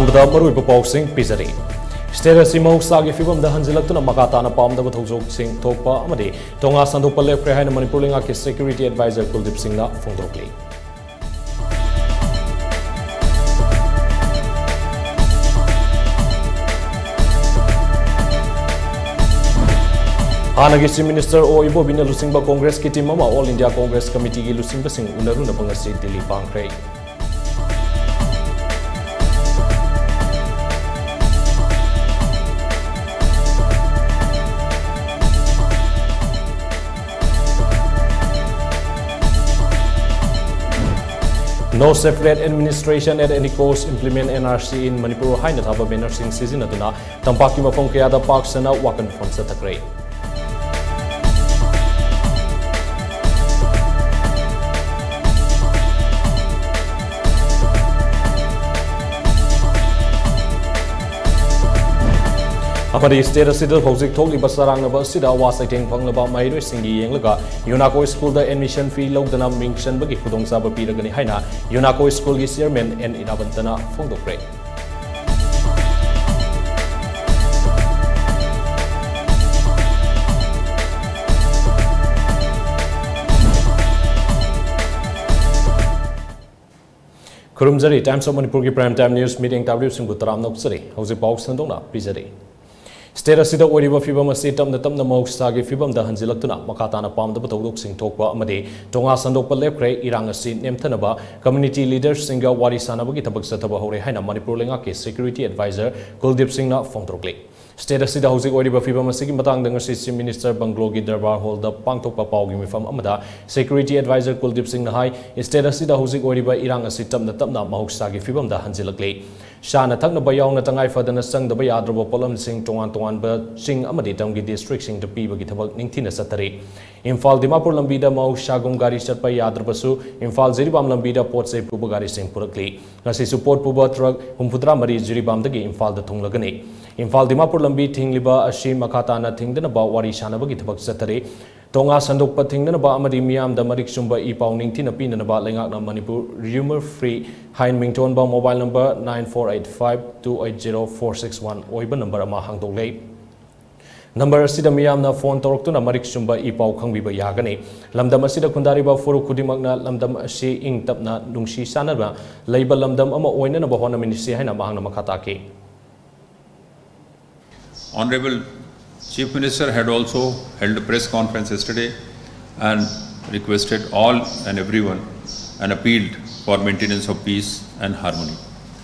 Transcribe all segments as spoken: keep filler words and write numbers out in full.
ꯃꯔꯨꯑꯣꯏꯕ ꯄꯥꯎꯁꯤꯡ ꯄꯤꯖꯔꯤ꯫ State ꯑꯁꯤ ꯃꯍꯧꯁꯥꯒꯤ ꯐꯤꯕꯝꯗ ꯍꯟꯖꯤꯜꯂꯛꯇꯨꯅ ꯃꯈꯥ ꯇꯥꯅ ꯄꯥꯝꯗꯕ ꯊꯧꯗꯣꯛꯁꯤꯡ ꯊꯣꯛꯄ ꯑꯃꯗꯤ ꯇꯣꯉꯥꯟ ꯁꯟꯗꯣꯛꯄ ꯂꯦꯞꯈ꯭ꯔꯦ ꯍꯥꯏꯅ ꯃꯅꯤꯄꯨꯔ ꯂꯩꯉꯥꯛꯀꯤ Security Advisor ꯀꯨꯜꯗꯤꯞ ꯁꯤꯡꯅ ꯐꯣꯡꯗꯣꯛꯂꯤ꯫ ꯍꯥꯟꯅꯒꯤ Chief Minister ꯑꯣ ꯏꯕꯣꯕꯤꯅ ꯂꯨꯆꯤꯡꯕ Congressꯀꯤ team ꯑꯃ All India Congress Committeeꯒꯤ ꯂꯨꯆꯤꯡꯕꯁꯤꯡ ꯎꯅꯔꯨꯅꯕ ꯉꯁꯤ Delhi ꯄꯥꯡꯈ꯭ꯔꯦ꯫ No separate administration at any cost, implement N R C in Manipur ꯍꯥꯏꯅ ꯊꯥꯕ bannerꯁꯤꯡ ꯁꯤꯖꯤꯟꯅꯗꯨꯅ ꯇꯝꯄꯥꯛꯀꯤ ꯃꯐꯝ ꯀꯌꯥꯗ ꯄꯥꯛ ꯁꯟꯅ ꯋꯥꯀꯠ ꯃꯤꯐꯝ ꯆꯠꯊꯈ꯭ꯔꯦ꯫ ꯑꯃꯗꯤ state ꯑꯁꯤꯗ ꯍꯧꯖꯤꯛ ꯊꯣꯛꯂꯤꯕ ꯆꯔꯥꯡꯅꯕ ꯑꯁꯤꯗ ꯑꯋꯥ ꯆꯩꯊꯦꯡ ꯐꯪꯂꯕ ꯃꯍꯩꯔꯣꯏꯁꯤꯡꯒꯤ ꯌꯦꯡꯂꯒ UNACO schoolꯗ admission fee ꯂꯧꯗꯅ ꯃꯤꯡ ꯆꯟꯕꯒꯤ ꯈꯨꯗꯣꯡꯆꯥꯕ ꯄꯤꯔꯒꯅꯤ ꯍꯥꯏꯅ UNACO schoolꯒꯤ chairman ꯑꯦꯟ ꯏꯔꯥꯕꯟꯇꯅ ꯐꯣꯡꯗꯣꯛꯈ꯭ꯔꯦ꯫ ꯈꯨꯔꯨꯝꯖꯔꯤ꯫ Times of Manipurꯒꯤ prime time news meeting ꯇꯥꯕꯤꯔꯤꯕꯁꯤꯡꯕꯨ ꯇꯔꯥꯝꯅ ꯑꯣꯛꯆꯔꯤ꯫ ꯍꯧꯖꯤꯛ ꯄꯥꯎ ꯁꯟꯗꯣꯛꯅ ꯄꯤꯖꯔꯤ꯫ State ꯑꯁꯤꯗ ꯑꯣꯏꯔꯤꯕ ꯐꯤꯕꯝ ꯑꯁꯤ ꯇꯞꯅ ꯇꯞꯅ ꯃꯍꯧꯁꯥꯒꯤ ꯐꯤꯕꯝꯗ ꯍꯟꯖꯤꯜꯂꯛꯇꯨꯅ ꯃꯈꯥ ꯇꯥꯅ ꯄꯥꯝꯗꯕ ꯊꯧꯗꯣꯛꯁꯤꯡ ꯊꯣꯛꯄ ꯑꯃꯗꯤ ꯇꯣꯉꯥꯟ ꯁꯟꯗꯣꯛꯄ ꯂꯦꯞꯈ꯭ꯔꯦ꯫ ꯏꯔꯥꯡ ꯑꯁꯤ ꯅꯦꯝꯊꯅꯕ community leaderꯁꯤꯡꯒ ꯋꯥꯔꯤ ꯁꯥꯟꯅꯕꯒꯤ ꯊꯕꯛ ꯆꯠꯊꯕ ꯍꯧꯔꯦ ꯍꯥꯏꯅ ꯃꯅꯤꯄꯨꯔ ꯂꯩꯉꯥꯛꯀꯤ Security Advisor ꯀꯨꯜꯗꯤꯞ ꯁꯤꯡꯅ ꯐꯣꯡꯗꯣꯔꯛꯂꯤ꯫ State ꯑꯁꯤꯗ ꯍꯧꯖꯤꯛ ꯑꯣꯏꯔꯤꯕ ꯐꯤꯕꯝ ꯑꯁꯤꯒꯤ ꯃꯇꯥꯡꯗ ꯉꯁꯤ Chief Minister Bungalow ꯒꯤ Darbar Hall ꯗ ꯄꯥꯡꯊꯣꯛꯄ ꯄꯥꯎꯒꯤ ꯃꯤꯐꯝ ꯑꯃꯗ Security Advisor ꯀꯨꯜꯗꯤꯞ ꯁꯤꯡꯅ ꯍꯥꯏ, state ꯑꯁꯤꯗ ꯍꯧꯖꯤꯛ ꯑꯣꯏꯔꯤꯕ ꯏꯔꯥꯡ ꯑꯁꯤ ꯇꯞꯅ ꯇꯞꯅ ꯃꯍꯧꯁꯥꯒꯤ ꯐꯤꯕꯝꯗ ꯍꯟꯖꯤꯜꯂꯛꯂꯤ꯫ ꯆꯥꯅ ꯊꯛꯅꯕ ꯌꯥꯎꯅ ꯇꯉꯥꯏ ꯐꯗꯅ ꯆꯪꯗꯕ ꯌꯥꯗ꯭ꯔꯕ ꯄꯣꯠꯂꯝꯁꯤꯡ ꯇꯣꯉꯥꯟ ꯇꯣꯉꯥꯟꯕ ꯆꯤꯡ ꯑꯃꯗꯤ ꯇꯝꯒꯤ district ꯁꯤꯡꯗ ꯄꯤꯕꯒꯤ ꯊꯕꯛ ꯅꯤꯡꯊꯤꯅ ꯆꯠꯊꯔꯤ꯫ ꯏꯝꯐꯥꯜ ꯗꯤꯃꯥꯄꯨꯔ ꯂꯝꯕꯤꯗ ꯃꯍꯧꯁꯥꯒꯨꯝ ꯒꯥꯔꯤ ꯆꯠꯄ ꯌꯥꯗ꯭ꯔꯕꯁꯨ, ꯏꯝꯐꯥꯜ ꯖꯤꯔꯤꯕꯥꯝ ꯂꯝꯕꯤꯗ ꯄꯣꯠ ꯆꯩ ꯄꯨꯕ ꯒꯥꯔꯤꯁꯤꯡ ꯄꯨꯔꯛꯂꯤ꯫ ꯉꯁꯤꯁꯨ ꯄꯣꯠ ꯄꯨꯕ truck ꯍꯨꯝꯐꯨꯇꯔꯥ ꯃꯔꯤ ꯖꯤꯔꯤꯕꯥꯝꯗꯒꯤ ꯏꯝꯐꯥꯜꯗ ꯊꯨꯡꯂꯒꯅꯤ꯫ ꯏꯝꯐꯥꯜ ꯗꯤꯃꯥꯄꯨꯔ ꯂꯝꯕꯤ ꯊꯤꯡꯂꯤꯕ ꯑꯁꯤ ꯃꯈꯥ ꯇꯥꯅ ꯊꯤꯡꯗꯅꯕ ꯋꯥꯔꯤ ꯁꯥꯟꯅꯕꯒꯤ ꯊꯕꯛ ꯆꯠꯊꯔꯤ꯫ ꯇꯣꯉꯥ ꯁꯟꯗꯣꯛꯄ ꯊꯤꯡꯅꯅꯕ ꯑꯃꯗꯤ ꯃꯤꯌꯥꯝꯗ ꯃꯔꯤꯛ ꯆꯨꯝꯕ ꯏ ꯄꯥꯎ ꯅꯤꯡꯊꯤꯅ ꯄꯤꯅꯅꯕ ꯂꯩꯉꯥꯛꯅ ꯃꯅꯤꯄꯨꯔ Rumour Free ꯍꯥꯏꯅ ꯃꯤꯡꯊꯣꯟꯕ mobile number nine four eight five two eight zero four six one ꯑꯣꯏꯕ number ꯑꯃ ꯍꯥꯡꯗꯣꯛꯂꯦ꯫ Number ꯑꯁꯤꯗ ꯃꯤꯌꯥꯝꯅ phone ꯇꯧꯔꯛꯇꯨꯅ ꯃꯔꯤꯛ ꯆꯨꯝꯕ ꯏ ꯄꯥꯎ ꯈꯪꯕꯤꯕ ꯌꯥꯒꯅꯤ꯫ ꯂꯝꯗꯝ ꯑꯁꯤꯗ ꯈꯨꯟꯗꯥꯔꯤꯕ ꯐꯨꯔꯨꯞ ꯈꯨꯗꯤꯡꯃꯛꯅ ꯂꯝꯗꯝ ꯑꯁꯤ ꯏꯪ ꯇꯞꯅ ꯅꯨꯡꯁꯤ ꯆꯥꯟꯅꯅ ꯂꯩꯕ ꯂꯝꯗꯝ ꯑꯃ ꯑꯣꯏꯅꯅꯕ ꯍꯣꯠꯅꯃꯤꯟꯅꯁꯤ ꯍꯥꯏꯅ ꯃꯍꯥꯛꯅ ꯃꯈꯥ ꯇꯥꯈꯤ꯫ Honorable Chief Minister had also held a press conference yesterday and requested all and everyone and appealed for maintenance of peace and harmony.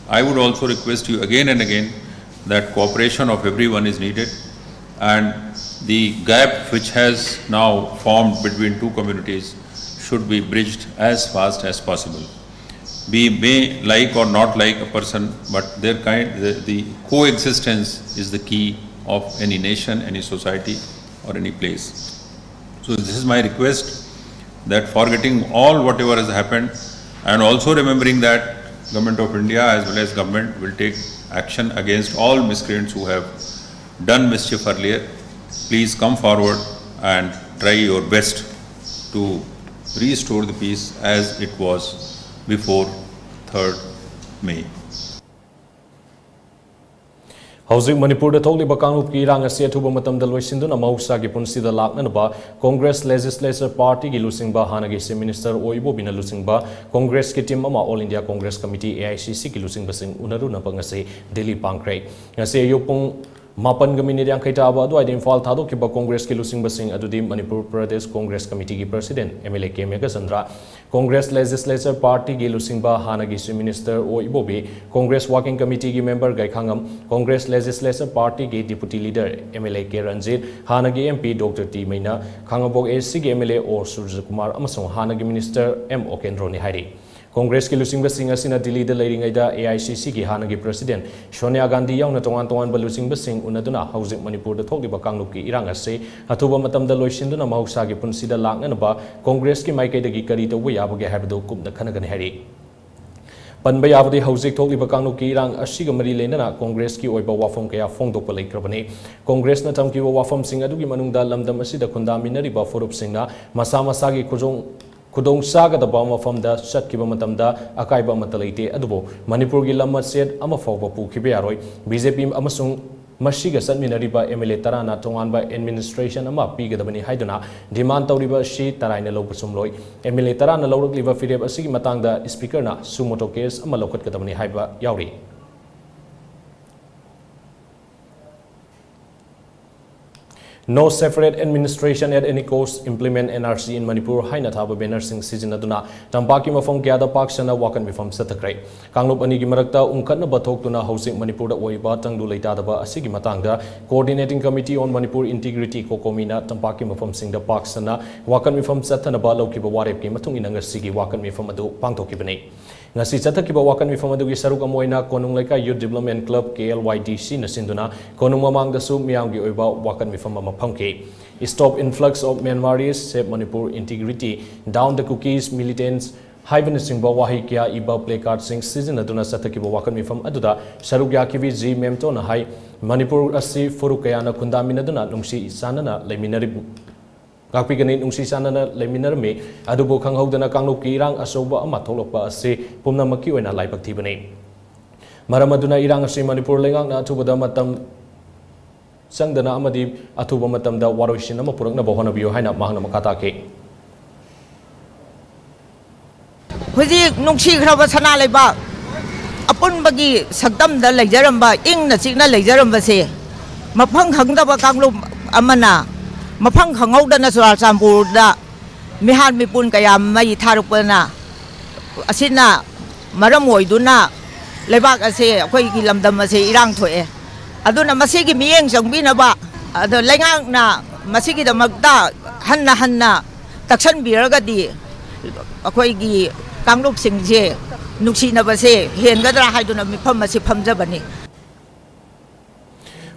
I would also request you again and again that cooperation of everyone is needed and the gap which has now formed between two communities should be bridged as fast as possible. We may like or not like a person, but their kind, the, the coexistence is the key of any nation, any society, or any place. So this is my request that forgetting all whatever has happened and also remembering that Government of India as well as government will take action against all miscreants who have done mischief earlier, please come forward and try your best to restore the peace as it was before third May. ꯍꯧꯖꯤꯛ ꯃꯅꯤꯄꯨꯔꯗ ꯊꯣꯛꯂꯤꯕ ꯀꯥꯡꯂꯨꯞꯀꯤ ꯏꯔꯥꯡ ꯑꯁꯤ ꯑꯊꯨꯕ ꯃꯇꯝꯗ ꯂꯣꯏꯁꯤꯟꯗꯨꯅ ꯃꯍꯧꯁꯥꯒꯤ ꯄꯨꯟꯁꯤꯗ ꯂꯥꯛꯅꯅꯕ Congress Legislature Partyꯒꯤ ꯂꯨꯆꯤꯡꯕ ꯍꯥꯟꯅꯒꯤ Chief Minister ꯑꯣ ꯏꯕꯣꯕꯤꯅ ꯂꯨꯆꯤꯡꯕ Congressꯀꯤ team ꯑꯃ All India Congress Committee, AICCꯒꯤ ꯂꯨꯆꯤꯡꯕꯁꯤꯡ ꯎꯅꯔꯨꯅꯕ ꯉꯁꯤ ꯗꯤꯜꯂꯤ ꯄꯥꯡꯈ꯭ꯔꯦ꯫ ꯉꯁꯤ ꯑꯌꯨꯛ ꯄꯨꯡ ꯃꯥꯄꯟꯒ minute ꯌꯥꯡꯈꯩ ꯇꯥꯕ ꯑꯗꯨꯋꯥꯏꯗ ꯏꯝꯐꯥꯜ ꯊꯥꯗꯣꯛꯈꯤꯕ Congressꯀꯤ ꯂꯨꯆꯤꯡꯕꯁꯤꯡ ꯑꯗꯨꯗꯤ Manipur Pradesh Congress Committeeꯒꯤ President MLA ꯀꯦ ꯃꯦꯘꯆꯟꯗ꯭ꯔ, Congress Legislature Partyꯒꯤ ꯂꯨꯆꯤꯡꯕ ꯍꯥꯟꯅꯒꯤ Chief Minister ꯑꯣ ꯏꯕꯣꯕꯤ, Congress Working Committeeꯒꯤ member ꯒꯩꯈꯥꯉꯝ, Congress Legislature Partyꯒꯤ Deputy Leader MLA ꯀꯦ ꯔꯟꯖꯤꯠ, ꯍꯥꯟꯅꯒꯤ MP Doctor ꯇꯤ ꯃꯩꯅꯥ, ꯈꯥꯉꯕꯣꯛ ACꯒꯤ MLA ꯑꯣ ꯁꯨꯔꯖꯀꯨꯃꯥꯔ ꯑꯃꯁꯨꯡ ꯍꯥꯟꯅꯒꯤ Minister ꯑꯦꯝ ꯑꯣꯀꯦꯟꯗ꯭ꯔꯣꯅꯤ ꯍꯥꯏꯔꯤ꯫ Congressꯀꯤ ꯂꯨꯆꯤꯡꯕꯁꯤꯡ ꯑꯁꯤꯅ ꯗꯤꯜꯂꯤꯗ ꯂꯩꯔꯤꯉꯩꯗ AICCꯒꯤ ꯍꯥꯟꯅꯒꯤ President ꯁꯣꯅꯤꯌꯥ ꯒꯥꯟꯙꯤ ꯌꯥꯎꯅ ꯇꯣꯉꯥꯟ ꯇꯣꯉꯥꯟꯕ ꯂꯨꯆꯤꯡꯕꯁꯤꯡ ꯎꯅꯗꯨꯅ ꯍꯧꯖꯤꯛ ꯃꯅꯤꯄꯨꯔꯗ ꯊꯣꯛꯂꯤꯕ ꯀꯥꯡꯂꯨꯞꯀꯤ ꯏꯔꯥꯡ ꯑꯁꯤ ꯑꯊꯨꯕ ꯃꯇꯝꯗ ꯂꯣꯏꯁꯤꯟꯗꯨꯅ ꯃꯍꯧꯁꯥꯒꯤ ꯄꯨꯟꯁꯤꯗ ꯂꯥꯛꯅꯅꯕ Congressꯀꯤ ꯃꯥꯏꯀꯩꯗꯒꯤ ꯀꯔꯤ ꯇꯧꯕ ꯌꯥꯕꯒꯦ ꯍꯥꯏꯕꯗꯨ ꯀꯨꯞꯅ ꯈꯟꯅꯒꯅꯤ ꯍꯥꯏꯔꯤ꯫ ꯄꯟꯕ ꯌꯥꯕꯗꯤ, ꯍꯧꯖꯤꯛ ꯊꯣꯛꯂꯤꯕ ꯀꯥꯡꯂꯨꯞꯀꯤ ꯏꯔꯥꯡ ꯑꯁꯤꯒ ꯃꯔꯤ ꯂꯩꯅꯅ ꯀꯣꯡꯒ꯭ꯔꯦꯁꯀꯤ ꯑꯣꯏꯕ ꯋꯥꯐꯝ ꯀꯌꯥ ꯐꯣꯡꯗꯣꯛꯄ ꯂꯩꯈ꯭ꯔꯕꯅꯤ꯫ ꯀꯣꯡꯒ꯭ꯔꯦꯁꯅ ꯊꯝꯈꯤꯕ ꯋꯥꯐꯝꯁꯤꯡ ꯑꯗꯨꯒꯤ ꯃꯅꯨꯡꯗ ꯂꯝꯗꯝ ꯑꯁꯤꯗ ꯈꯨꯟꯗꯥꯃꯤꯟꯅꯔꯤꯕ ꯐꯨꯔꯨꯞꯁꯤꯡꯅ ꯃꯁꯥ ꯃꯁꯥꯒꯤ ꯈꯨꯗꯣꯡ ꯈꯨꯗꯣꯡ ꯆꯥꯒꯗꯕ ꯃꯐꯝꯗ ꯆꯠꯈꯤꯕ ꯃꯇꯝꯗ ꯑꯀꯥꯏꯕ ꯑꯃꯠꯇ ꯂꯩꯇꯦ, ꯑꯗꯨꯕꯨ ꯃꯅꯤꯄꯨꯔꯒꯤ ꯂꯝ ꯃꯆꯦꯠ ꯑꯃ ꯐꯥꯎꯕ ꯄꯨꯈꯤꯕ ꯌꯥꯔꯣꯏ꯫ ꯕꯤ ꯖꯦ ꯄꯤ ꯑꯃꯁꯨꯡ ꯃꯁꯤꯒ ꯆꯠꯃꯤꯟꯅꯔꯤꯕ ꯑꯦꯝ ꯑꯦꯜ ꯑꯦ ꯇꯔꯥꯅ ꯇꯣꯉꯥꯟꯕ ꯑꯦꯗꯃꯤꯅꯤꯁꯇ꯭ꯔꯦꯁꯟ ꯑꯃ ꯄꯤꯒꯗꯕꯅꯤ ꯍꯥꯏꯗꯨꯅ ꯗꯤꯃꯥꯟ ꯇꯧꯔꯤꯕ ꯑꯁꯤ ꯇꯔꯥꯏꯅ ꯂꯧꯕ ꯆꯨꯝꯂꯣꯏ꯫ ꯑꯦꯝ ꯑꯦꯜ ꯑꯦ ꯇꯔꯥꯅ ꯂꯧꯔꯛꯂꯤꯕ ꯐꯤꯔꯦꯞ ꯑꯁꯤꯒꯤ ꯃꯇꯥꯡꯗ ꯏꯁꯄꯤꯀꯔꯅ ꯁꯨꯃꯣꯇꯣ ꯀꯦꯁ ꯑꯃ ꯂꯧꯈꯠꯀꯗꯕꯅꯤ ꯍꯥꯏꯕ ꯌꯥꯎꯔꯤ꯫ No separate administration at any cost, implement N R C in Manipur ꯍꯥꯏꯅ ꯊꯥꯕ ꯕꯦꯅꯔꯁꯤꯡ ꯁꯤꯖꯤꯟꯅꯗꯨꯅ ꯇꯝꯄꯥꯛꯀꯤ ꯃꯐꯝ ꯀꯌꯥꯗ ꯄꯥꯛ ꯁꯟꯅ ꯋꯥꯀꯠ ꯃꯤꯐꯝ ꯆꯠꯊꯈ꯭ꯔꯦ꯫ ꯀꯥꯡꯂꯨꯞ ꯑꯅꯤꯒꯤ ꯃꯔꯛꯇ ꯎꯪꯈꯠꯅꯕ ꯊꯣꯛꯇꯨꯅ ꯍꯧꯖꯤꯛ ꯃꯅꯤꯄꯨꯔꯗ ꯑꯣꯏꯔꯤꯕ ꯇꯪꯗꯨ ꯂꯩꯇꯥꯗꯕ ꯑꯁꯤꯒꯤ ꯃꯇꯥꯡꯗ Coordinating Committee on Manipur Integrity, ꯀꯣꯀꯣꯃꯤꯅ ꯇꯝꯄꯥꯛꯀꯤ ꯃꯐꯝꯁꯤꯡꯗ ꯄꯥꯛ ꯁꯟꯅ ꯋꯥꯀꯠ ꯃꯤꯐꯝ ꯆꯠꯊꯅꯕ ꯂꯧꯈꯤꯕ ꯋꯥꯔꯦꯞꯀꯤ ꯃꯇꯨꯡ ꯏꯟꯅ ꯉꯁꯤꯒꯤ ꯋꯥꯀꯠ ꯃꯤꯐꯝ ꯑꯗꯨ ꯄꯥꯡꯊꯣꯛꯈꯤꯕꯅꯤ꯫ ꯉꯁꯤ ꯆꯠꯊꯈꯤꯕ ꯋꯥꯀꯠ ꯃꯤꯐꯝ ꯑꯗꯨꯒꯤ ꯁꯔꯨꯛ ꯑꯃ ꯑꯣꯏꯅ ꯀꯣꯅꯨꯡ ꯂꯩꯀꯥꯏ Youth Development Club, K L Y D C ꯅ ꯁꯤꯟꯗꯨꯅ ꯀꯣꯅꯨꯡ ꯃꯃꯥꯡꯗꯁꯨ ꯃꯤꯌꯥꯝꯒꯤ ꯑꯣꯏꯕ ꯋꯥꯀꯠ ꯃꯤꯐꯝ ꯑꯃ ꯐꯝꯈꯤ꯫ Stop Influx of Myanmaris, Save Manipur Integrity, Down the Kukis Militants ꯍꯥꯏꯕꯅꯆꯤꯡꯕ ꯋꯥꯍꯩ ꯀꯌꯥ ꯏꯕ placardꯁꯤꯡ ꯁꯤꯖꯤꯟꯅꯗꯨꯅ ꯆꯠꯊꯈꯤꯕ ꯋꯥꯀꯠ ꯃꯤꯐꯝ ꯑꯗꯨꯗ ꯁꯔꯨꯛ ꯌꯥꯈꯤꯕꯤ ꯖꯤ ꯃꯦꯝꯇꯣꯅ ꯍꯥꯏ, ꯃꯅꯤꯄꯨꯔ ꯑꯁꯤ ꯐꯨꯔꯨꯞ ꯀꯌꯥꯅ ꯈꯨꯟꯗꯥꯃꯤꯟꯅꯗꯨꯅ ꯅꯨꯡꯁꯤ ꯆꯥꯟꯅꯅ ꯂꯩꯃꯤꯟꯅꯔꯤꯕ ꯉꯥꯛꯄꯤꯒꯅꯤ, ꯅꯨꯡꯁꯤ ꯆꯥꯟꯅꯅ ꯂꯩꯃꯤꯟꯅꯔꯝꯃꯤ꯫ ꯑꯗꯨꯕꯨ ꯈꯪꯍꯧꯗꯅ ꯀꯥꯡꯂꯨꯞꯀꯤ ꯏꯔꯥꯡ ꯑꯆꯧꯕ ꯑꯃ ꯊꯣꯛꯂꯛꯄ ꯑꯁꯤ ꯄꯨꯝꯅꯃꯛꯀꯤ ꯑꯣꯏꯅ ꯂꯥꯏꯕꯛ ꯊꯤꯕꯅꯤ꯫ ꯃꯔꯝ ꯑꯗꯨꯅ ꯏꯔꯥꯡ ꯑꯁꯤ ꯃꯅꯤꯄꯨꯔ ꯂꯩꯉꯥꯛꯅ ꯑꯊꯨꯕꯗ ꯃꯇꯝ ꯆꯪꯗꯅ ꯑꯃꯗꯤ ꯑꯊꯨꯕ ꯃꯇꯝꯗ ꯋꯥꯔꯣꯏꯁꯤꯟ ꯑꯃ ꯄꯨꯔꯛꯅꯕ ꯍꯣꯠꯅꯕꯤꯌꯨ ꯍꯥꯏꯅ ꯃꯍꯥꯛꯅ ꯃꯈꯥ ꯇꯥꯈꯤ꯫ ꯍꯧꯖꯤꯛ ꯅꯨꯡꯁꯤꯈ꯭ꯔꯕ ꯁꯅꯥ ꯂꯩꯕꯥꯛ ꯑꯄꯨꯟꯕꯒꯤ ꯁꯛꯇꯝꯗ ꯂꯩꯖꯔꯝꯕ, ꯏꯪꯅ ꯆꯤꯛꯅ ꯂꯩꯖꯔꯝꯕꯁꯦ ꯃꯐꯝ ꯈꯪꯗꯕ ꯀꯥꯡꯂꯨꯞ ꯑꯃꯅ ꯃꯐꯝ ꯈꯪꯍꯧꯗꯅ ꯆꯨꯔꯥꯆꯥꯟꯄꯨꯔꯗ ꯃꯤꯍꯥꯠ ꯃꯤꯄꯨꯟ ꯀꯌꯥ ꯃꯩ ꯊꯥꯔꯛꯄꯅ, ꯑꯁꯤꯅ ꯃꯔꯝ ꯑꯣꯏꯗꯨꯅ ꯂꯩꯕꯥꯛ ꯑꯁꯦ, ꯑꯩꯈꯣꯏꯒꯤ ꯂꯝꯗꯝ ꯑꯁꯦ ꯏꯔꯥꯡ ꯊꯣꯛꯑꯦ꯫ ꯑꯗꯨꯅ ꯃꯁꯤꯒꯤ ꯃꯤꯠꯌꯦꯡ ꯆꯪꯕꯤꯅꯕ, ꯑꯗꯣ ꯂꯩꯉꯥꯛꯅ ꯃꯁꯤꯒꯤꯗꯃꯛꯇ ꯍꯟꯅ ꯍꯟꯅ ꯇꯛꯁꯟꯕꯤꯔꯒꯗꯤ ꯑꯩꯈꯣꯏꯒꯤ ꯀꯥꯡꯂꯨꯞꯁꯤꯡꯁꯦ ꯅꯨꯡꯁꯤꯅꯕꯁꯦ ꯍꯦꯟꯒꯗ꯭ꯔꯥ ꯍꯥꯏꯗꯨꯅ ꯃꯤꯐꯝ ꯑꯁꯤ ꯐꯝꯖꯕꯅꯤ꯫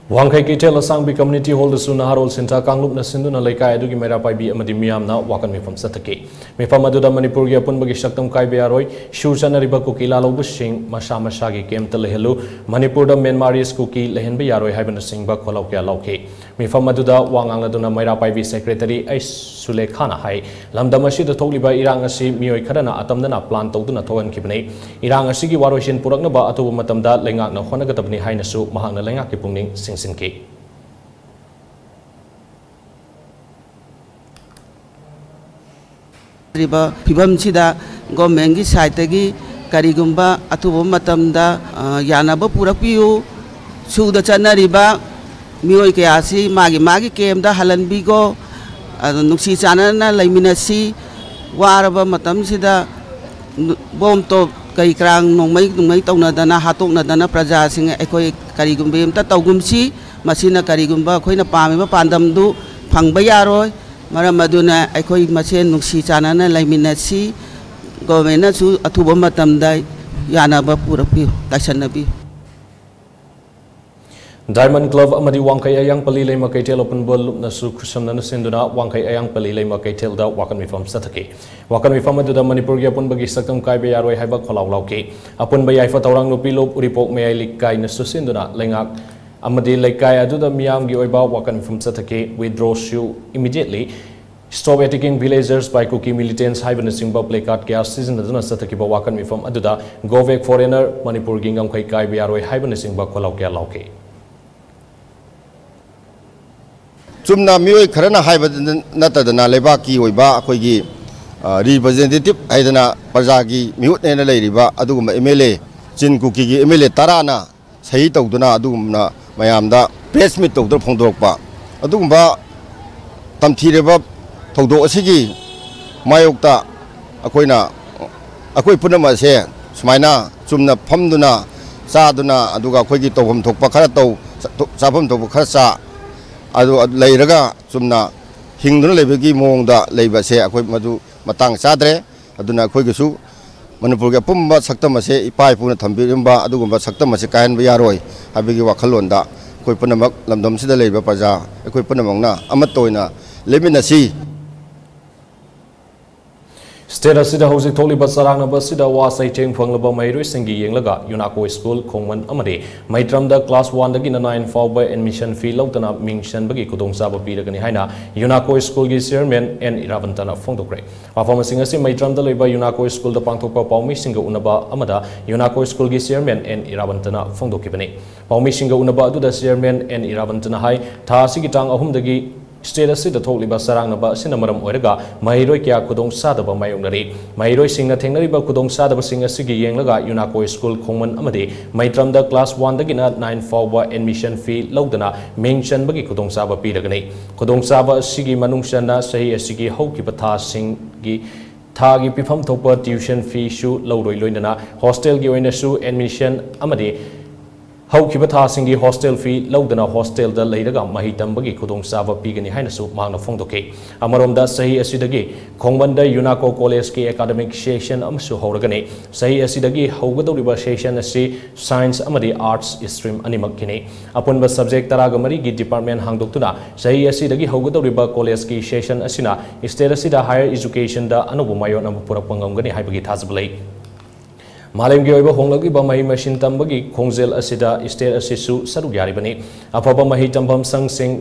ꯋꯥꯡꯈꯩ ꯀꯩꯊꯦꯜ ꯑꯁꯥꯡꯕꯤ community hall ꯗꯁꯨ ꯅꯍꯥꯔꯣꯜ ꯁꯤꯟꯊꯥ ꯀꯥꯡꯂꯨꯞꯅ ꯁꯤꯟꯗꯨꯅ ꯂꯩꯀꯥꯏ ꯑꯗꯨꯒꯤ ꯃꯩꯔꯥ ꯄꯥꯏꯕꯤ ꯑꯃꯗꯤ ꯃꯤꯌꯥꯝꯅ ꯋꯥꯀꯠ ꯃꯤꯐꯝ ꯆꯠꯊꯈꯤ꯫ ꯃꯤꯐꯝ ꯑꯗꯨꯗ ꯃꯅꯤꯄꯨꯔꯒꯤ ꯑꯄꯨꯟꯕꯒꯤ ꯁꯛꯇꯝ ꯀꯥꯏꯕ ꯌꯥꯔꯣꯏ, ꯁꯨꯔ ꯆꯠꯅꯔꯤꯕ ꯀꯨꯀꯤ ꯂꯥꯂꯧꯕꯁꯤꯡ ꯃꯁꯥ ꯃꯁꯥꯒꯤ camp ꯇ ꯂꯩꯍꯜꯂꯨ, ꯃꯅꯤꯄꯨꯔꯗ Myanmarese ꯀꯨꯀꯤ ꯂꯩꯍꯟꯕ ꯌꯥꯔꯣꯏ ꯍꯥꯏꯕꯅꯆꯤꯡꯕ ꯈꯣꯜꯂꯥꯎ ꯀꯌꯥ ꯂꯥꯎꯈꯤ꯫ ꯃꯤꯐꯝ ꯑꯗꯨꯗ ꯋꯥ ꯉꯥꯡꯂꯗꯨꯅ ꯃꯩꯔꯥ ꯄꯥꯏꯕꯤ secretary ꯑꯩꯆ ꯁꯨꯂꯦꯈꯥꯅ ꯍꯥꯏ, ꯂꯝꯗꯝ ꯑꯁꯤꯗ ꯊꯣꯛꯂꯤꯕ ꯏꯔꯥꯡ ꯑꯁꯤ ꯃꯤꯑꯣꯏ ꯈꯔꯅ ꯑꯇꯝꯅꯅ plan ꯇꯧꯗꯨꯅ ꯊꯣꯛꯍꯟꯈꯤꯕꯅꯤ꯫ ꯏꯔꯥꯡ ꯑꯁꯤꯒꯤ ꯋꯥꯔꯣꯏꯁꯤꯟ ꯄꯨꯔꯛꯅꯕ ꯑꯊꯨꯕ ꯃꯇꯝꯗ ꯂꯩꯉꯥꯛꯅ ꯍꯣꯠꯅꯒꯗꯕꯅꯤ ꯍꯥꯏꯅꯁꯨ ꯃꯍꯥꯛꯅ ꯂꯩꯉꯥꯛꯀꯤ ꯄꯨꯛꯅꯤꯡ ꯆꯤꯡꯁꯤꯟꯈꯤ꯫ ꯂꯩꯔꯤꯕ ꯐꯤꯕꯝꯁꯤꯗ government ꯀꯤ side ꯇꯒꯤ ꯀꯔꯤꯒꯨꯝꯕ ꯑꯊꯨꯕ ꯃꯇꯝꯗ, ꯑ, ꯌꯥꯅꯕ ꯄꯨꯔꯛꯄꯤꯌꯨ꯫ ꯁꯨꯗ ꯆꯠꯅꯔꯤꯕ ꯃꯤꯑꯣꯏ ꯀꯌꯥꯁꯤ ꯃꯥꯒꯤ ꯃꯥꯒꯤ camp ꯇ ꯍꯜꯍꯟꯕꯤꯈꯣ꯫ ꯑꯗꯨ ꯅꯨꯡꯁꯤ ꯆꯥꯟꯅꯅ ꯂꯩꯃꯤꯟꯅꯁꯤ꯫ ꯋꯥꯔꯕ ꯃꯇꯝꯁꯤꯗ ꯅꯨ-, bomb ꯇꯣꯞ ꯀꯔꯤ ꯀꯔꯥꯡ ꯅꯣꯡꯃꯩ ꯅꯣꯡꯃꯩ ꯇꯧꯅꯗꯅ ꯍꯥꯠꯇꯣꯛꯅꯗꯅ ꯄ꯭ꯔꯖꯥꯁꯤꯡ ꯑꯩꯈꯣꯏ ꯀꯔꯤꯒꯨꯝꯕ ꯑꯝꯇ ꯇꯧꯒꯨꯝꯁꯤ꯫ ꯃꯁꯤꯅ ꯀꯔꯤꯒꯨꯝꯕ ꯑꯩꯈꯣꯏꯅ ꯄꯥꯝꯃꯤꯕ ꯄꯥꯟꯗꯝꯗꯨ ꯐꯪꯕ ꯌꯥꯔꯣꯏ꯫ ꯃꯔꯝ ꯑꯗꯨꯅ ꯑꯩꯈꯣꯏ ꯃꯁꯦꯟ ꯅꯨꯡꯁꯤ ꯆꯥꯟꯅꯅ ꯂꯩꯃꯤꯟꯅꯁꯤ꯫ Government ꯅꯁꯨ ꯑꯊꯨꯕ ꯃꯇꯝꯗ ꯌꯥꯅꯕ ꯄꯨꯔꯛꯄꯤꯌꯨ, ꯇꯥꯏꯁꯟꯅꯕꯤꯌꯨ꯫ Diamond Club ꯑꯃꯗꯤ ꯋꯥꯡꯈꯩ ꯑꯌꯥꯡꯄꯜꯂꯤ ꯂꯩꯃ ꯀꯩꯊꯦꯜ ꯑꯄꯨꯟꯕ ꯂꯨꯞꯅꯁꯨ ꯈꯨꯠꯁꯝꯅꯅ ꯁꯤꯟꯗꯨꯅ ꯋꯥꯡꯈꯩ ꯑꯌꯥꯡꯄꯜꯂꯤ ꯂꯩꯃ ꯀꯩꯊꯦꯜꯗ ꯋꯥꯀꯠ ꯃꯤꯐꯝ ꯆꯠꯊꯈꯤ꯫ ꯋꯥꯀꯠ ꯃꯤꯐꯝ ꯑꯗꯨꯗ ꯃꯅꯤꯄꯨꯔꯒꯤ ꯑꯄꯨꯟꯕꯒꯤ ꯁꯛꯇꯝ ꯀꯥꯏꯕ ꯌꯥꯔꯣꯏ ꯍꯥꯏꯕ ꯈꯣꯜꯂꯥꯎ ꯂꯥꯎꯈꯤ꯫ ꯑꯄꯨꯟꯕ ꯌꯥꯏꯐ ꯊꯧꯔꯥꯡ ꯅꯨꯄꯤ ꯂꯨꯞ ꯎꯔꯤꯄꯣꯛ ꯃꯌꯥꯏ ꯂꯩꯀꯥꯏꯅꯁꯨ ꯁꯤꯟꯗꯨꯅ ꯂꯩꯉꯥꯛ ꯑꯃꯗꯤ ꯂꯩꯀꯥꯏ ꯑꯗꯨꯗ ꯃꯤꯌꯥꯝꯒꯤ ꯑꯣꯏꯕ ꯋꯥꯀꯠ ꯃꯤꯐꯝ ꯆꯠꯊꯈꯤ꯫ Withdraw you immediately, Stop attacking villagers by Kuki militants ꯍꯥꯏꯕꯅꯆꯤꯡꯕ placard ꯀꯌꯥ ꯁꯤꯖꯤꯟꯅꯗꯨꯅ ꯆꯠꯊꯈꯤꯕ ꯋꯥꯀꯠ ꯃꯤꯐꯝ ꯑꯗꯨꯗ Go back foreigner, ꯃꯅꯤꯄꯨꯔꯒꯤ ꯉꯝꯈꯩ ꯀꯥꯏꯕ ꯌꯥꯔꯣꯏ ꯍꯥꯏꯕꯅꯆꯤꯡꯕ ꯈꯣꯜꯂꯥꯎ ꯀꯌꯥ ꯂꯥꯎꯈꯤ꯫ ꯆꯨꯝꯅ ꯃꯤꯑꯣꯏ ꯈꯔꯅ ꯍꯥꯏꯕ ꯅꯠꯇꯗꯅ ꯂꯩꯕꯥꯛꯀꯤ ꯑꯣꯏꯕ ꯑꯩꯈꯣꯏꯒꯤ, ꯑ, representative ꯍꯥꯏꯗꯅ ꯄ꯭ꯔꯖꯥꯒꯤ ꯃꯤꯍꯨꯠꯅꯦꯅ ꯂꯩꯔꯤꯕ ꯑꯗꯨꯒꯨꯝꯕ MLA, ꯆꯤꯟ ꯀꯨꯀꯤꯒꯤ MLA ꯇꯔꯥꯅ ꯁꯍꯤ ꯇꯧꯗꯨꯅ ꯑꯗꯨꯒꯨꯝꯅ ꯃꯌꯥꯝꯗ press meet ꯇꯧꯗꯨꯅ ꯐꯣꯡꯗꯣꯔꯛꯄ ꯑꯗꯨꯒꯨꯝꯕ ꯇꯝꯊꯤꯔꯕ ꯊꯧꯗꯣꯛ ꯑꯁꯤꯒꯤ ꯃꯥꯌꯣꯛꯇ ꯑꯩꯈꯣꯏꯅ, ꯑꯩꯈꯣꯏ ꯄꯨꯝꯅꯃꯛ ꯑꯁꯦ ꯁꯨꯃꯥꯏꯅ ꯆꯨꯝꯅ ꯐꯝꯗꯨꯅ ꯆꯥꯗꯨꯅ ꯑꯗꯨꯒ ꯑꯩꯈꯣꯏꯒꯤ ꯇꯧꯐꯝ ꯊꯣꯛꯄ ꯈꯔ ꯇꯧ, ꯆꯥꯐꯝ ꯊꯣꯛꯄ ꯈꯔ ꯆꯥ, ꯑꯗꯨ ꯂꯩꯔꯒ ꯆꯨꯝꯅ ꯍꯤꯡꯗꯨꯅ ꯂꯩꯕꯒꯤ ꯃꯑꯣꯡꯗ ꯂꯩꯕ ꯑꯁꯦ ꯑꯩꯈꯣꯏ ꯃꯗꯨ ꯃꯇꯥꯡ ꯆꯥꯗ꯭ꯔꯦ꯫ ꯑꯗꯨꯅ ꯑꯩꯈꯣꯏꯒꯤꯁꯨ ꯃꯅꯤꯄꯨꯔꯒꯤ ꯑꯄꯨꯝꯕ ꯁꯛꯇꯝ ꯑꯁꯦ ꯏꯄꯥ ꯏꯄꯨꯅ ꯊꯝꯕꯤꯔꯝꯕ ꯑꯗꯨꯒꯨꯝꯕ ꯁꯛꯇꯝ ꯑꯁꯦ ꯀꯥꯏꯍꯟꯕ ꯌꯥꯔꯣꯏ ꯍꯥꯏꯕꯒꯤ ꯋꯥꯈꯜꯂꯣꯟꯗ ꯑꯩꯈꯣꯏ ꯄꯨꯝꯅꯃꯛ, ꯂꯝꯗꯝꯁꯤꯗ ꯂꯩꯔꯤꯕ ꯄ꯭ꯔꯖꯥ ꯑꯩꯈꯣꯏ ꯄꯨꯝꯅꯃꯛꯅ ꯑꯃꯠꯇ ꯑꯣꯏꯅ ꯂꯦꯞꯃꯤꯟꯅꯁꯤ꯫ State ꯑꯁꯤꯗ ꯍꯧꯖꯤꯛ ꯊꯣꯛꯂꯤꯕ ꯆꯔꯥꯡꯅꯕ ꯑꯁꯤꯗ ꯋꯥ ꯆꯩꯊꯦꯡ ꯐꯪꯂꯕ ꯃꯍꯩꯔꯣꯏꯁꯤꯡꯒꯤ ꯌꯦꯡꯂꯒ ꯌꯨꯅꯥꯀꯣ ꯁ꯭ꯀꯨꯜ ꯈꯣꯡꯃꯟ ꯑꯃꯗꯤ ꯃꯩꯇ꯭ꯔꯝꯗ class one ꯗꯒꯤꯅ nine ꯐꯥꯎꯕ admission fee ꯂꯧꯗꯅ ꯃꯤꯡ ꯆꯟꯕꯒꯤ ꯈꯨꯗꯣꯡꯆꯥꯕ ꯄꯤꯔꯒꯅꯤ ꯍꯥꯏꯅ ꯌꯨꯅꯥꯀꯣ ꯁ꯭ꯀꯨꯜꯒꯤ chairman ꯑꯦꯟ ꯏꯔꯥꯕꯟꯇꯅ ꯐꯣꯡꯗꯣꯛꯈ꯭ꯔꯦ꯫ ꯋꯥꯐꯝꯁꯤꯡ ꯑꯁꯤ ꯃꯩꯇ꯭ꯔꯝꯗ ꯂꯩꯕ ꯌꯨꯅꯥꯀꯣ ꯁ꯭ꯀꯨꯜꯗ ꯄꯥꯡꯊꯣꯛꯄ ꯄꯥꯎꯃꯤꯁꯤꯡꯒ ꯎꯅꯕ ꯑꯃꯗ ꯌꯨꯅꯥꯀꯣ ꯁ꯭ꯀꯨꯜꯒꯤ chairman ꯑꯦꯟ ꯏꯔꯥꯕꯟꯇꯅ ꯐꯣꯡꯗꯣꯛꯈꯤꯕꯅꯤ꯫ ꯄꯥꯎꯃꯤꯁꯤꯡꯒ ꯎꯅꯕ ꯑꯗꯨꯗ chairman ꯑꯦꯟ ꯏꯔꯥꯕꯟꯇꯅ ꯍꯥꯏ, ꯊꯥ ꯑꯁꯤꯒꯤ ꯇꯥꯡ ꯑꯍꯨꯝꯗꯒꯤ state ꯑꯁꯤꯗ ꯊꯣꯛꯂꯤꯕ ꯆꯔꯥꯡꯅꯕ ꯑꯁꯤꯅ ꯃꯔꯝ ꯑꯣꯏꯔꯒ ꯃꯍꯩꯔꯣꯏ ꯀꯌꯥ ꯈꯨꯗꯣꯡꯆꯥꯗꯕ ꯃꯥꯌꯣꯛꯅꯔꯤ꯫ ꯃꯍꯩꯔꯣꯏꯁꯤꯡꯅ ꯊꯦꯡꯅꯔꯤꯕ ꯈꯨꯗꯣꯡꯆꯥꯗꯕꯁꯤꯡ ꯑꯁꯤꯒꯤ ꯌꯦꯡꯂꯒ ꯌꯨꯅꯥꯀꯣ ꯁ꯭ꯀꯨꯜ ꯈꯣꯡꯃꯟ ꯑꯃꯗꯤ ꯃꯩꯇ꯭ꯔꯝꯗ class one ꯗꯒꯤꯅ nine ꯐꯥꯎꯕ admission fee ꯂꯧꯗꯅ ꯃꯤꯡ ꯆꯟꯕꯒꯤ ꯈꯨꯗꯣꯡꯆꯥꯕ ꯄꯤꯔꯒꯅꯤ꯫ ꯈꯨꯗꯣꯡꯆꯥꯕ ꯑꯁꯤꯒꯤ ꯃꯅꯨꯡ ꯆꯟꯅ ꯆꯍꯤ ꯑꯁꯤꯒꯤ ꯍꯧꯈꯤꯕ ꯊꯥꯁꯤꯡꯒꯤ ꯊꯥꯒꯤ ꯄꯤꯐꯝ ꯊꯣꯛꯄ tuition feeꯁꯨ ꯂꯧꯔꯣꯏ, ꯂꯣꯏꯅꯅ hostelꯒꯤ ꯑꯣꯏꯅꯁꯨ admission ꯑꯃꯗꯤ ꯍꯧꯈꯤꯕ ꯊꯥꯁꯤꯡꯒꯤ hostel fee ꯂꯧꯗꯅ hostelꯗ ꯂꯩꯔꯒ ꯃꯍꯩ ꯇꯝꯕꯒꯤ ꯈꯨꯗꯣꯡꯆꯥꯕ ꯄꯤꯒꯅꯤ ꯍꯥꯏꯅꯁꯨ ꯃꯍꯥꯛꯅ ꯐꯣꯡꯗꯣꯛꯈꯤ꯫ ꯑꯃꯔꯣꯝꯗ ꯆꯍꯤ ꯑꯁꯤꯗꯒꯤ ꯈꯣꯡꯃꯟꯗ ꯌꯨꯅꯥꯀꯣ collegeꯀꯤ academic session ꯑꯃꯁꯨ ꯍꯧꯔꯒꯅꯤ꯫ ꯆꯍꯤ ꯑꯁꯤꯗꯒꯤ ꯍꯧꯒꯗꯧꯔꯤꯕ session ꯑꯁꯤ science ꯑꯃꯗꯤ arts stream ꯑꯅꯤꯃꯛꯀꯤꯅꯤ꯫ ꯑꯄꯨꯟꯕ subject ꯇꯔꯥꯒ ꯃꯔꯤꯒꯤ department ꯍꯥꯡꯗꯣꯛꯇꯨꯅ ꯆꯍꯤ ꯑꯁꯤꯗꯒꯤ ꯍꯧꯒꯗꯧꯔꯤꯕ collegeꯀꯤ session ꯑꯁꯤꯅ state ꯑꯁꯤꯗ higher educationꯗ ꯑꯅꯧꯕ ꯃꯥꯏꯑꯣꯟ ꯑꯃ ꯄꯨꯔꯛꯄ ꯉꯝꯒꯅꯤ ꯍꯥꯏꯕꯒꯤ ꯊꯥꯖꯕ ꯂꯩ꯫ ꯃꯥꯂꯦꯝꯒꯤ ꯑꯣꯏꯕ ꯍꯣꯡꯂꯛꯂꯤꯕ ꯃꯍꯩ ꯃꯁꯤꯡ ꯇꯝꯕꯒꯤ ꯈꯣꯡꯖꯦꯜ ꯑꯁꯤꯗ state ꯑꯁꯤꯁꯨ ꯁꯔꯨꯛ ꯌꯥꯔꯤꯕꯅꯤ꯫ ꯑꯐꯕ ꯃꯍꯩ ꯇꯝꯐꯝ ꯁꯪꯁꯤꯡ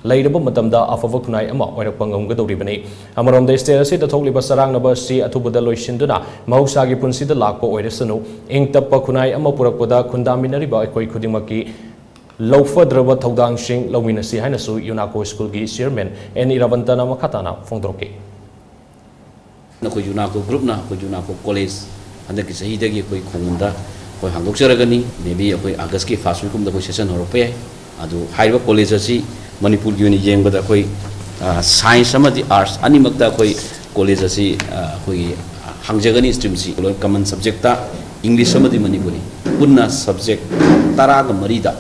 ꯂꯩꯔꯕ ꯃꯇꯝꯗ ꯑꯐꯕ ꯈꯨꯟꯅꯥꯏ ꯑꯃ ꯑꯣꯏꯔꯛꯄ ꯉꯝꯒꯗꯧꯔꯤꯕꯅꯤ꯫ ꯑꯃꯔꯣꯝꯗ state ꯑꯁꯤꯗ ꯊꯣꯛꯂꯤꯕ ꯆꯔꯥꯡꯅꯕ ꯑꯁꯤ ꯑꯊꯨꯕꯗ ꯂꯣꯏꯁꯤꯟꯗꯨꯅ ꯃꯍꯧꯁꯥꯒꯤ ꯄꯨꯟꯁꯤꯗ ꯂꯥꯛꯄ ꯑꯣꯏꯔꯁꯅꯨ, ꯏꯪ ꯇꯞꯄ ꯈꯨꯟꯅꯥꯏ ꯑꯃ ꯄꯨꯔꯛꯄꯗ ꯈꯨꯟꯗꯥꯃꯤꯟꯅꯔꯤꯕ ꯑꯩꯈꯣꯏ ꯈꯨꯗꯤꯡꯃꯛꯀꯤ ꯂꯧꯐꯗ꯭ꯔꯕ ꯊꯧꯗꯥꯡꯁꯤꯡ ꯂꯧꯃꯤꯟꯅꯁꯤ ꯍꯥꯏꯅꯁꯨ ꯌꯨꯅꯥꯀꯣ ꯁ꯭ꯀꯨꯜꯒꯤ chairman ꯑꯦꯟ ꯏꯔꯥꯕꯟꯇꯅ ꯃꯈꯥ ꯇꯥꯅ ꯐꯣꯡꯗꯣꯔꯛꯈꯤ꯫ ꯑꯩꯈꯣꯏ ꯌꯨꯅꯥꯀꯣ groupꯅ ꯑꯩꯈꯣꯏ ꯌꯨꯅꯥꯀꯣ college ꯍꯟꯗꯛꯀꯤ ꯆꯍꯤꯗꯒꯤ ꯑꯩꯈꯣꯏ ꯈꯣꯡꯃꯟꯗ ꯑꯩꯈꯣꯏ ꯍꯥꯡꯗꯣꯛꯆꯔꯒꯅꯤ꯫ Maybe ꯑꯩꯈꯣꯏ Augustꯀꯤ first weekꯀꯨꯝꯕꯗ ꯑꯩꯈꯣꯏ session ꯍꯧꯔꯛꯄ ꯌꯥꯏ꯫ ꯑꯗꯨ ꯍꯥꯏꯔꯤꯕ college ꯑꯁꯤ ꯃꯅꯤꯄꯨꯔꯒꯤ ꯑꯣꯏꯅ ꯌꯦꯡꯕꯗ ꯑꯩꯈꯣꯏ science ꯑꯃꯗꯤ arts ꯑꯅꯤꯃꯛꯇ ꯑꯩꯈꯣꯏ college ꯑꯁꯤ ꯑꯩꯈꯣꯏꯒꯤ ꯍꯥꯡꯖꯒꯅꯤ꯫ Streamꯁꯤ ꯂꯣꯏ common subjectꯇ English ꯑꯃꯗꯤ ꯃꯅꯤꯄꯨꯔꯤ ꯄꯨꯟꯅ subject ꯇꯔꯥꯒ ꯃꯔꯤꯗ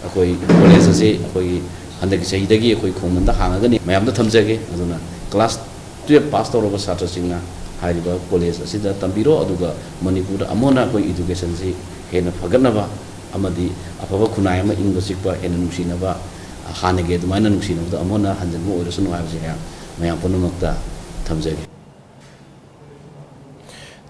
ꯑꯩꯈꯣꯏ college ꯑꯁꯤ ꯑꯩꯈꯣꯏꯒꯤ ꯍꯟꯗꯛꯀꯤ ꯆꯍꯤꯗꯒꯤ ꯑꯩꯈꯣꯏ ꯈꯣꯡꯃꯟꯗ ꯍꯥꯡꯉꯒꯅꯤ꯫ ꯃꯌꯥꯝꯗ ꯊꯝꯖꯒꯦ꯫ ꯑꯗꯨꯅ class twelve pass ꯇꯧꯔꯕ ꯁꯥꯇ꯭ꯔꯁꯤꯡꯅ ꯍꯥꯏꯔꯤꯕ college ꯑꯁꯤꯗ ꯇꯝꯕꯤꯔꯣ꯫ ꯑꯗꯨꯒ ꯃꯅꯤꯄꯨꯔꯗ ꯑꯃꯨꯛ ꯍꯟꯅ ꯑꯩꯈꯣꯏ educationꯁꯤ ꯍꯦꯟꯅ ꯐꯒꯠꯅꯕ ꯑꯃꯗꯤ ꯑꯐꯕ ꯈꯨꯟꯅꯥꯏ ꯑꯃ ꯏꯪꯕ ꯆꯤꯛꯄ ꯍꯦꯟꯅ ꯅꯨꯡꯁꯤꯅꯕ, ꯍꯥꯟꯅꯒꯤ ꯑꯗꯨꯃꯥꯏꯅ ꯅꯨꯡꯁꯤꯅꯕꯗꯣ ꯑꯃꯨꯛ ꯍꯟꯅ ꯍꯟꯖꯤꯟꯕ ꯑꯣꯏꯔꯁꯅꯨ ꯍꯥꯏꯕꯁꯤ ꯃꯌꯥꯝ, ꯃꯌꯥꯝ ꯄꯨꯝꯅꯃꯛꯇ ꯊꯝꯖꯒꯦ꯫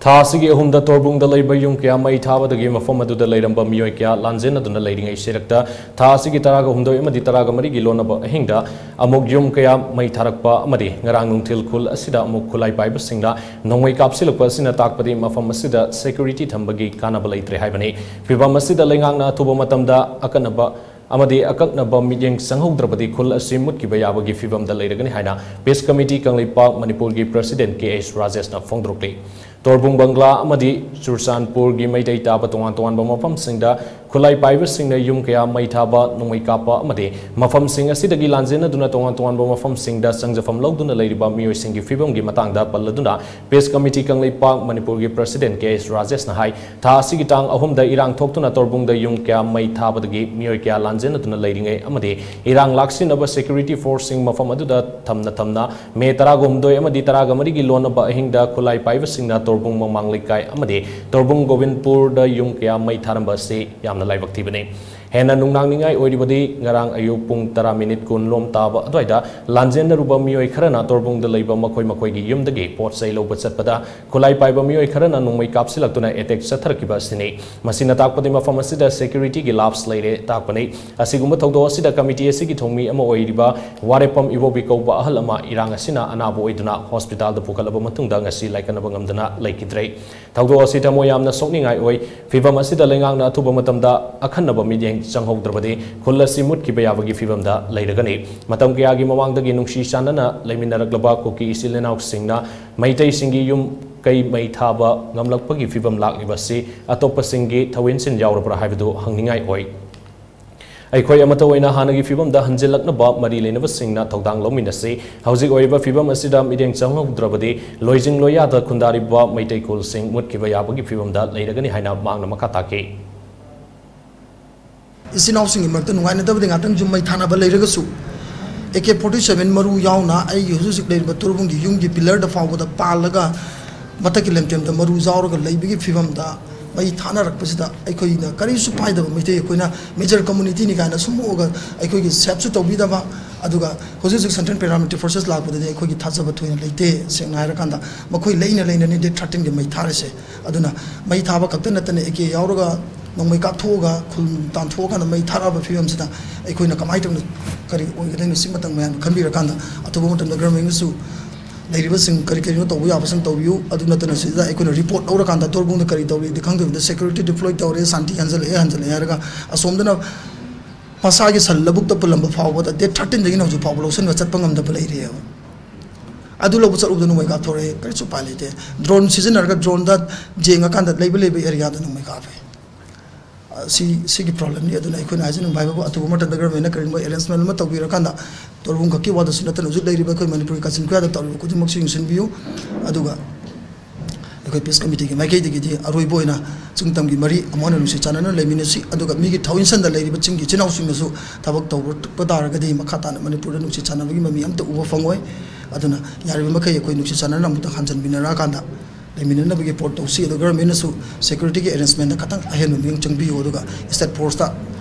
ꯊꯥ ꯑꯁꯤꯒꯤ ꯑꯍꯨꯝꯗ ꯇꯣꯔꯕꯨꯡꯗ ꯂꯩꯕ ꯌꯨꯝ ꯀꯌꯥ ꯃꯩ ꯊꯥꯕꯗꯒꯤ ꯃꯐꯝ ꯑꯗꯨꯗ ꯂꯩꯔꯝꯕ ꯃꯤꯑꯣꯏ ꯀꯌꯥ ꯂꯥꯟꯖꯦꯟꯅꯗꯨꯅ ꯂꯩꯔꯤꯉꯩ ꯁꯤꯔꯛꯇ ꯊꯥ ꯑꯁꯤꯒꯤ ꯇꯔꯥꯒ ꯍꯨꯝꯗꯣꯏ ꯑꯃꯗꯤ ꯇꯔꯥꯒ ꯃꯔꯤꯒꯤ ꯂꯣꯟꯅꯕ ꯑꯍꯤꯡꯗ ꯑꯃꯨꯛ ꯌꯨꯝ ꯀꯌꯥ ꯃꯩ ꯊꯥꯔꯛꯄ ꯑꯃꯗꯤ ꯉꯔꯥꯡ ꯅꯨꯡꯊꯤꯜ ꯈꯨꯜ ꯑꯁꯤꯗ ꯑꯃꯨꯛ ꯈꯨꯠꯂꯥꯏ ꯄꯥꯏꯕꯁꯤꯡꯅ ꯅꯣꯡꯃꯩ ꯀꯥꯞꯁꯤꯜꯂꯛꯄ ꯑꯁꯤꯅ ꯇꯥꯛꯄꯗꯤ ꯃꯐꯝ ꯑꯁꯤꯗ security ꯊꯝꯕꯒꯤ ꯀꯥꯟꯅꯕ ꯂꯩꯇ꯭ꯔꯦ ꯍꯥꯏꯕꯅꯤ꯫ ꯐꯤꯚꯝ ꯑꯁꯤꯗ ꯂꯩꯉꯥꯛꯅ ꯑꯊꯨꯕ ꯃꯇꯝꯗ ꯑꯀꯟꯅꯕ ꯑꯃꯗꯤ ꯑꯀꯛꯅꯕ ꯃꯤꯠꯌꯦꯡ ꯆꯪꯍꯧꯗ꯭ꯔꯕꯗꯤ ꯈꯨꯜ ꯑꯁꯤ ꯃꯨꯠꯈꯤꯕ ꯌꯥꯕꯒꯤ ꯐꯤꯚꯝꯗ ꯂꯩꯔꯒꯅꯤ ꯍꯥꯏꯅ Peace Committee ꯀꯪꯂꯩꯄꯥꯛ ꯃꯅꯤꯄꯨꯔꯒꯤ President ꯀꯦ ꯑꯩꯆ ꯔꯥꯖꯦꯁꯅ ꯐꯣꯡꯗꯣꯔꯛꯂꯤ꯫ ꯇꯣꯔꯕꯨꯡ ꯕꯪꯒ꯭ꯂꯥ ꯑꯃꯗꯤ ꯆꯨꯔꯆꯥꯟꯄꯨꯔꯒꯤ ꯃꯩꯇꯩ ꯇꯥꯕ ꯇꯣꯉꯥꯟ ꯇꯣꯉꯥꯟꯕ ꯃꯐꯝꯁꯤꯡꯗ ꯈꯨꯠꯂꯥꯏ ꯄꯥꯏꯕꯁꯤꯡꯅ ꯌꯨꯝ ꯀꯌꯥ ꯃꯩ ꯊꯥꯕ, ꯅꯣꯡꯃꯩ ꯀꯥꯞꯄ ꯑꯃꯗꯤ ꯃꯐꯝꯁꯤꯡ ꯑꯁꯤꯗꯒꯤ ꯂꯥꯟꯖꯦꯟꯅꯗꯨꯅ ꯇꯣꯉꯥꯟ ꯇꯣꯉꯥꯟꯕ ꯃꯐꯝꯁꯤꯡꯗ ꯆꯪꯖꯐꯝ ꯂꯧꯗꯨꯅ ꯂꯩꯔꯤꯕ ꯃꯤꯑꯣꯏꯁꯤꯡꯒꯤ ꯐꯤꯚꯝꯒꯤ ꯃꯇꯥꯡꯗ ꯄꯜꯂꯗꯨꯅ Peace Committee ꯀꯪꯂꯩꯄꯥꯛ ꯃꯅꯤꯄꯨꯔꯒꯤ President ꯀꯦ ꯑꯩꯆ ꯔꯥꯖꯦꯁꯅ ꯍꯥꯏ, ꯊꯥ ꯑꯁꯤꯒꯤ ꯇꯥꯡ ꯑꯍꯨꯝꯗ ꯏꯔꯥꯡ ꯊꯣꯛꯇꯨꯅ ꯇꯣꯔꯕꯨꯡꯗ ꯌꯨꯝ ꯀꯌꯥ ꯃꯩ ꯊꯥꯕꯗꯒꯤ ꯃꯤꯑꯣꯏ ꯀꯌꯥ ꯂꯥꯟꯖꯦꯟꯅꯗꯨꯅ ꯂꯩꯔꯤꯉꯩ ꯑꯃꯗꯤ ꯏꯔꯥꯡ ꯂꯥꯛꯁꯤꯟꯅꯕ security forceꯁꯤꯡ ꯃꯐꯝ ꯑꯗꯨꯗ ꯊꯝꯅ ꯊꯝꯅ ꯃꯦ ꯇꯔꯥꯒ ꯍꯨꯝꯗꯣꯏ ꯑꯃꯗꯤ ꯇꯔꯥꯒ ꯃꯔꯤꯒꯤ ꯂꯣꯟꯅꯕ ꯑꯍꯤꯡꯗ ꯈꯨꯠꯂꯥꯏ ꯄꯥꯏꯕꯁꯤꯡꯅ ꯇꯣꯔꯕꯨꯡ ꯃꯃꯥꯡ ꯂꯩꯀꯥꯏ ꯑꯃꯗꯤ ꯇꯣꯔꯕꯨꯡ ꯒꯣꯕꯤꯟꯄꯨꯔꯗ ꯌꯨꯝ ꯀꯌꯥ ꯃꯩ ꯊꯥꯔꯝꯕ ꯑꯁꯤ ꯌꯥꯝꯅ ꯂꯥꯏꯕꯛ ꯊꯤꯕꯅꯤ꯫ ꯍꯦꯟꯅ ꯅꯨꯡꯅꯥꯡꯅꯤꯡꯉꯥꯏ ꯑꯣꯏꯔꯤꯕꯗꯤ ꯉꯔꯥꯡ ꯑꯌꯨꯛ ꯄꯨꯡ ꯇꯔꯥ ꯃꯤꯅꯤꯠ ꯀꯨꯟ ꯂꯣꯝ ꯇꯥꯕ ꯑꯗꯨꯋꯥꯏꯗ ꯂꯥꯟꯖꯦꯟꯅꯔꯨꯕ ꯃꯤꯑꯣꯏ ꯈꯔꯅ ꯇꯣꯔꯕꯨꯡꯗ ꯂꯩꯕ ꯃꯈꯣꯏ ꯃꯈꯣꯏꯒꯤ ꯌꯨꯝꯗꯒꯤ ꯄꯣꯠ ꯆꯩ ꯂꯧꯕ ꯆꯠꯄꯗ ꯈꯨꯠꯂꯥꯏ ꯄꯥꯏꯕ ꯃꯤꯑꯣꯏ ꯈꯔꯅ ꯅꯣꯡꯃꯩ ꯀꯥꯞꯁꯤꯜꯂꯛꯇꯨꯅ attack ꯆꯠꯊꯔꯛꯈꯤꯕ ꯑꯁꯤꯅꯤ꯫ ꯃꯁꯤꯅ ꯇꯥꯛꯄꯗꯤ ꯃꯐꯝ ꯑꯁꯤꯗ securityꯒꯤ lapse ꯂꯩꯔꯦ ꯇꯥꯛꯄꯅꯤ꯫ ꯑꯁꯤꯒꯨꯝꯕ ꯊꯧꯗꯣꯛ ꯑꯁꯤꯗ committee ꯑꯁꯤꯒꯤ ꯊꯧꯃꯤ ꯑꯃ ꯑꯣꯏꯔꯤꯕ ꯋꯥꯔꯦꯞꯄꯝ ꯏꯕꯣꯕꯤ ꯀꯧꯕ ꯑꯍꯜ ꯑꯃ ꯏꯔꯥꯡ ꯑꯁꯤꯅ ꯑꯅꯥꯕ ꯑꯣꯏꯗꯨꯅ hospitalꯗ ꯄꯨꯈꯠꯂꯕ ꯃꯇꯨꯡꯗ ꯉꯁꯤ ꯂꯥꯏꯀꯠꯅꯕ ꯉꯝꯗꯅ ꯂꯩꯈꯤꯗ꯭ꯔꯦ꯫ ꯊꯧꯗꯣꯛ ꯑꯁꯤ ꯊꯃꯣꯏ ꯌꯥꯝꯅ ꯁꯣꯛꯅꯤꯡꯉꯥꯏ ꯑꯣꯏ꯫ ꯐꯤꯚꯝ ꯑꯁꯤꯗ ꯂꯩꯉꯥꯛꯅ ꯑꯊꯨꯕ ꯃꯇꯝꯗ ꯑꯈꯟꯅꯕ ꯃꯤꯠꯌꯦꯡ ꯆꯪꯍꯧꯗ꯭ꯔꯕꯗꯤ ꯈꯨꯜ ꯑꯁꯤ ꯃꯨꯠꯈꯤꯕ ꯌꯥꯕꯒꯤ ꯐꯤꯚꯝꯗ ꯂꯩꯔꯒꯅꯤ꯫ ꯃꯇꯝ ꯀꯌꯥꯒꯤ ꯃꯃꯥꯡꯗꯒꯤ ꯅꯨꯡꯁꯤ ꯆꯥꯟꯅꯅ ꯂꯩꯃꯤꯟꯅꯔꯛꯂꯕ ꯀꯨꯀꯤ ꯏꯆꯤꯜ ꯏꯅꯥꯎꯁꯤꯡꯅ ꯃꯩꯇꯩꯁꯤꯡꯒꯤ ꯌꯨꯝ ꯀꯩ ꯃꯩ ꯊꯥꯕ ꯉꯝꯂꯛꯄꯒꯤ ꯐꯤꯚꯝ ꯂꯥꯛꯂꯤꯕ ꯑꯁꯤ ꯑꯇꯣꯞꯄꯁꯤꯡꯒꯤ ꯊꯧꯏꯟꯁꯤꯟ ꯌꯥꯎꯔꯕ꯭ꯔꯥ ꯍꯥꯏꯕꯗꯨ ꯍꯪꯅꯤꯡꯉꯥꯏ ꯑꯣꯏ꯫ ꯑꯩꯈꯣꯏ ꯑꯃꯠꯇ ꯑꯣꯏꯅ ꯍꯥꯟꯅꯒꯤ ꯐꯤꯚꯝꯗ ꯍꯟꯖꯤꯜꯂꯛꯅꯕ ꯃꯔꯤ ꯂꯩꯅꯕꯁꯤꯡꯅ ꯊꯧꯗꯥꯡ ꯂꯧꯃꯤꯟꯅꯁꯤ꯫ ꯍꯧꯖꯤꯛ ꯑꯣꯏꯔꯤꯕ ꯐꯤꯚꯝ ꯑꯁꯤꯗ ꯃꯤꯠꯌꯦꯡ ꯆꯪꯍꯧꯗ꯭ꯔꯕꯗꯤ ꯂꯣꯏꯖꯤꯡ ꯂꯣꯏꯌꯥꯗ ꯈꯨꯟꯗꯥꯔꯤꯕ ꯃꯩꯇꯩ ꯈꯨꯜꯁꯤꯡ ꯃꯨꯠꯈꯤꯕ ꯌꯥꯕꯒꯤ ꯐꯤꯚꯝꯗ ꯂꯩꯔꯒꯅꯤ ꯍꯥꯏꯅ ꯃꯍꯥꯛꯅ ꯃꯈꯥ ꯇꯥꯈꯤ꯫ ꯏꯆꯤꯟ ꯏꯅꯥꯎꯁꯤꯡꯒꯤ ꯃꯔꯛꯇ ꯅꯨꯡꯉꯥꯏꯅꯗꯕꯗꯤ ꯉꯥꯛꯇꯪ ꯌꯨꯝ ꯃꯩ ꯊꯥꯅꯕ ꯂꯩꯔꯒꯁꯨ, ꯑꯦ ꯀꯦ ꯐꯣꯔꯇꯤ ꯁꯚꯦꯟ ꯃꯔꯨ ꯌꯥꯎꯅ ꯑꯩꯒꯤ ꯍꯧꯖꯤꯛ ꯍꯧꯖꯤꯛ ꯂꯩꯔꯤꯕ ꯇꯣꯔꯕꯨꯡꯒꯤ ꯌꯨꯝꯒꯤ pillarꯗ ꯐꯥꯎꯕꯗ ꯄꯥꯜꯂꯒ ꯃꯊꯛꯀꯤ ꯂꯦꯝꯇꯦꯝꯗ ꯃꯔꯨ ꯌꯥꯎꯔꯒ ꯂꯩꯕꯒꯤ ꯐꯤꯕꯝꯗ ꯃꯩ ꯊꯥꯅꯔꯛꯄꯁꯤꯗ ꯑꯩꯈꯣꯏꯅ ꯀꯔꯤꯁꯨ ꯄꯥꯏꯗꯕ ꯃꯩꯇꯩ ꯑꯩꯈꯣꯏꯅ major communityꯅꯤ ꯀꯥꯏꯅ ꯁꯨꯝ ꯎꯑꯒ ꯑꯩꯈꯣꯏꯒꯤ saveꯁꯨ ꯇꯧꯕꯤꯗꯕ, ꯑꯗꯨꯒ ꯍꯧꯖꯤꯛ ꯍꯧꯖꯤꯛ central paramilitary forces ꯂꯥꯛꯄꯗꯗꯤ ꯑꯩꯈꯣꯏꯒꯤ ꯊꯥꯖꯕ ꯊꯣꯏꯅ ꯂꯩꯇꯦ꯫ ꯁꯦꯡꯅ ꯍꯥꯏꯔꯀꯥꯟꯗ ꯃꯈꯣꯏ ꯂꯩꯅ ꯂꯩꯅꯅꯤ date thirteenꯒꯤ ꯃꯩ ꯊꯥꯔꯤꯁꯦ꯫ ꯑꯗꯨꯅ ꯃꯩ ꯊꯥꯕ ꯈꯛꯇ ꯅꯠꯇꯅ AK ꯌꯥꯎꯔꯒ ꯅꯣꯡꯃꯩ ꯀꯥꯞꯊꯣꯛꯑꯒ ꯈꯨꯜ ꯇꯥꯟꯊꯣꯛꯑꯀꯥꯟꯗ ꯃꯩ ꯊꯥꯔꯛꯑꯕ ꯐꯤꯕꯝꯁꯤꯗ ꯑꯩꯈꯣꯏꯅ ꯀꯃꯥꯏꯅ ꯇꯧꯅ ꯀꯔꯤ ꯑꯣꯏꯒꯗꯣꯏꯅꯣ? ꯁꯤꯃꯇꯪ ꯃꯌꯥꯝꯅ ꯈꯟꯕꯤꯔꯀꯥꯟꯗ ꯑꯊꯨꯕ ꯃꯇꯝꯗ governmentꯅꯁꯨ ꯂꯩꯔꯤꯕꯁꯤꯡ ꯀꯔꯤ ꯀꯔꯤꯅꯣ ꯇꯧꯕ ꯌꯥꯕꯁꯤꯡ ꯇꯧꯕꯤꯌꯨ꯫ ꯑꯗꯨ ꯅꯠꯇꯅ ꯁꯤꯗ ꯑꯩꯈꯣꯏꯅ report ꯂꯧꯔꯀꯥꯟꯗ ꯇꯣꯔꯕꯨꯡꯗ ꯀꯔꯤ ꯇꯧꯔꯤꯗꯤ ꯈꯪꯗꯕꯤꯗ security deploy ꯇꯧꯔꯦ, ꯁꯥꯟꯇꯤ ꯍꯟꯖꯜꯂꯛꯑꯦ, ꯍꯟꯖꯜꯂꯛꯑꯦ ꯍꯥꯏꯔꯒ ꯑꯁꯣꯝꯗꯅ ꯃꯁꯥꯒꯤ ꯁꯟ ꯂꯧꯕꯨꯛꯇ ꯄꯨꯜꯂꯝꯕ ꯐꯥꯎꯕꯗ date thirteenꯗꯒꯤꯅ ꯍꯧꯖꯤꯛ ꯐꯥꯎꯕ ꯂꯧꯁꯤꯟꯕ ꯆꯠꯄ ꯉꯝꯗꯕ ꯂꯩꯔꯤꯑꯕ꯫ ꯑꯗꯨ ꯂꯧꯕ ꯆꯠꯂꯨꯕꯗ ꯅꯣꯡꯃꯩ ꯀꯥꯞꯊꯣꯔꯛꯑꯦ, ꯀꯔꯤꯁꯨ ꯎꯄꯥꯏ ꯂꯩꯇꯦ꯫ Drone ꯁꯤꯖꯤꯟꯅꯔꯒ droneꯗ ꯌꯦꯡꯉꯀꯥꯟꯗ ꯂꯩꯕ ꯂꯩꯕ areaꯗ ꯅꯣꯡꯃꯩ ꯀꯥꯞꯄꯦ꯫ ꯑ, ꯁꯤ, ꯁꯤꯒꯤ problemꯅꯤ꯫ ꯑꯗꯨꯅ ꯑꯩꯈꯣꯏꯅ ꯍꯥꯏꯖꯅꯤꯡꯕ ꯍꯥꯏꯕꯕꯨ ꯑꯊꯨꯕ ꯃꯇꯝꯗ governmentꯅ ꯀꯔꯤꯒꯨꯝꯕ arrangement ꯑꯃ ꯇꯧꯕꯤꯔꯀꯥꯟꯗ ꯇꯣꯔꯕꯨꯡ ꯈꯛꯀꯤ ꯋꯥꯗꯁꯨ ꯅꯠꯇꯅ ꯍꯧꯖꯤꯛ ꯂꯩꯔꯤꯕ ꯑꯩꯈꯣꯏ ꯃꯅꯤꯄꯨꯔꯒꯤ ꯀꯥꯆꯤꯟ ꯈꯨꯌꯥꯗ ꯇꯧꯔꯤꯕ ꯈꯨꯗꯤꯡꯃꯛꯁꯨ ꯌꯦꯡꯁꯤꯟꯕꯤꯌꯨ꯫ ꯑꯗꯨꯒ ꯑꯩꯈꯣꯏ peace committeeꯒꯤ ꯃꯥꯏꯀꯩꯗꯒꯤꯗꯤ ꯑꯔꯣꯏꯕ ꯑꯣꯏꯅ ꯆꯤꯡ ꯇꯝꯒꯤ ꯃꯔꯤ ꯑꯃꯨꯛ ꯍꯟꯅ ꯅꯨꯡꯁꯤ ꯆꯥꯟꯅꯅ ꯂꯩꯃꯤꯟꯅꯁꯤ꯫ ꯑꯗꯨꯒ ꯃꯤꯒꯤ ꯊꯧꯏꯟꯁꯟꯗ ꯂꯩꯔꯤꯕ ꯆꯤꯡꯒꯤ ꯏꯆꯤꯟ ꯏꯅꯥꯎꯁꯤꯡꯅꯁꯨ ꯊꯕꯛ ꯇꯧꯔꯛꯄ ꯇꯥꯔꯒꯗꯤ ꯃꯈꯥ ꯇꯥꯅ ꯃꯅꯤꯄꯨꯔꯗ ꯅꯨꯡꯁꯤ ꯆꯥꯟꯅꯕꯒꯤ ꯃꯃꯤ ꯑꯝꯇ ꯎꯕ ꯐꯪꯉꯣꯏ꯫ ꯑꯗꯨꯅ ꯌꯥꯔꯤꯕ ꯃꯈꯩ ꯑꯩꯈꯣꯏ ꯅꯨꯡꯁꯤ ꯆꯥꯟꯅꯅ ꯑꯃꯨꯛꯇ ꯍꯟꯖꯟꯃꯤꯟꯅꯔꯛꯑꯀꯥꯟꯗ ꯂꯩꯃꯤꯟꯅꯅꯕꯒꯤ ꯄꯣꯠ ꯇꯧꯁꯤ꯫ ꯑꯗꯨꯒ governmentꯅꯁꯨ securityꯒꯤ arrangementꯗ ꯈꯇꯪ ꯑꯍꯦꯟꯕ ꯃꯤꯠꯌꯦꯡ ꯆꯪꯕꯤꯌꯨ꯫ ꯑꯗꯨꯒ state forceꯇ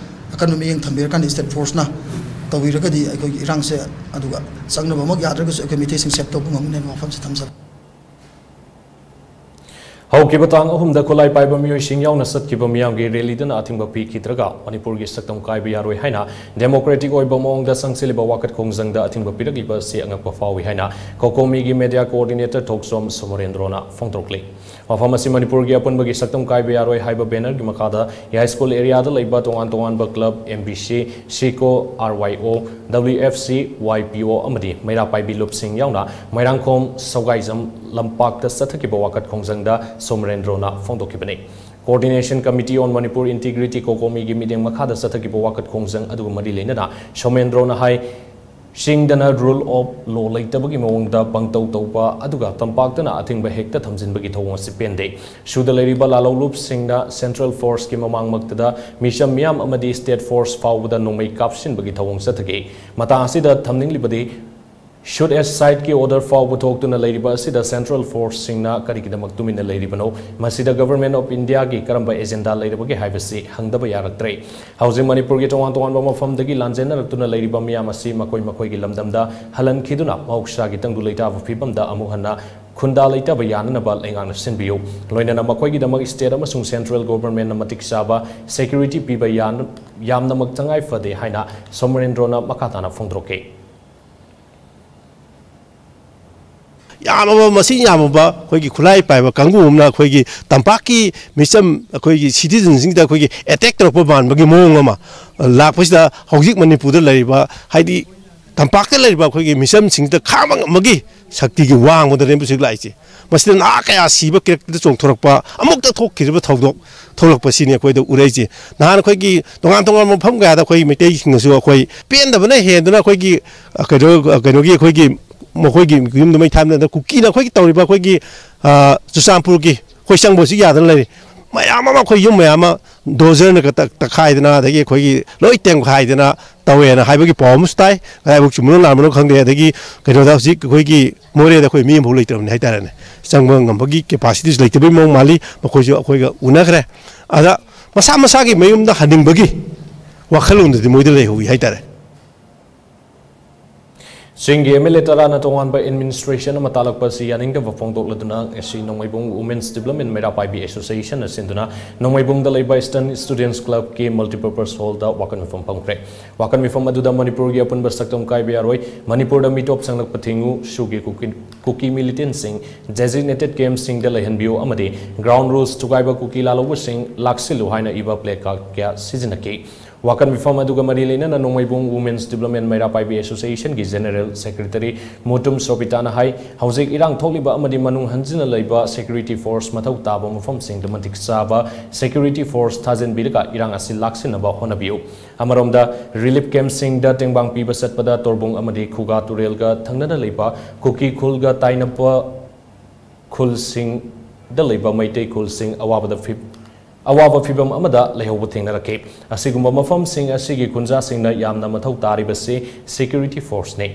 ꯑꯀꯟꯕ ꯃꯤꯠꯌꯦꯡ ꯊꯝꯕꯤꯔꯀꯥꯟꯗ state forceꯅ ꯇꯧꯕꯤꯔꯒꯗꯤ ꯑꯩꯈꯣꯏꯒꯤ ꯏꯔꯥꯡꯁꯦ ꯑꯗꯨꯒ ꯆꯪꯅꯕꯃꯛ ꯌꯥꯗ꯭ꯔꯒꯁꯨ ꯑꯩꯈꯣꯏ ꯃꯤꯇꯩꯁꯤꯡ save ꯇꯧꯕ ꯉꯝꯒꯅꯤ ꯍꯥꯏꯕ ꯋꯥꯐꯝꯁꯤ ꯊꯝꯖꯕ꯫ ꯍꯧꯈꯤꯕ ꯇꯥꯡ ꯑꯍꯨꯝꯗ ꯈꯨꯠꯂꯥꯏ ꯄꯥꯏꯕ ꯃꯤꯑꯣꯏꯁꯤꯡ ꯌꯥꯎꯅ ꯆꯠꯈꯤꯕ ꯃꯤꯌꯥꯝꯒꯤ rallyꯗꯨꯅ ꯑꯊꯤꯡꯕ ꯄꯤꯈꯤꯗ꯭ꯔꯒ ꯃꯅꯤꯄꯨꯔꯒꯤ ꯁꯛꯇꯝ ꯀꯥꯏꯕ ꯌꯥꯔꯣꯏ ꯍꯥꯏꯅ democratic ꯑꯣꯏꯕ ꯃꯑꯣꯡꯗ ꯆꯪꯁꯤꯜꯂꯤꯕ ꯋꯥꯀꯠ ꯈꯣꯡꯖꯪꯗ ꯑꯊꯤꯡꯕ ꯄꯤꯔꯛꯂꯤꯕ ꯑꯁꯤ ꯑꯉꯛꯄ ꯐꯥꯎꯏ ꯍꯥꯏꯅ COCOMIꯒꯤ media coordinator ꯊꯣꯛꯆꯣꯝ ꯁꯣꯃꯣꯔꯦꯟꯗ꯭ꯔꯣꯅ ꯐꯣꯡꯗꯣꯛꯂꯤ꯫ ꯃꯐꯝ ꯑꯁꯤ ꯃꯅꯤꯄꯨꯔꯒꯤ ꯑꯄꯨꯟꯕꯒꯤ ꯁꯛꯇꯝ ꯀꯥꯏꯕ ꯌꯥꯔꯣꯏ ꯍꯥꯏꯕ bannerꯒꯤ ꯃꯈꯥꯗ ꯌꯥꯏꯁ꯭ꯀꯨꯜ areaꯗ ꯂꯩꯕ ꯇꯣꯉꯥꯟ ꯇꯣꯉꯥꯟꯕ club, MBC, SICO, RYO, WFC, YPO ꯑꯃꯗꯤ ꯃꯩꯔꯥ ꯄꯥꯏꯕꯤ ꯂꯨꯞꯁꯤꯡ ꯌꯥꯎꯅ ꯃꯣꯏꯔꯥꯡꯈꯣꯝ ꯁꯧꯒꯥꯏꯖꯝ ꯂꯝꯄꯥꯛꯇ ꯆꯠꯊꯈꯤꯕ ꯋꯥꯀꯠ ꯈꯣꯡꯖꯪꯗ ꯁꯣꯃꯔꯦꯟꯗ꯭ꯔꯣꯅ ꯐꯣꯡꯗꯣꯛꯈꯤꯕꯅꯤ꯫ Coordination Committee on Manipur Integrity, COCOMIꯒꯤ ꯃꯤꯠꯌꯦꯡ ꯃꯈꯥꯗ ꯆꯠꯊꯈꯤꯕ ꯋꯥꯀꯠ ꯈꯣꯡꯖꯪ ꯑꯗꯨꯒ ꯃꯔꯤ ꯂꯩꯅꯅ ꯁꯣꯃꯦꯟꯗ꯭ꯔꯣꯅ ꯍꯥꯏ, ꯆꯤꯡꯗꯅ rule of law ꯂꯩꯇꯕꯒꯤ ꯃꯑꯣꯡꯗ ꯄꯪꯇꯧ ꯇꯧꯕ ꯑꯗꯨꯒ ꯇꯝꯄꯥꯛꯇꯅ ꯑꯊꯤꯡꯕ ꯍꯦꯛꯇ ꯊꯝꯖꯤꯟꯕꯒꯤ ꯊꯧꯑꯣꯡ ꯑꯁꯤ ꯄꯦꯟꯗꯦ꯫ ꯁꯨꯗ ꯂꯩꯔꯤꯕ ꯂꯥꯜꯍꯧꯂꯨꯞꯁꯤꯡꯅ central forceꯀꯤ ꯃꯃꯥꯡꯃꯛꯇꯗ ꯃꯤꯆꯝ ꯃꯤꯌꯥꯝ ꯑꯃꯗꯤ state force ꯐꯥꯎꯕꯗ ꯅꯣꯡꯃꯩ ꯀꯥꯞꯁꯤꯟꯕꯒꯤ ꯊꯧꯑꯣꯡ ꯆꯠꯊꯈꯤ꯫ ꯃꯇꯥꯡ ꯑꯁꯤꯗ ꯊꯝꯅꯤꯡꯂꯤꯕꯗꯤ, Shoot aside ꯀꯤ order ꯐꯥꯎꯕ ꯊꯣꯛꯇꯨꯅ ꯂꯩꯔꯤꯕ ꯑꯁꯤꯗ central force ꯁꯤꯡꯅ ꯀꯔꯤꯒꯤꯗꯃꯛ ꯇꯨꯃꯤꯟꯅ ꯂꯩꯔꯤꯕꯅꯣ? ꯃꯁꯤꯗ Government of India ꯒꯤ ꯀꯔꯝꯕ agenda ꯂꯩꯔꯕꯒꯦ ꯍꯥꯏꯕꯁꯤ ꯍꯪꯗꯕ ꯌꯥꯔꯛꯇ꯭ꯔꯦ꯫ ꯍꯧꯖꯤꯛ ꯃꯅꯤꯄꯨꯔꯒꯤ ꯇꯣꯉꯥꯟ ꯇꯣꯉꯥꯟꯕ ꯃꯐꯝꯗꯒꯤ ꯂꯥꯟꯖꯦꯟꯅꯔꯛꯇꯨꯅ ꯂꯩꯔꯤꯕ ꯃꯤꯌꯥꯝ ꯑꯁꯤ ꯃꯈꯣꯏ ꯃꯈꯣꯏꯒꯤ ꯂꯝꯗꯝꯗ ꯍꯜꯍꯟꯈꯤꯗꯨꯅ ꯃꯍꯧꯁꯥꯒꯤ ꯇꯪꯗꯨ ꯂꯩꯇꯥꯕ ꯐꯤꯕꯝꯗ ꯑꯃꯨꯛ ꯍꯟꯅ ꯈꯨꯟꯗꯥ ꯂꯩꯇꯕ ꯌꯥꯅꯅꯕ ꯂꯩꯉꯥꯛꯅ ꯁꯤꯟꯕꯤꯌꯨ꯫ ꯂꯣꯏꯅꯅ ꯃꯈꯣꯏꯒꯤꯗꯃꯛ state ꯑꯃꯁꯨꯡ central government ꯅ ꯃꯇꯤꯛ ꯆꯥꯕ security ꯄꯤꯕ ꯌꯥꯝꯅꯃꯛ ꯇꯉꯥꯏ ꯐꯗꯦ ꯍꯥꯏꯅ ꯁꯣꯃꯔꯦꯟꯗ꯭ꯔꯣꯅ ꯃꯈꯥ ꯇꯥꯅ ꯐꯣꯡꯗꯣꯔꯛꯈꯤ꯫ ꯌꯥꯝꯃꯕ, ꯃꯁꯤꯡ ꯌꯥꯝꯃꯕ ꯑꯩꯈꯣꯏꯒꯤ ꯈꯨꯠꯂꯥꯏ ꯄꯥꯏꯕ ꯀꯥꯡꯕꯨ ꯑꯃꯅ ꯑꯩꯈꯣꯏꯒꯤ ꯇꯝꯄꯥꯛꯀꯤ ꯃꯤꯆꯝ, ꯑꯩꯈꯣꯏꯒꯤ citizen ꯁꯤꯡꯗ ꯑꯩꯈꯣꯏꯒꯤ attack ꯇꯧꯔꯛꯄ ꯃꯥꯟꯕꯒꯤ ꯃꯑꯣꯡ ꯑꯃ ꯂꯥꯛꯄꯁꯤꯗ, ꯍꯧꯖꯤꯛ ꯃꯅꯤꯄꯨꯔꯗ ꯂꯩꯔꯤꯕ, ꯍꯥꯏꯗꯤ ꯇꯝꯄꯥꯛꯇ ꯂꯩꯔꯤꯕ ꯑꯩꯈꯣꯏꯒꯤ ꯃꯤꯆꯝꯁꯤꯡꯗ ꯈꯥꯡꯕ ꯉꯝꯕꯒꯤ ꯁꯛꯇꯤꯒꯤ ꯋꯥꯡꯃꯗꯅꯦꯕ ꯍꯧꯖꯤꯛ ꯂꯥꯛꯏꯁꯦ꯫ ꯃꯁꯤꯗ ꯅꯍꯥ ꯀꯌꯥ ꯁꯤꯕ ꯀꯦꯔꯛꯇꯗ ꯆꯣꯡꯊꯣꯔꯛꯄ, ꯑꯃꯨꯛꯇ ꯊꯣꯛꯈꯤꯗ꯭ꯔꯤꯕ ꯊꯧꯗꯣꯛ ꯊꯣꯛꯂꯛꯄꯁꯤꯅꯤ ꯑꯩꯈꯣꯏꯗ ꯎꯔꯛꯏꯁꯦ꯫ ꯅꯍꯥꯟ ꯑꯩꯈꯣꯏꯒꯤ ꯇꯣꯉꯥꯟ ꯇꯣꯉꯥꯟꯕ ꯃꯐꯝ ꯀꯌꯥꯗ ꯑꯩꯈꯣꯏ ꯃꯩꯇꯩꯁꯤꯡꯅꯁꯨ ꯑꯩꯈꯣꯏ ꯄꯦꯟꯗꯕꯅ ꯍꯦꯟꯗꯨꯅ ꯑꯩꯈꯣꯏꯒꯤ, ꯑ, ꯀꯩꯅꯣ, ꯑ, ꯀꯩꯅꯣꯒꯤ ꯑꯩꯈꯣꯏꯒꯤ ꯃꯈꯣꯏꯒꯤ ꯌꯨꯝꯗ ꯃꯩ ꯊꯥꯗꯅ ꯀꯨꯀꯤꯅ ꯑꯩꯈꯣꯏꯒꯤ ꯇꯧꯔꯤꯕ ꯑꯩꯈꯣꯏꯒꯤ, ꯑ, ꯆꯨꯔꯆꯥꯟꯄꯨꯔꯒꯤ ꯑꯩꯈꯣꯏ ꯆꯪꯕꯁꯨ ꯌꯥꯗꯅ ꯂꯩꯔꯤ꯫ ꯃꯌꯥꯝ ꯑꯃ ꯑꯩꯈꯣꯏ ꯌꯨꯝ ꯃꯌꯥꯝ ꯑꯃ ꯗꯣꯖꯔꯅ ꯀ-, ꯇꯛ-, ꯇꯛꯈꯥꯏꯗꯅ, ꯑꯗꯒꯤ ꯑꯩꯈꯣꯏꯒꯤ ꯂꯣꯏ ꯇꯦꯝꯈꯥꯏꯗꯅ ꯇꯧꯋꯦꯅ ꯍꯥꯏꯕꯒꯤ ꯄꯥꯎ ꯑꯃꯁꯨ ꯇꯥꯏ꯫ ꯀꯗꯥꯏꯐꯥꯎ ꯆꯨꯝꯕꯅꯣ ꯂꯥꯟꯕꯅꯣ ꯈꯪꯗꯦ꯫ ꯑꯗꯒꯤ ꯀꯩꯅꯣꯗ ꯍꯧꯖꯤꯛ ꯑꯩꯈꯣꯏꯒꯤ ꯃꯣꯔꯦꯗ ꯑꯩꯈꯣꯏ ꯃꯤ ꯑꯃꯐꯥꯎ ꯂꯩꯇ꯭ꯔꯕꯅꯤ ꯍꯥꯏꯇꯥꯔꯦꯅꯦ꯫ ꯆꯪꯕ ꯉꯝꯕꯒꯤ capacityꯁꯨ ꯂꯩꯇꯕꯒꯤ ꯃꯑꯣꯡ ꯃꯥꯜꯂꯤ꯫ ꯃꯈꯣꯏꯁꯨ ꯑꯩꯈꯣꯏꯒ ꯎꯅꯈ꯭ꯔꯦ꯫ ꯑꯗ ꯃꯁꯥ ꯃꯁꯥꯒꯤ ꯃꯌꯨꯝꯗ ꯍꯟꯅꯤꯡꯕꯒꯤ ꯋꯥꯈꯜꯂꯣꯟꯗꯨꯗꯤ ꯃꯣꯏꯗ ꯂꯩꯍꯧꯋꯤ ꯍꯥꯏꯇꯥꯔꯦ꯫ ꯆꯤꯡꯒꯤ MLA ꯇꯔꯥꯅ ꯇꯣꯉꯥꯟꯕ administration ꯑꯃ ꯇꯥꯂꯛꯄ ꯑꯁꯤ ꯌꯥꯅꯤꯡꯗꯕ ꯐꯣꯡꯗꯣꯛꯂꯗꯨꯅ ꯉꯁꯤ ꯅꯣꯡꯃꯩꯕꯨꯡ Women's Development ꯃꯩꯔꯥ ꯄꯥꯏꯕꯤ Associationꯅ ꯁꯤꯟꯗꯨꯅ ꯅꯣꯡꯃꯩꯕꯨꯡꯗ ꯂꯩꯕ Eastern Students Clubꯀꯤ multipurpose hallꯗ ꯋꯥꯀꯠ ꯃꯤꯐꯝ ꯐꯝꯈ꯭ꯔꯦ꯫ ꯋꯥꯀꯠ ꯃꯤꯐꯝ ꯑꯗꯨꯗ ꯃꯅꯤꯄꯨꯔꯒꯤ ꯑꯄꯨꯟꯕ ꯁꯛꯇꯝ ꯀꯥꯏꯕ ꯌꯥꯔꯣꯏ, ꯃꯅꯤꯄꯨꯔꯗ ꯃꯤꯇꯣꯞ ꯁꯪꯂꯛꯄ ꯊꯤꯡꯉꯨ, ꯁꯨꯒꯤ ꯀꯨꯀꯤ, ꯀꯨꯀꯤ militantꯁꯤꯡ designated campꯁꯤꯡꯗ ꯂꯩꯍꯟꯕꯤꯌꯨ ꯑꯃꯗꯤ ground rules ꯊꯨꯒꯥꯏꯕ ꯀꯨꯀꯤ ꯂꯥꯜꯍꯧꯕꯁꯤꯡ ꯂꯥꯛꯁꯤꯜꯂꯨ ꯍꯥꯏꯅ ꯏꯕ placard ꯀꯌꯥ ꯁꯤꯖꯤꯟꯅꯈꯤ꯫ ꯋꯥꯀꯠ ꯃꯤꯐꯝ ꯑꯗꯨꯒ ꯃꯔꯤ ꯂꯩꯅꯅ ꯅꯣꯡꯃꯩꯕꯨꯡ Women's Development ꯃꯩꯔꯥ ꯄꯥꯏꯕꯤ Associationꯒꯤ General Secretary ꯃꯣꯇꯨꯝ ꯁꯣꯕꯤꯇꯥꯅ ꯍꯥꯏ, ꯍꯧꯖꯤꯛ ꯏꯔꯥꯡ ꯊꯣꯛꯂꯤꯕ ꯑꯃꯗꯤ ꯃꯅꯨꯡ ꯍꯟꯖꯤꯟꯅ ꯂꯩꯕ security force ꯃꯊꯧ ꯇꯥꯕ ꯃꯐꯝꯁꯤꯡꯗ ꯃꯇꯤꯛ ꯆꯥꯕ security force ꯊꯥꯖꯤꯟꯕꯤꯔꯒ ꯏꯔꯥꯡ ꯑꯁꯤ ꯂꯥꯛꯁꯤꯟꯅꯕ ꯍꯣꯠꯅꯕꯤꯌꯨ꯫ ꯑꯃꯔꯣꯝꯗ, relief campꯁꯤꯡꯗ ꯇꯦꯡꯕꯥꯡ ꯄꯤꯕ ꯆꯠꯄꯗ ꯇꯣꯔꯕꯨꯡ ꯑꯃꯗꯤ ꯈꯨꯒꯥ ꯇꯨꯔꯦꯜꯒ ꯊꯪꯅꯅ ꯂꯩꯕ ꯀꯨꯀꯤ ꯈꯨꯜꯒ ꯇꯥꯏꯅꯕ ꯈꯨꯜꯁꯤꯡꯗ ꯂꯩꯕ ꯃꯩꯇꯩ ꯈꯨꯜꯁꯤꯡ ꯑꯋꯥꯕꯗ ꯐꯤ-, ꯑꯋꯥꯕ ꯐꯤꯚꯝ ꯑꯃꯗ ꯂꯩꯍꯧꯕ ꯊꯦꯡꯅꯔꯛꯈꯤ꯫ ꯑꯁꯤꯒꯨꯝꯕ ꯃꯐꯝꯁꯤꯡ ꯑꯁꯤꯒꯤ ꯈꯨꯟꯖꯥꯁꯤꯡꯅ ꯌꯥꯝꯅ ꯃꯊꯧ ꯇꯥꯔꯤꯕꯁꯤ security forceꯅꯤ꯫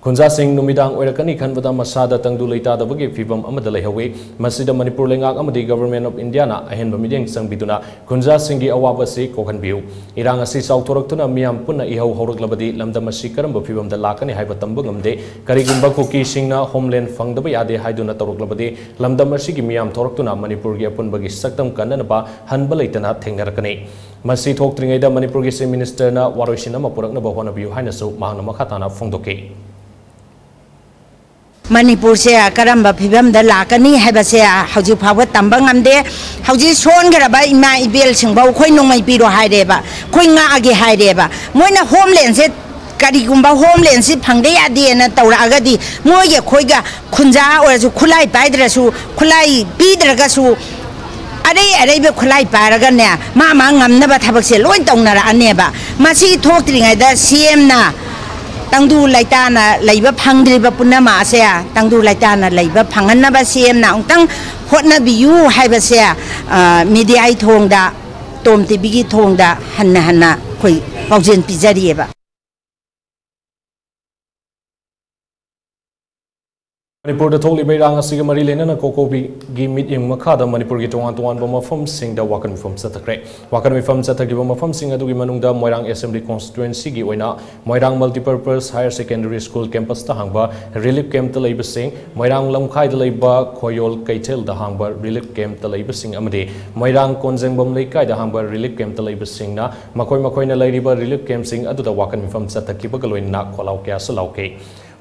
ꯈꯨꯟꯖꯥꯁꯤꯡ ꯅꯨꯃꯤꯗꯥꯡ ꯑꯣꯏꯔꯛꯀꯅꯤ ꯈꯟꯕꯗ ꯃꯁꯥꯗ ꯇꯪꯗꯨ ꯂꯩꯇꯥꯗꯕꯒꯤ ꯐꯤꯚꯝ ꯑꯃꯗ ꯂꯩꯍꯧꯏ꯫ ꯃꯁꯤꯗ ꯃꯅꯤꯄꯨꯔ ꯂꯩꯉꯥꯛ ꯑꯃꯗꯤ Government of India ꯅ ꯑꯍꯦꯟꯕ ꯃꯤꯠꯌꯦꯡ ꯆꯪꯕꯤꯗꯨꯅ ꯈꯨꯟꯖꯥꯁꯤꯡꯒꯤ ꯑꯋꯥꯕ ꯑꯁꯤ ꯀꯣꯛꯍꯟꯕꯤꯌꯨ꯫ ꯏꯔꯥꯡ ꯑꯁꯤ ꯆꯥꯎꯊꯣꯔꯛꯇꯨꯅ ꯃꯤꯌꯥꯝ ꯄꯨꯟꯅ ꯏꯍꯧ ꯍꯧꯔꯛꯂꯕꯗꯤ ꯂꯝꯗꯝ ꯑꯁꯤ ꯀꯔꯝꯕ ꯐꯤꯚꯝꯗ ꯂꯥꯛꯀꯅꯤ ꯍꯥꯏꯕ ꯇꯝꯕ ꯉꯝꯗꯦ꯫ ꯀꯔꯤꯒꯨꯝꯕ ꯀꯨꯀꯤꯁꯤꯡꯅ homeland ꯐꯪꯗꯕ ꯌꯥꯗꯦ ꯍꯥꯏꯗꯨꯅ ꯇꯧꯔꯛꯂꯕꯗꯤ ꯂꯝꯗꯝ ꯑꯁꯤꯒꯤ ꯃꯤꯌꯥꯝ ꯊꯣꯔꯛꯇꯨꯅ ꯃꯅꯤꯄꯨꯔꯒꯤ ꯑꯄꯨꯟꯕꯒꯤ ꯁꯛꯇꯝ ꯀꯟꯅꯅꯕ ꯍꯟꯕ ꯂꯩꯇꯅ ꯊꯦꯡꯅꯔꯛꯀꯅꯤ꯫ ꯃꯁꯤ ꯊꯣꯛꯇ꯭ꯔꯤꯉꯩꯗ ꯃꯅꯤꯄꯨꯔꯒꯤ Chief Minister ꯅ ꯋꯥꯔꯣꯏꯁꯤꯟ ꯑꯃ ꯄꯨꯔꯛꯅꯕ ꯍꯣꯠꯅꯕꯤꯌꯨ ꯍꯥꯏꯅꯁꯨ ꯃꯍꯥꯛꯅ ꯃꯈꯥ ꯇꯥꯅ ꯐꯣꯡꯗꯣꯛꯈꯤ꯫ ꯃꯅꯤꯄꯨꯔꯁꯦ ꯀꯔꯝꯕ ꯐꯤꯕꯝꯗ ꯂꯥꯛꯀꯅꯤ ꯍꯥꯏꯕꯁꯦ ꯍꯧꯖꯤꯛ ꯐꯥꯎꯕ ꯇꯝꯕ ꯉꯝꯗꯦ꯫ ꯍꯧꯖꯤꯛ ꯁꯣꯟꯈ꯭ꯔꯕ ꯏꯃꯥ ꯏꯕꯦꯜꯁꯤꯡꯐꯥꯎ ꯑꯩꯈꯣꯏ ꯅꯣꯡꯃꯩ ꯄꯤꯔꯣ ꯍꯥꯏꯔꯦꯕ, ꯑꯩꯈꯣꯏ ꯉꯥꯛꯑꯒꯦ ꯍꯥꯏꯔꯦꯕ꯫ ꯃꯣꯏꯅ homeland ꯁꯦ, ꯀꯔꯤꯒꯨꯝꯕ homeland ꯁꯤ ꯐꯪꯗ ꯌꯥꯗꯦꯅ ꯇꯧꯔꯛꯑꯒꯗꯤ ꯃꯣꯏꯒꯤ ꯑꯩꯈꯣꯏꯒ ꯈꯨꯟꯖꯥ ꯑꯣꯏꯔꯁꯨ, ꯈꯨꯠꯂꯥꯏ ꯄꯥꯏꯗ꯭ꯔꯁꯨ, ꯈꯨꯠꯂꯥꯏ ꯄꯤꯗ꯭ꯔꯒꯁꯨ ꯑꯔꯩ ꯑꯔꯩꯕ ꯈꯨꯠꯂꯥꯏ ꯄꯥꯏꯔꯒꯅꯦ, ꯃꯥ ꯃꯥ ꯉꯝꯅꯕ ꯊꯕꯛꯁꯦ ꯂꯣꯏ ꯇꯧꯅꯔꯛꯑꯅꯦꯕ꯫ ꯃꯁꯤ ꯊꯣꯛꯇ꯭ꯔꯤꯉꯩꯗ C M ꯅ ꯇꯪꯗꯨ ꯂꯩꯇꯥꯅ ꯂꯩꯕ ꯐꯪꯗ꯭ꯔꯤꯕ ꯄꯨꯝꯅꯃꯛ ꯑꯁꯦ ꯇꯪꯗꯨ ꯂꯩꯇꯥꯅ ꯂꯩꯕ ꯐꯪꯍꯟꯅꯕ C M ꯅ ꯑꯃꯨꯛꯇꯪ ꯍꯣꯠꯅꯕꯤꯌꯨ ꯍꯥꯏꯕꯁꯦ, ꯑ, media ꯒꯤ ꯊꯣꯡꯗ, Tom T V ꯒꯤ ꯊꯣꯡꯗ ꯍꯟꯅ ꯍꯟꯅ ꯑꯩꯈꯣꯏ ꯄꯥꯎꯖꯦꯜ ꯄꯤꯖꯔꯤꯑꯕ꯫ ꯃꯅꯤꯄꯨꯔꯗ ꯊꯣꯛꯂꯤꯕ ꯏꯔꯥꯡ ꯑꯁꯤꯒ ꯃꯔꯤ ꯂꯩꯅꯅ ꯀꯣꯀꯣꯕꯤꯒꯤ ꯃꯤꯠꯌꯦꯡ ꯃꯈꯥꯗ ꯃꯅꯤꯄꯨꯔꯒꯤ ꯇꯣꯉꯥꯟ ꯇꯣꯉꯥꯟꯕ ꯃꯐꯝꯁꯤꯡꯗ ꯋꯥꯀꯠ ꯃꯤꯐꯝ ꯆꯠꯊꯈ꯭ꯔꯦ꯫ ꯋꯥꯀꯠ ꯃꯤꯐꯝ ꯆꯠꯊꯈꯤꯕ ꯃꯐꯝꯁꯤꯡ ꯑꯗꯨꯒꯤ ꯃꯅꯨꯡꯗ ꯃꯣꯏꯔꯥꯡ Assembly Constituency ꯒꯤ ꯑꯣꯏꯅ ꯃꯣꯏꯔꯥꯡ Multipurpose Higher Secondary School campus ꯇ ꯍꯥꯡꯕ relief camp ꯇ ꯂꯩꯕꯁꯤꯡ, ꯃꯣꯏꯔꯥꯡ ꯂꯝꯈꯥꯏꯗ ꯂꯩꯕ ꯈꯣꯌꯣꯜ ꯀꯩꯊꯦꯜꯗ ꯍꯥꯡꯕ relief camp ꯇ ꯂꯩꯕꯁꯤꯡ ꯑꯃꯗꯤ ꯃꯣꯏꯔꯥꯡ ꯀꯣꯟꯖꯦꯡꯕꯝ ꯂꯩꯀꯥꯏꯗ ꯍꯥꯡꯕ relief camp ꯇ ꯂꯩꯕꯁꯤꯡꯅ ꯃꯈꯣꯏ ꯃꯈꯣꯏꯅ ꯂꯩꯔꯤꯕ relief camp ꯁꯤꯡ ꯑꯗꯨꯗ ꯋꯥꯀꯠ ꯃꯤꯐꯝ ꯆꯠꯊꯈꯤꯕꯒ ꯂꯣꯏꯅꯅ ꯈꯣꯜꯂꯥꯎ ꯀꯌꯥꯁꯨ ꯂꯥꯎꯈꯤ꯫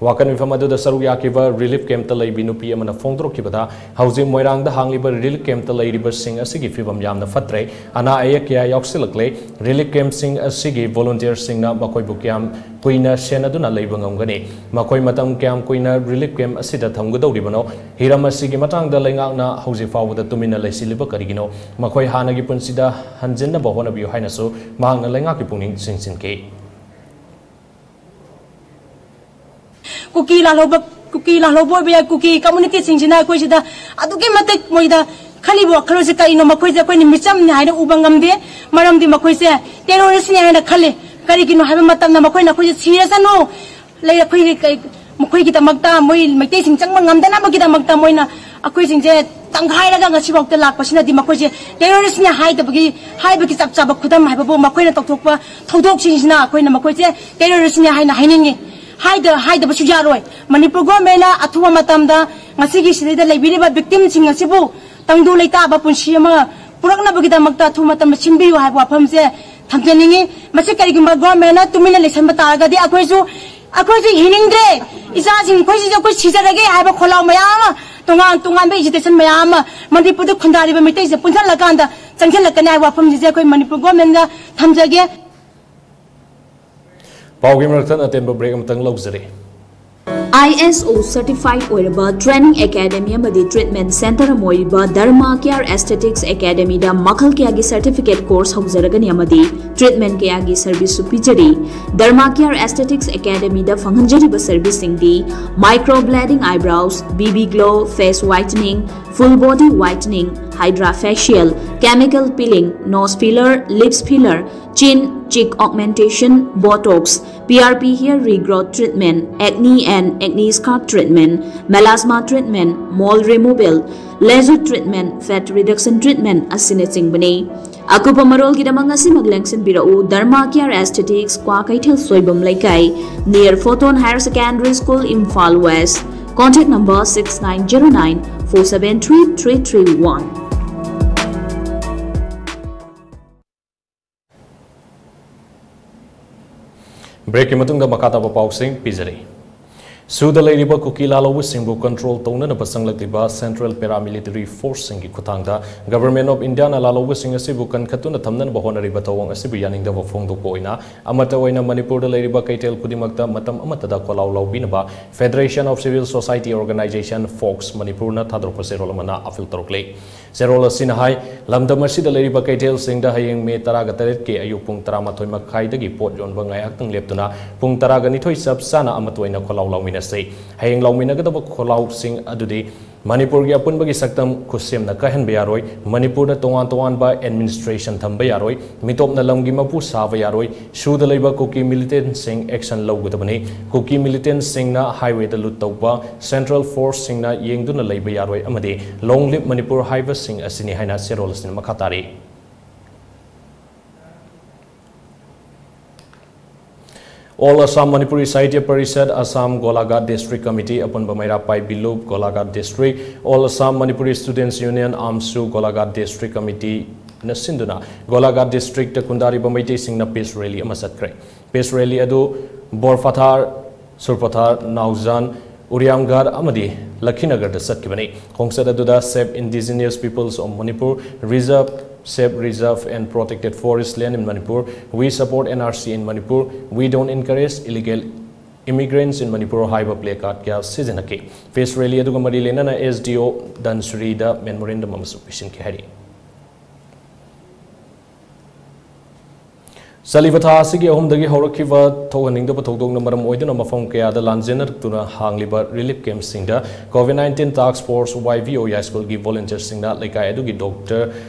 ꯋꯥꯀꯠ ꯃꯤꯐꯝ ꯑꯗꯨꯗ ꯁꯔꯨꯛ ꯌꯥꯈꯤꯕ relief camp ꯇ ꯂꯩꯕꯤ ꯅꯨꯄꯤ ꯑꯃꯅ ꯐꯣꯡꯗꯣꯔꯛꯈꯤꯕꯗ, ꯍꯧꯖꯤꯛ ꯃꯣꯏꯔꯥꯡꯗ ꯍꯥꯡꯂꯤꯕ relief camp ꯇ ꯂꯩꯔꯤꯕꯁꯤꯡ ꯑꯁꯤꯒꯤ ꯐꯤꯕꯝ ꯌꯥꯝꯅ ꯐꯠꯇ꯭ꯔꯦ, ꯑꯅꯥ ꯑꯌꯦꯛ ꯀꯌꯥ ꯌꯥꯎꯁꯤꯜꯂꯛꯂꯦ꯫ Relief camp ꯁꯤꯡ ꯑꯁꯤꯒꯤ volunteer ꯁꯤꯡꯅ ꯃꯈꯣꯏꯕꯨ ꯀꯌꯥꯝ ꯀꯨꯏꯅ ꯁꯦꯟꯅꯗꯨꯅ ꯂꯩꯕ ꯉꯝꯒꯅꯤ? ꯃꯈꯣꯏ ꯃꯇꯝ ꯀꯌꯥꯝ ꯀꯨꯏꯅ relief camp ꯑꯁꯤꯗ ꯊꯝꯒꯗꯧꯔꯤꯕꯅꯣ? ꯍꯤꯔꯝ ꯑꯁꯤꯒꯤ ꯃꯇꯥꯡꯗ ꯂꯩꯉꯥꯛꯅ ꯍꯧꯖꯤꯛ ꯐꯥꯎꯕꯗ ꯇꯨꯃꯤꯟꯅ ꯂꯩꯁꯤꯜꯂꯤꯕ ꯀꯔꯤꯒꯤꯅꯣ? ꯃꯈꯣꯏ ꯍꯥꯟꯅꯒꯤ ꯄꯨꯟꯁꯤꯗ ꯍꯟꯖꯤꯟꯅꯕ ꯍꯣꯠꯅꯕꯤꯌꯨ ꯍꯥꯏꯅꯁꯨ ꯃꯍꯥꯛꯅ ꯂꯩꯉꯥꯛꯀꯤ ꯄꯨꯛꯅꯤꯡ ꯆꯤꯡꯁꯤꯟꯈꯤ꯫ ꯀꯨꯀꯤ ꯂꯥꯜꯍꯧꯕ, ꯀꯨꯀꯤ ꯂꯥꯜꯍꯧꯕ ꯑꯣꯏꯕ ꯌꯥꯏ, ꯀꯨꯀꯤ community ꯁꯤꯡꯁꯤꯅ ꯑꯩꯈꯣꯏ ꯁꯤꯗ ꯑꯗꯨꯛꯀꯤ ꯃꯇꯤꯛ ꯃꯣꯏꯗ ꯈꯜꯂꯤꯕ ꯋꯥꯈꯜꯂꯣꯟꯁꯦ ꯀꯔꯤꯅꯣ? ꯃꯈꯣꯏꯁꯦ ꯑꯩꯈꯣꯏꯅ ꯃꯤꯆꯝꯅꯤ ꯍꯥꯏꯅ ꯎꯕ ꯉꯝꯗꯦ, ꯃꯔꯝꯗꯤ ꯃꯈꯣꯏꯁꯦ terrorist ꯅꯤ ꯍꯥꯏꯅ ꯈꯜꯂꯤ꯫ ꯀꯔꯤꯒꯤꯅꯣ ꯍꯥꯏꯕ ꯃꯇꯝꯗ ꯃꯈꯣꯏꯅ ꯑꯩꯈꯣꯏꯁꯦ ꯁꯤꯔꯁꯅꯨ, ꯂꯩ꯫ ꯑꯩꯈꯣꯏꯒꯤ ꯀꯩ ꯃꯈꯣꯏꯒꯤꯗꯃꯛꯇ, ꯃꯣꯏ ꯃꯩꯇꯩꯁꯤꯡ ꯆꯪꯕ ꯉꯝꯗꯅꯕꯒꯤꯗꯃꯛꯇ ꯃꯣꯏꯅ ꯑꯩꯈꯣꯏꯁꯤꯡꯁꯦ ꯇꯪꯈꯥꯏꯔꯒ ꯉꯁꯤꯐꯥꯎꯗ ꯂꯥꯛꯄꯁꯤꯅꯗꯤ ꯃꯈꯣꯏꯁꯦ ꯇꯦꯔꯣꯔꯤꯁꯅꯦ ꯍꯥꯏꯗꯕꯒꯤ, ꯍꯥꯏꯕꯒꯤ ꯆꯞ ꯆꯥꯕ ꯈꯨꯗꯝ ꯍꯥꯏꯕꯕꯨ ꯃꯈꯣꯏꯅ ꯇꯧꯊꯣꯛꯄ ꯊꯧꯗꯣꯛꯁꯤꯡꯁꯤꯅ ꯑꯩꯈꯣꯏꯅ ꯃꯈꯣꯏꯁꯦ ꯇꯦꯔꯣꯔꯤꯁꯅꯦ ꯍꯥꯏꯅ ꯍꯥꯏꯅꯤꯡꯉꯤ꯫ ꯍꯥꯏꯗ ꯍꯥꯏꯗꯕꯁꯨ ꯌꯥꯔꯣꯏ꯫ ꯃꯅꯤꯄꯨꯔ ꯒꯣꯔꯃꯦꯟꯅ ꯑꯊꯨꯕ ꯃꯇꯝꯗ ꯉꯁꯤꯒꯤ ꯁꯤꯗꯩꯗ ꯂꯩꯕꯤꯔꯤꯕ ꯕꯤꯛꯇꯤꯝꯁꯤꯡ ꯑꯁꯤꯕꯨ ꯇꯪꯗꯨ ꯂꯩꯇꯥꯕ ꯄꯨꯟꯁꯤ ꯑꯃ ꯄꯨꯔꯛꯅꯕꯒꯤꯗꯃꯛꯇ ꯑꯊꯨꯕ ꯃꯇꯝꯗ ꯁꯤꯟꯕꯤꯌꯨ ꯍꯥꯏꯕ ꯋꯥꯐꯝꯁꯦ ꯊꯝꯖꯅꯤꯡꯉꯤ꯫ ꯃꯁꯤ ꯀꯔꯤꯒꯨꯝꯕ ꯒꯣꯔꯃꯦꯟꯅ ꯇꯨꯃꯤꯟꯅ ꯂꯩꯁꯟꯕ ꯇꯥꯔꯒꯗꯤ ꯑꯩꯈꯣꯏꯁꯨ, ꯑꯩꯈꯣꯏꯁꯨ ꯍꯤꯡꯅꯤꯡꯗ꯭ꯔꯦ꯫ ꯏꯆꯥꯁꯤꯡ ꯑꯩꯈꯣꯏꯁꯤꯁꯨ ꯑꯩꯈꯣꯏ ꯁꯤꯖꯔꯒꯦ ꯍꯥꯏꯕ ꯈꯣꯜꯂꯥꯎ ꯃꯌꯥꯝ ꯑꯃ, ꯇꯣꯉꯥꯟ ꯇꯣꯉꯥꯟꯕ ꯑꯦꯖꯤꯇꯦꯁꯟ ꯃꯌꯥꯝ ꯑꯃ ꯃꯅꯤꯄꯨꯔꯗ ꯈꯨꯟꯗꯥꯔꯤꯕ ꯃꯩꯇꯩꯁꯦ ꯄꯨꯟꯁꯤꯜꯂꯀꯥꯟꯗ ꯆꯪꯁꯤꯜꯂꯛꯀꯅꯤ ꯍꯥꯏꯕ ꯋꯥꯐꯝꯁꯤꯁꯦ ꯑꯩꯈꯣꯏ ꯃꯅꯤꯄꯨꯔ ꯒꯣꯔꯃꯦꯟꯗ ꯊꯝꯖꯒꯦ꯫ ꯄꯥꯎꯒꯤ ꯃꯔꯛꯇ ꯑꯇꯦꯟꯕ ꯕ꯭ꯔꯦꯛ ꯑꯃꯇꯪ ꯂꯧꯖꯔꯤ꯫ ꯑꯥꯏ ꯑꯦꯁ ꯑꯣ ꯁꯔꯇꯤꯐꯥꯏꯗ ꯑꯣꯏꯔꯕ ꯇ꯭ꯔꯦꯅꯤꯡ ꯑꯦꯀꯥꯗꯃꯤ ꯑꯃꯗꯤ ꯇ꯭ꯔꯤꯠꯃꯦꯟ ꯁꯦꯟꯇꯔ ꯑꯃ ꯑꯣꯏꯔꯤꯕ ꯙꯔꯃ ꯀꯤꯌꯥꯔ ꯑꯦꯁꯊꯦꯇꯤꯛꯁ ꯑꯦꯀꯥꯗꯃꯤꯗ ꯃꯈꯜ ꯀꯌꯥꯒꯤ ꯁꯔꯇꯤꯐꯤꯀꯦꯠ ꯀꯣꯔꯁ ꯍꯧꯖꯔꯒꯅꯤ ꯑꯃꯗꯤ ꯇ꯭ꯔꯤꯠꯃꯦꯟ ꯀꯌꯥꯒꯤ ꯁꯔꯚꯤꯁꯁꯨ ꯄꯤꯖꯔꯤ꯫ ꯙꯔꯃ ꯀꯤꯌꯥꯔ ꯑꯦꯁꯊꯦꯇꯤꯛꯁ ꯑꯦꯀꯥꯗꯃꯤꯗ ꯐꯪꯍꯟꯖꯔꯤꯕ ꯁꯔꯚꯤꯁꯁꯤꯡꯗꯤ micro blading eyebrows, B B glow, face whitening, full body whitening, hydra facial, chemical peeling, nose filler, lips filler, chin, cheek augmentation, botox, P R P hair regrowth treatment, acne and acne scar treatment, melasma treatment, mole removal, laser treatment, fat reduction treatment ꯑꯁꯤꯅꯆꯤꯡꯕꯅꯤ꯫ ꯑꯀꯨꯞꯄ ꯃꯔꯣꯜꯒꯤꯗꯃꯛ ꯉꯁꯤꯃꯛ ꯂꯦꯡꯁꯤꯟꯕꯤꯔꯛꯎ Dharma Care Aesthetics, Kwakeithel Soibam ꯂꯩꯀꯥꯏ, near Photon Higher Secondary School, Imphal West. Contact number six nine zero nine four seven three three three one. ꯕ꯭ꯔꯦꯛꯀꯤ ꯃꯇꯨꯡꯗ ꯃꯈꯥ ꯇꯥꯕ ꯄꯥꯎꯁꯤꯡ ꯄꯤꯖꯔꯤ꯫ ꯁꯨꯗ ꯂꯩꯔꯤꯕ ꯀꯨꯀꯤ ꯂꯥꯜꯍꯧꯕꯁꯤꯡꯕꯨ ꯀꯟꯇ꯭ꯔꯣꯜ ꯇꯧꯅꯅꯕ ꯆꯪꯂꯛꯂꯤꯕ ꯁꯦꯟꯇ꯭ꯔꯦꯜ ꯄꯦꯔꯥꯃꯤꯂꯤꯇꯔꯤ ꯐꯣꯔꯁꯁꯤꯡꯒꯤ ꯈꯨꯠꯊꯥꯡꯗ ꯒꯚꯔꯟꯃꯦꯟꯠ ꯑꯣꯐ ꯏꯟꯗꯤꯌꯥꯅ ꯂꯥꯜꯍꯧꯕꯁꯤꯡ ꯑꯁꯤꯕꯨ ꯀꯟꯈꯠꯇꯨꯅ ꯊꯝꯅꯅꯕ ꯍꯣꯠꯅꯔꯤꯕ ꯊꯧꯑꯣꯡ ꯑꯁꯤꯕꯨ ꯌꯥꯅꯤꯡꯗꯕ ꯐꯣꯡꯗꯣꯛꯄ ꯑꯣꯏꯅ ꯑꯃꯠꯇ ꯑꯣꯏꯅ ꯃꯅꯤꯄꯨꯔꯗ ꯂꯩꯔꯤꯕ ꯀꯩꯊꯦꯜ ꯈꯨꯗꯤꯡꯃꯛꯇ ꯃꯇꯝ ꯑꯃꯠꯇꯗ ꯈꯣꯜꯂꯥꯎ ꯂꯥꯎꯕꯤꯅꯕ Federation of Civil Society Organisation, fox, ꯃꯅꯤꯄꯨꯔꯅ ꯊꯥꯗꯣꯔꯛꯄ ꯆꯦꯔꯣꯜ ꯑꯃꯅ ꯑꯥꯄꯤꯜ ꯇꯧꯔꯛꯂꯤ꯫ ꯆꯦꯔꯣꯜ ꯑꯁꯤꯅ ꯍꯥꯏ, ꯂꯝꯗꯝ ꯑꯁꯤꯗ ꯂꯩꯔꯤꯕ ꯀꯩꯊꯦꯜꯁꯤꯡꯗ ꯍꯌꯦꯡ ꯃꯦ ꯇꯔꯥꯒ ꯇꯔꯦꯠꯀꯤ ꯑꯌꯨꯛ ꯄꯨꯡ ꯇꯔꯥꯃꯥꯊꯣꯏ ꯃꯈꯥꯏꯗꯒꯤ ꯄꯣꯠ ꯌꯣꯟꯕ ꯉꯥꯏꯍꯥꯛꯇꯪ ꯂꯦꯞꯇꯨꯅ ꯄꯨꯡ ꯇꯔꯥꯒ ꯅꯤꯊꯣꯏ ꯆꯞ ꯆꯥꯅ ꯑꯃꯠꯇ ꯑꯣꯏꯅ ꯈꯣꯜꯂꯥꯎ ꯂꯥꯎꯃꯤꯟꯅꯁꯤ꯫ ꯍꯌꯦꯡ ꯂꯥꯎꯃꯤꯟꯅꯒꯗꯕ ꯈꯣꯜꯂꯥꯎꯁꯤꯡ ꯑꯗꯨꯗꯤ ꯃꯅꯤꯄꯨꯔꯒꯤ ꯑꯄꯨꯟꯕꯒꯤ ꯁꯛꯇꯝ ꯈꯨꯠꯁꯦꯝꯅ ꯀꯥꯏꯍꯟꯕ ꯌꯥꯔꯣꯏ, ꯃꯅꯤꯄꯨꯔꯗ ꯇꯣꯉꯥꯟ ꯇꯣꯉꯥꯟꯕ administration ꯊꯝꯕ ꯌꯥꯔꯣꯏ, ꯃꯤꯇꯣꯞꯅ ꯂꯝꯒꯤ ꯃꯄꯨ ꯁꯥꯕ ꯌꯥꯔꯣꯏ, ꯁꯨꯗ ꯂꯩꯕ ꯀꯨꯀꯤ militantꯁꯤꯡ action ꯂꯧꯒꯗꯕꯅꯤ꯫ ꯀꯨꯀꯤ militantꯁꯤꯡꯅ highwayꯗ loot ꯇꯧꯕ, central forceꯁꯤꯡꯅ ꯌꯦꯡꯗꯨꯅ ꯂꯩꯕ ꯌꯥꯔꯣꯏ ꯑꯃꯗꯤ Long Live Manipur ꯍꯥꯏꯕꯁꯤꯡ ꯑꯁꯤꯅꯤ ꯍꯥꯏꯅ ꯆꯦꯔꯣꯜ ꯑꯁꯤꯅ ꯃꯈꯥ ꯇꯥꯔꯤ꯫ All Assam Manipuri Sahitya Parishad, Assam Golaghat District Committee, ꯑꯄꯨꯟꯕ ꯃꯩꯔꯥ ꯄꯥꯏꯕꯤ ꯂꯨꯞ, Golaghat District, All Assam Manipuri Students Union, AMSU, Golaghat District Committeeꯅ ꯁꯤꯟꯗꯨꯅ Golaghat Districtꯇ ꯈꯨꯟꯗꯥꯔꯤꯕ ꯃꯩꯇꯩꯁꯤꯡꯅ peace rally ꯑꯃ ꯆꯠꯈ꯭ꯔꯦ꯫ Peace rally ꯑꯗꯨ ꯕꯣꯔꯐꯊꯥꯔ, ꯁꯨꯔꯐꯊꯥꯔ, ꯅꯥꯎꯖꯥꯟ, ꯎꯔꯤꯌꯥꯝꯒꯥꯔ ꯑꯃꯗꯤ ꯂꯈꯤꯅꯒꯔꯗ ꯆꯠꯈꯤꯕꯅꯤ꯫ ꯈꯣꯡꯆꯠ ꯑꯗꯨꯗ Save Indigenous Peoples of Manipur Reserve, Save Reserve and Protected Forest Land in Manipur, We Support NRC in Manipur, We Don't Encourage Illegal Immigrants in Manipur ꯍꯥꯏꯕ placard ꯀꯌꯥ ꯁꯤꯖꯤꯟꯅꯈꯤ꯫ Peace rally ꯑꯗꯨꯒ ꯃꯔꯤ ꯂꯩꯅꯅ SDO ꯙꯟꯁ꯭ꯔꯤꯗ memorandum ꯑꯃꯁꯨ ꯄꯤꯁꯤꯟꯈꯤ ꯍꯥꯏꯔꯤ꯫ ꯆꯠꯂꯤꯕ ꯊꯥ ꯑꯁꯤꯒꯤ ꯑꯍꯨꯝꯗꯒꯤ ꯍꯧꯔꯛꯈꯤꯕ ꯊꯣꯛꯍꯟꯅꯤꯡꯗꯕ ꯊꯧꯗꯣꯛꯅ ꯃꯔꯝ ꯑꯣꯏꯗꯨꯅ ꯃꯐꯝ ꯀꯌꯥꯗ ꯂꯥꯟꯖꯦꯟꯅꯔꯛꯇꯨꯅ ꯍꯥꯡꯂꯤꯕ relief campꯁꯤꯡꯗ COVID nineteen task force, YVO, ꯌꯥꯏꯁ꯭ꯀꯨꯜꯒꯤ volunteerꯁꯤꯡꯅ ꯂꯩꯀꯥꯏ ꯑꯗꯨꯒꯤ doctor,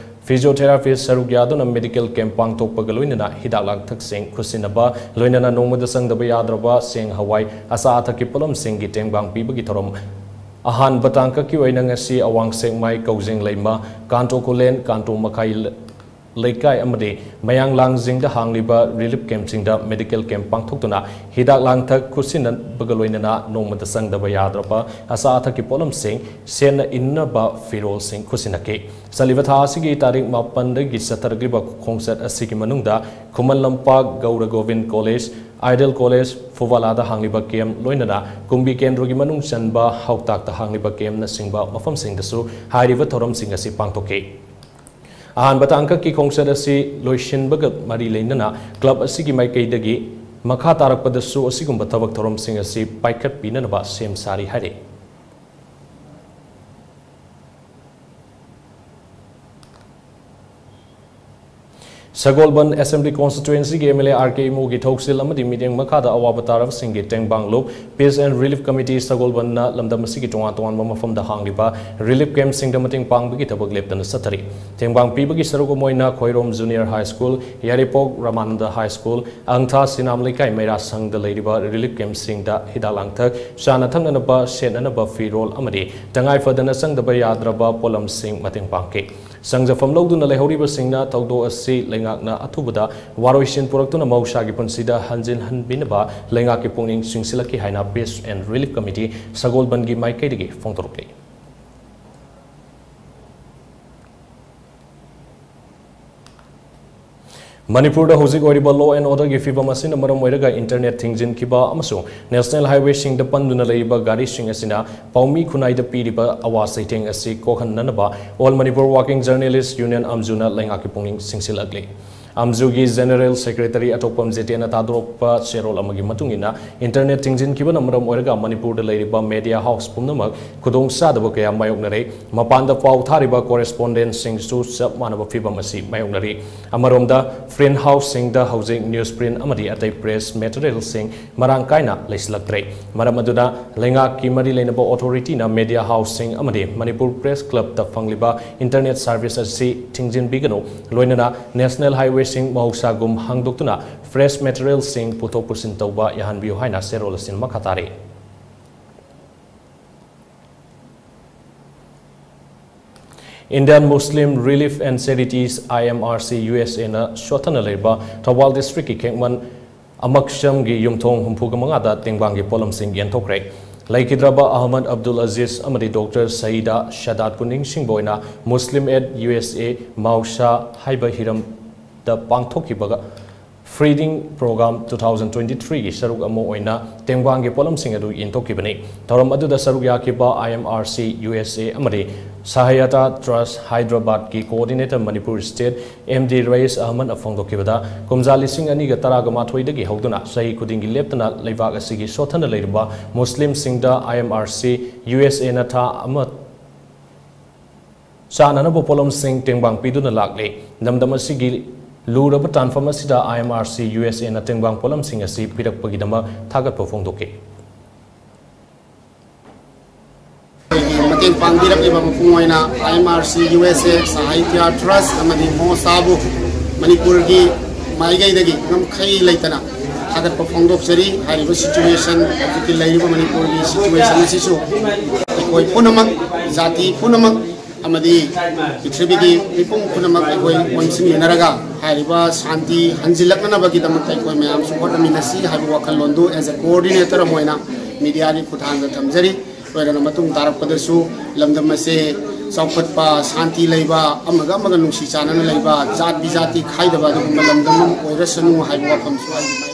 physiotherapist ꯁꯔꯨꯛ ꯌꯥꯗꯨꯅ medical camp ꯄꯥꯡꯊꯣꯛꯄꯒ ꯂꯣꯏꯅꯅ ꯍꯤꯗꯥꯛ ꯂꯥꯡꯊꯛꯁꯤꯡ ꯈꯨꯠꯁꯤꯟꯅꯕ, ꯂꯣꯏꯅꯅ ꯅꯣꯡꯃꯗ ꯆꯪꯗꯕ ꯌꯥꯗ꯭ꯔꯕ ꯆꯦꯡ, ꯍꯋꯥꯏ, ꯑꯆꯥ ꯑꯊꯛꯀꯤ ꯄꯣꯠꯂꯝꯁꯤꯡꯒꯤ ꯇꯦꯡꯕꯥꯡ ꯄꯤꯕꯒꯤ ꯊꯧꯔꯝ ꯑꯍꯥꯟꯕ ꯇꯥꯡꯀꯛꯀꯤ ꯑꯣꯏꯅ ꯉꯁꯤ ꯑꯋꯥꯡ ꯁꯦꯛꯃꯥꯏ, ꯀꯧꯖꯦꯡ ꯂꯩꯃ, ꯀꯥꯟꯇꯣ ꯈꯨꯂꯦꯟ, ꯀꯥꯟꯇꯣ ꯃꯈꯥꯏ ꯂꯩꯀꯥꯏ ꯑꯃꯗꯤ ꯃꯌꯥꯡꯂꯥꯡꯖꯤꯡꯗ ꯍꯥꯡꯂꯤꯕ relief campꯁꯤꯡꯗ medical camp ꯄꯥꯡꯊꯣꯛꯇꯨꯅ ꯍꯤꯗꯥꯛ ꯂꯥꯡꯊꯛ ꯈꯨꯠꯁꯤꯟꯅꯕꯒ ꯂꯣꯏꯅꯅ ꯅꯣꯡꯃꯗ ꯆꯪꯗꯕ ꯌꯥꯗ꯭ꯔꯕ ꯑꯆꯥ ꯑꯊꯛꯀꯤ ꯄꯣꯠꯂꯝꯁꯤꯡ, ꯁꯦꯠꯅ ꯏꯟꯅꯕ ꯐꯤꯔꯣꯜꯁꯤꯡ ꯈꯨꯠꯁꯤꯟꯅꯈꯤ꯫ ꯆꯠꯂꯤꯕ ꯊꯥ ꯑꯁꯤꯒꯤ ꯇꯥꯔꯤꯛ ꯃꯥꯄꯟꯗꯒꯤ ꯆꯠꯊꯔꯛꯂꯤꯕ ꯈꯣꯡꯆꯠ ꯑꯁꯤꯒꯤ ꯃꯅꯨꯡꯗ ꯈꯨꯃꯟ ꯂꯝꯄꯥꯛ, Gour Gobin college, ideal college, ꯐꯨꯕꯥꯂꯥꯗ ꯍꯥꯡꯂꯤꯕ camp, ꯂꯣꯏꯅꯅ ꯀꯨꯝꯕꯤ ꯀꯦꯟꯗ꯭ꯔꯣꯒꯤ ꯃꯅꯨꯡ ꯆꯟꯕ ꯍꯥꯎꯇꯥꯛꯇ ꯍꯥꯡꯂꯤꯕ campꯅꯆꯤꯡꯕ ꯃꯐꯝꯁꯤꯡꯗꯁꯨ ꯍꯥꯏꯔꯤꯕ ꯊꯧꯔꯝꯁꯤꯡ ꯑꯁꯤ ꯄꯥꯡꯊꯣꯛꯈꯤ꯫ ꯑꯍꯥꯟꯕ ꯇꯥꯡꯀꯛꯀꯤ ꯈꯣꯡꯆꯠ ꯑꯁꯤ ꯂꯣꯏꯁꯤꯟꯕꯒ ꯃꯔꯤ ꯂꯩꯅꯅ club ꯑꯁꯤꯒꯤ ꯃꯥꯏꯀꯩꯗꯒꯤ ꯃꯈꯥ ꯇꯥꯔꯛꯄꯗꯁꯨ ꯑꯁꯤꯒꯨꯝꯕ ꯊꯕꯛ ꯊꯧꯔꯝꯁꯤꯡ ꯑꯁꯤ ꯄꯥꯏꯈꯠꯄꯤꯅꯅꯕ ꯁꯦꯝ ꯁꯥꯔꯤ ꯍꯥꯏꯔꯤ꯫ ꯁꯒꯣꯜꯕꯟ Assembly Constituency ꯒꯤ M L A R K ꯏꯃꯣꯒꯤ ꯊꯧꯁꯤꯜ ꯑꯃꯗꯤ ꯃꯤꯠꯌꯦꯡ ꯃꯈꯥꯗ ꯑꯋꯥꯕ ꯇꯥꯔꯕꯁꯤꯡꯒꯤ ꯇꯦꯡꯕꯥꯡ ꯂꯨꯞ Peace and Relief Committee ꯁꯒꯣꯜꯕꯟꯅ ꯂꯝꯗꯝ ꯑꯁꯤꯒꯤ ꯇꯣꯉꯥꯟ ꯇꯣꯉꯥꯟꯕ ꯃꯐꯝꯗ ꯍꯥꯡꯂꯤꯕ relief camp ꯁꯤꯡꯗ ꯃꯇꯦꯡ ꯄꯥꯡꯕꯒꯤ ꯊꯕꯛ ꯂꯦꯞꯇꯅ ꯆꯠꯊꯔꯤ꯫ ꯇꯦꯡꯕꯥꯡ ꯄꯤꯕꯒꯤ ꯁꯔꯨꯛ ꯑꯃ ꯑꯣꯏꯅ ꯈꯣꯏꯔꯣꯝ Junior High School, ꯌꯥꯏꯔꯤꯄꯣꯛ ꯔꯥꯃꯥꯅꯟꯗ High School, ꯑꯪꯊꯥ ꯁꯤꯅꯥꯝ ꯂꯩꯀꯥꯏ ꯃꯩꯔꯥ ꯁꯪꯗ ꯂꯩꯔꯤꯕ relief camp ꯁꯤꯡꯗ ꯍꯤꯗꯥꯛ ꯂꯥꯡꯊꯛ, ꯆꯥꯅ ꯊꯛꯅꯅꯕ, ꯁꯦꯠꯅꯅꯕ ꯐꯤꯔꯣꯜ ꯑꯃꯗꯤ ꯇꯉꯥꯏ ꯐꯗꯅ ꯆꯪꯗꯕ ꯌꯥꯗ꯭ꯔꯕ ꯄꯣꯠꯂꯝꯁꯤꯡ ꯃꯇꯦꯡ ꯄꯥꯡꯈꯤ꯫ ꯁꯪꯖꯐꯝ ꯂꯧꯗꯨꯅ ꯂꯩꯍꯧꯔꯤꯕꯁꯤꯡꯅ ꯊꯧꯗꯣꯛ ꯑꯁꯤ ꯂꯩꯉꯥꯛꯅ ꯑꯊꯨꯕꯗ ꯋꯥꯔꯣꯏꯁꯤꯟ ꯄꯨꯔꯛꯇꯨꯅ ꯃꯍꯧꯁꯥꯒꯤ ꯄꯨꯟꯁꯤꯗ ꯍꯟꯖꯤꯟꯍꯟꯕꯤꯅꯕ ꯂꯩꯉꯥꯛꯀꯤ ꯄꯨꯛꯅꯤꯡ ꯆꯤꯡꯁꯤꯜꯂꯛꯈꯤ ꯍꯥꯏꯅ Peace and Relief Committee ꯁꯒꯣꯜꯕꯟꯒꯤ ꯃꯥꯏꯀꯩꯗꯒꯤ ꯐꯣꯡꯗꯣꯔꯛꯂꯤ꯫ ꯃꯅꯤꯄꯨꯔꯗ ꯍꯧꯖꯤꯛ ꯑꯣꯏꯔꯤꯕ law and order ꯒꯤ ꯐꯤꯕꯝ ꯑꯁꯤꯅ ꯃꯔꯝ ꯑꯣꯏꯔꯒ internet ꯊꯤꯡꯖꯤꯟꯈꯤꯕ ꯑꯃꯁꯨꯡ national highway ꯁꯤꯡꯗ ꯄꯟꯗꯨꯅ ꯂꯩꯔꯤꯕ ꯒꯥꯔꯤꯁꯤꯡ ꯑꯁꯤꯅ ꯄꯥꯎꯃꯤ ꯈꯨꯟꯅꯥꯏꯗ ꯄꯤꯔꯤꯕ ꯑꯋꯥ ꯆꯩꯊꯦꯡ ꯑꯁꯤ ꯀꯣꯛꯍꯟꯅꯅꯕ All Manipur Working Journalist Union, ꯑꯝꯖꯨꯅ ꯂꯩꯉꯥꯛꯀꯤ ꯄꯨꯛꯅꯤꯡ ꯆꯤꯡꯁꯤꯜꯂꯛꯂꯤ꯫ ꯑꯝꯖꯨꯒꯤ General Secretary ꯑꯇꯣꯛꯄꯝ ꯖꯤꯇꯦꯟꯅ ꯊꯥꯗꯣꯔꯛꯄ ꯆꯦꯔꯣꯜ ꯑꯃꯒꯤ ꯃꯇꯨꯡ ꯏꯟꯅ, internet ꯊꯤꯡꯖꯤꯟꯈꯤꯕꯅ ꯃꯔꯝ ꯑꯣꯏꯔꯒ ꯃꯅꯤꯄꯨꯔꯗ ꯂꯩꯔꯤꯕ media house ꯄꯨꯝꯅꯃꯛ ꯈꯨꯗꯣꯡꯆꯥꯗꯕ ꯀꯌꯥ ꯃꯥꯌꯣꯛꯅꯔꯦ꯫ ꯃꯄꯥꯟꯗ ꯄꯥꯎ ꯊꯥꯔꯤꯕ correspondent ꯁꯤꯡꯁꯨ ꯆꯞ ꯃꯥꯟꯅꯕ ꯐꯤꯕꯝ ꯑꯁꯤ ꯃꯥꯌꯣꯛꯅꯔꯤ꯫ ꯑꯃꯔꯣꯝꯗ, print house ꯁꯤꯡꯗ ꯍꯧꯖꯤꯛ newsprint ꯑꯃꯗꯤ ꯑꯇꯩ press material ꯁꯤꯡ ꯃꯔꯥꯡ ꯀꯥꯏꯅ ꯂꯩꯁꯤꯜꯂꯛꯇ꯭ꯔꯦ꯫ ꯃꯔꯝ ꯑꯗꯨꯅ, ꯂꯩꯉꯥꯛꯀꯤ ꯃꯔꯤ ꯂꯩꯅꯕ authority ꯅ media house ꯁꯤꯡ ꯑꯃꯗꯤ Manipur Press Club ꯇ ꯐꯪꯂꯤꯕ internet service ꯑꯁꯤ ꯊꯤꯡꯖꯤꯟꯕꯤꯒꯅꯨ, ꯂꯣꯏꯅꯅ national highway ꯁꯤꯡ ꯃꯍꯧꯁꯥꯒꯨꯝ ꯍꯥꯡꯗꯣꯛꯇꯨꯅ press material ꯁꯤꯡ ꯄꯨꯊꯣꯛ ꯄꯨꯁꯤꯟ ꯇꯧꯕ ꯌꯥꯍꯟꯕꯤꯌꯨ ꯍꯥꯏꯅ ꯆꯦꯔꯣꯜ ꯑꯁꯤꯅ ꯃꯈꯥ ꯇꯥꯔꯤ꯫ Indian Muslim Relief and Charities, I M R C, U S A ꯅ ꯁꯣꯠꯊꯅ ꯂꯩꯔꯤꯕ ꯊꯧꯕꯥꯜ district ꯀꯤ ꯈꯦꯛꯃꯟ ꯑꯃꯛꯁꯝꯒꯤ ꯌꯨꯝꯊꯣꯡ ꯍꯨꯝꯐꯨꯒ ꯃꯉꯥꯗ ꯇꯦꯡꯕꯥꯡꯒꯤ ꯄꯣꯠꯂꯝꯁꯤꯡ ꯌꯦꯟꯊꯣꯛꯈ꯭ꯔꯦ꯫ ꯂꯩꯈꯤꯗ꯭ꯔꯕ ꯑꯍꯃꯗ ꯑꯕꯗꯨꯜ ꯑꯖꯤꯖ ꯑꯃꯗꯤ Doctor ꯁꯌꯤꯗꯥ ꯁꯥꯗꯥꯠꯄꯨ ꯅꯤꯡꯁꯤꯡꯕ ꯑꯣꯏꯅ Muslim Aid U S A ꯃꯥꯎꯁꯥ ꯍꯥꯏꯕ ꯍꯤꯔꯝꯗ ꯄꯥꯡꯊꯣꯛꯈꯤꯕ Feeding Program two thousand twenty-three ꯒꯤ ꯁꯔꯨꯛ ꯑꯃ ꯑꯣꯏꯅ ꯇꯦꯡꯕꯥꯡꯒꯤ ꯄꯣꯠꯂꯝꯁꯤꯡ ꯑꯗꯨ ꯌꯦꯟꯊꯣꯛꯈꯤꯕꯅꯤ꯫ ꯊꯧꯔꯝ ꯑꯗꯨꯗ ꯁꯔꯨꯛ ꯌꯥꯈꯤꯕ I M R C U S A ꯑꯃꯗꯤ Sahyata Trust Hyderabad ꯀꯤ coordinator Manipur State M D ꯔꯌꯤꯁ ꯑꯍꯃꯗꯅ ꯐꯣꯡꯗꯣꯛꯈꯤꯕꯗ, ꯀꯨꯝꯖꯥ ꯂꯤꯁꯤꯡ ꯑꯅꯤꯒ ꯇꯔꯥꯒ ꯃꯥꯊꯣꯏꯗꯒꯤ ꯍꯧꯗꯨꯅ ꯆꯍꯤ ꯈꯨꯗꯤꯡꯒꯤ ꯂꯦꯞꯇꯅ ꯂꯩꯕꯥꯛ ꯑꯁꯤꯒꯤ ꯁꯣꯠꯊꯅ ꯂꯩꯔꯤꯕ ꯃꯨꯁꯂꯤꯝꯁꯤꯡꯗ I M R C U S A ꯅ ꯊꯥ ꯑꯃ ꯆꯥꯅꯅꯕ ꯄꯣꯠꯂꯝꯁꯤꯡ ꯇꯦꯡꯕꯥꯡ ꯄꯤꯗꯨꯅ ꯂꯥꯛꯂꯤ꯫ ꯂꯝꯗꯝ ꯑꯁꯤꯒꯤ ꯂꯨꯔꯕ ꯇꯥꯟꯐꯝ ꯑꯁꯤꯗ I M R C U S Aꯅ ꯇꯦꯡꯕꯥꯡ ꯄꯣꯠꯂꯝꯁꯤꯡ ꯑꯁꯤ ꯄꯤꯔꯛꯄꯒꯤꯗꯃꯛ ꯊꯥꯒꯠꯄ ꯐꯣꯡꯗꯣꯛꯈꯤ꯫ ꯑꯩꯈꯣꯏꯒꯤ ꯃꯇꯦꯡ ꯄꯥꯡꯕꯤꯔꯛꯂꯤꯕ ꯃꯄꯨꯡ ꯑꯣꯏꯅ I M R C U S A, Sahitya Trust ꯑꯃꯗꯤ ꯃꯣꯁꯥꯕꯨ ꯃꯅꯤꯄꯨꯔꯒꯤ ꯃꯥꯏꯀꯩꯗꯒꯤ ꯉꯝꯈꯩ ꯂꯩꯇꯅ ꯊꯥꯒꯠꯄ ꯐꯣꯡꯗꯣꯛꯆꯔꯤ꯫ ꯍꯥꯏꯔꯤꯕ situation, ꯍꯧꯖꯤꯛꯀꯤ ꯂꯩꯔꯤꯕ ꯃꯅꯤꯄꯨꯔꯒꯤ situation ꯑꯁꯤꯁꯨ ꯑꯩꯈꯣꯏ ꯄꯨꯝꯅꯃꯛ, ꯖꯥꯇꯤ ꯄꯨꯝꯅꯃꯛ ꯑꯃꯗꯤ ꯄ꯭ꯔꯤꯊꯤꯕꯤꯒꯤ ꯃꯤꯄꯨꯝ ꯄꯨꯝꯅꯃꯛ ꯑꯩꯈꯣꯏ ꯑꯣꯟꯁꯤꯟꯃꯤꯟꯅꯔꯒ ꯍꯥꯏꯔꯤꯕ ꯁꯥꯟꯇꯤ ꯍꯟꯖꯤꯜꯂꯛꯅꯅꯕꯒꯤꯗꯃꯛꯇ ꯑꯩꯈꯣꯏ ꯃꯌꯥꯝꯁꯨ ꯍꯣꯠꯅꯃꯤꯟꯅꯁꯤ ꯍꯥꯏꯕ ꯋꯥꯈꯜꯂꯣꯟꯗꯨ as a coordinator ꯑꯃ ꯑꯣꯏꯅ mediaꯒꯤ ꯈꯨꯠꯊꯥꯡꯗ ꯊꯝꯖꯔꯤ꯫ ꯂꯣꯏꯅꯅ ꯃꯇꯨꯡ ꯇꯥꯔꯛꯄꯗꯁꯨ ꯂꯝꯗꯝ ꯑꯁꯦ ꯆꯥꯎꯈꯠꯄ, ꯁꯥꯟꯇꯤ ꯂꯩꯕ, ꯑꯃꯒ ꯑꯃꯒ ꯅꯨꯡꯁꯤ ꯆꯥꯟꯅꯅ ꯂꯩꯕ, ꯖꯥꯠ ꯕꯤꯖꯥꯇꯤ ꯈꯥꯏꯗꯕ ꯑꯗꯨꯒꯨꯝꯕ ꯂꯝꯗꯝ ꯑꯃ ꯑꯣꯏꯔꯁꯅꯨ ꯍꯥꯏꯕ ꯋꯥꯐꯝꯁꯨ ꯍꯥꯏꯖꯅꯤꯡꯏ꯫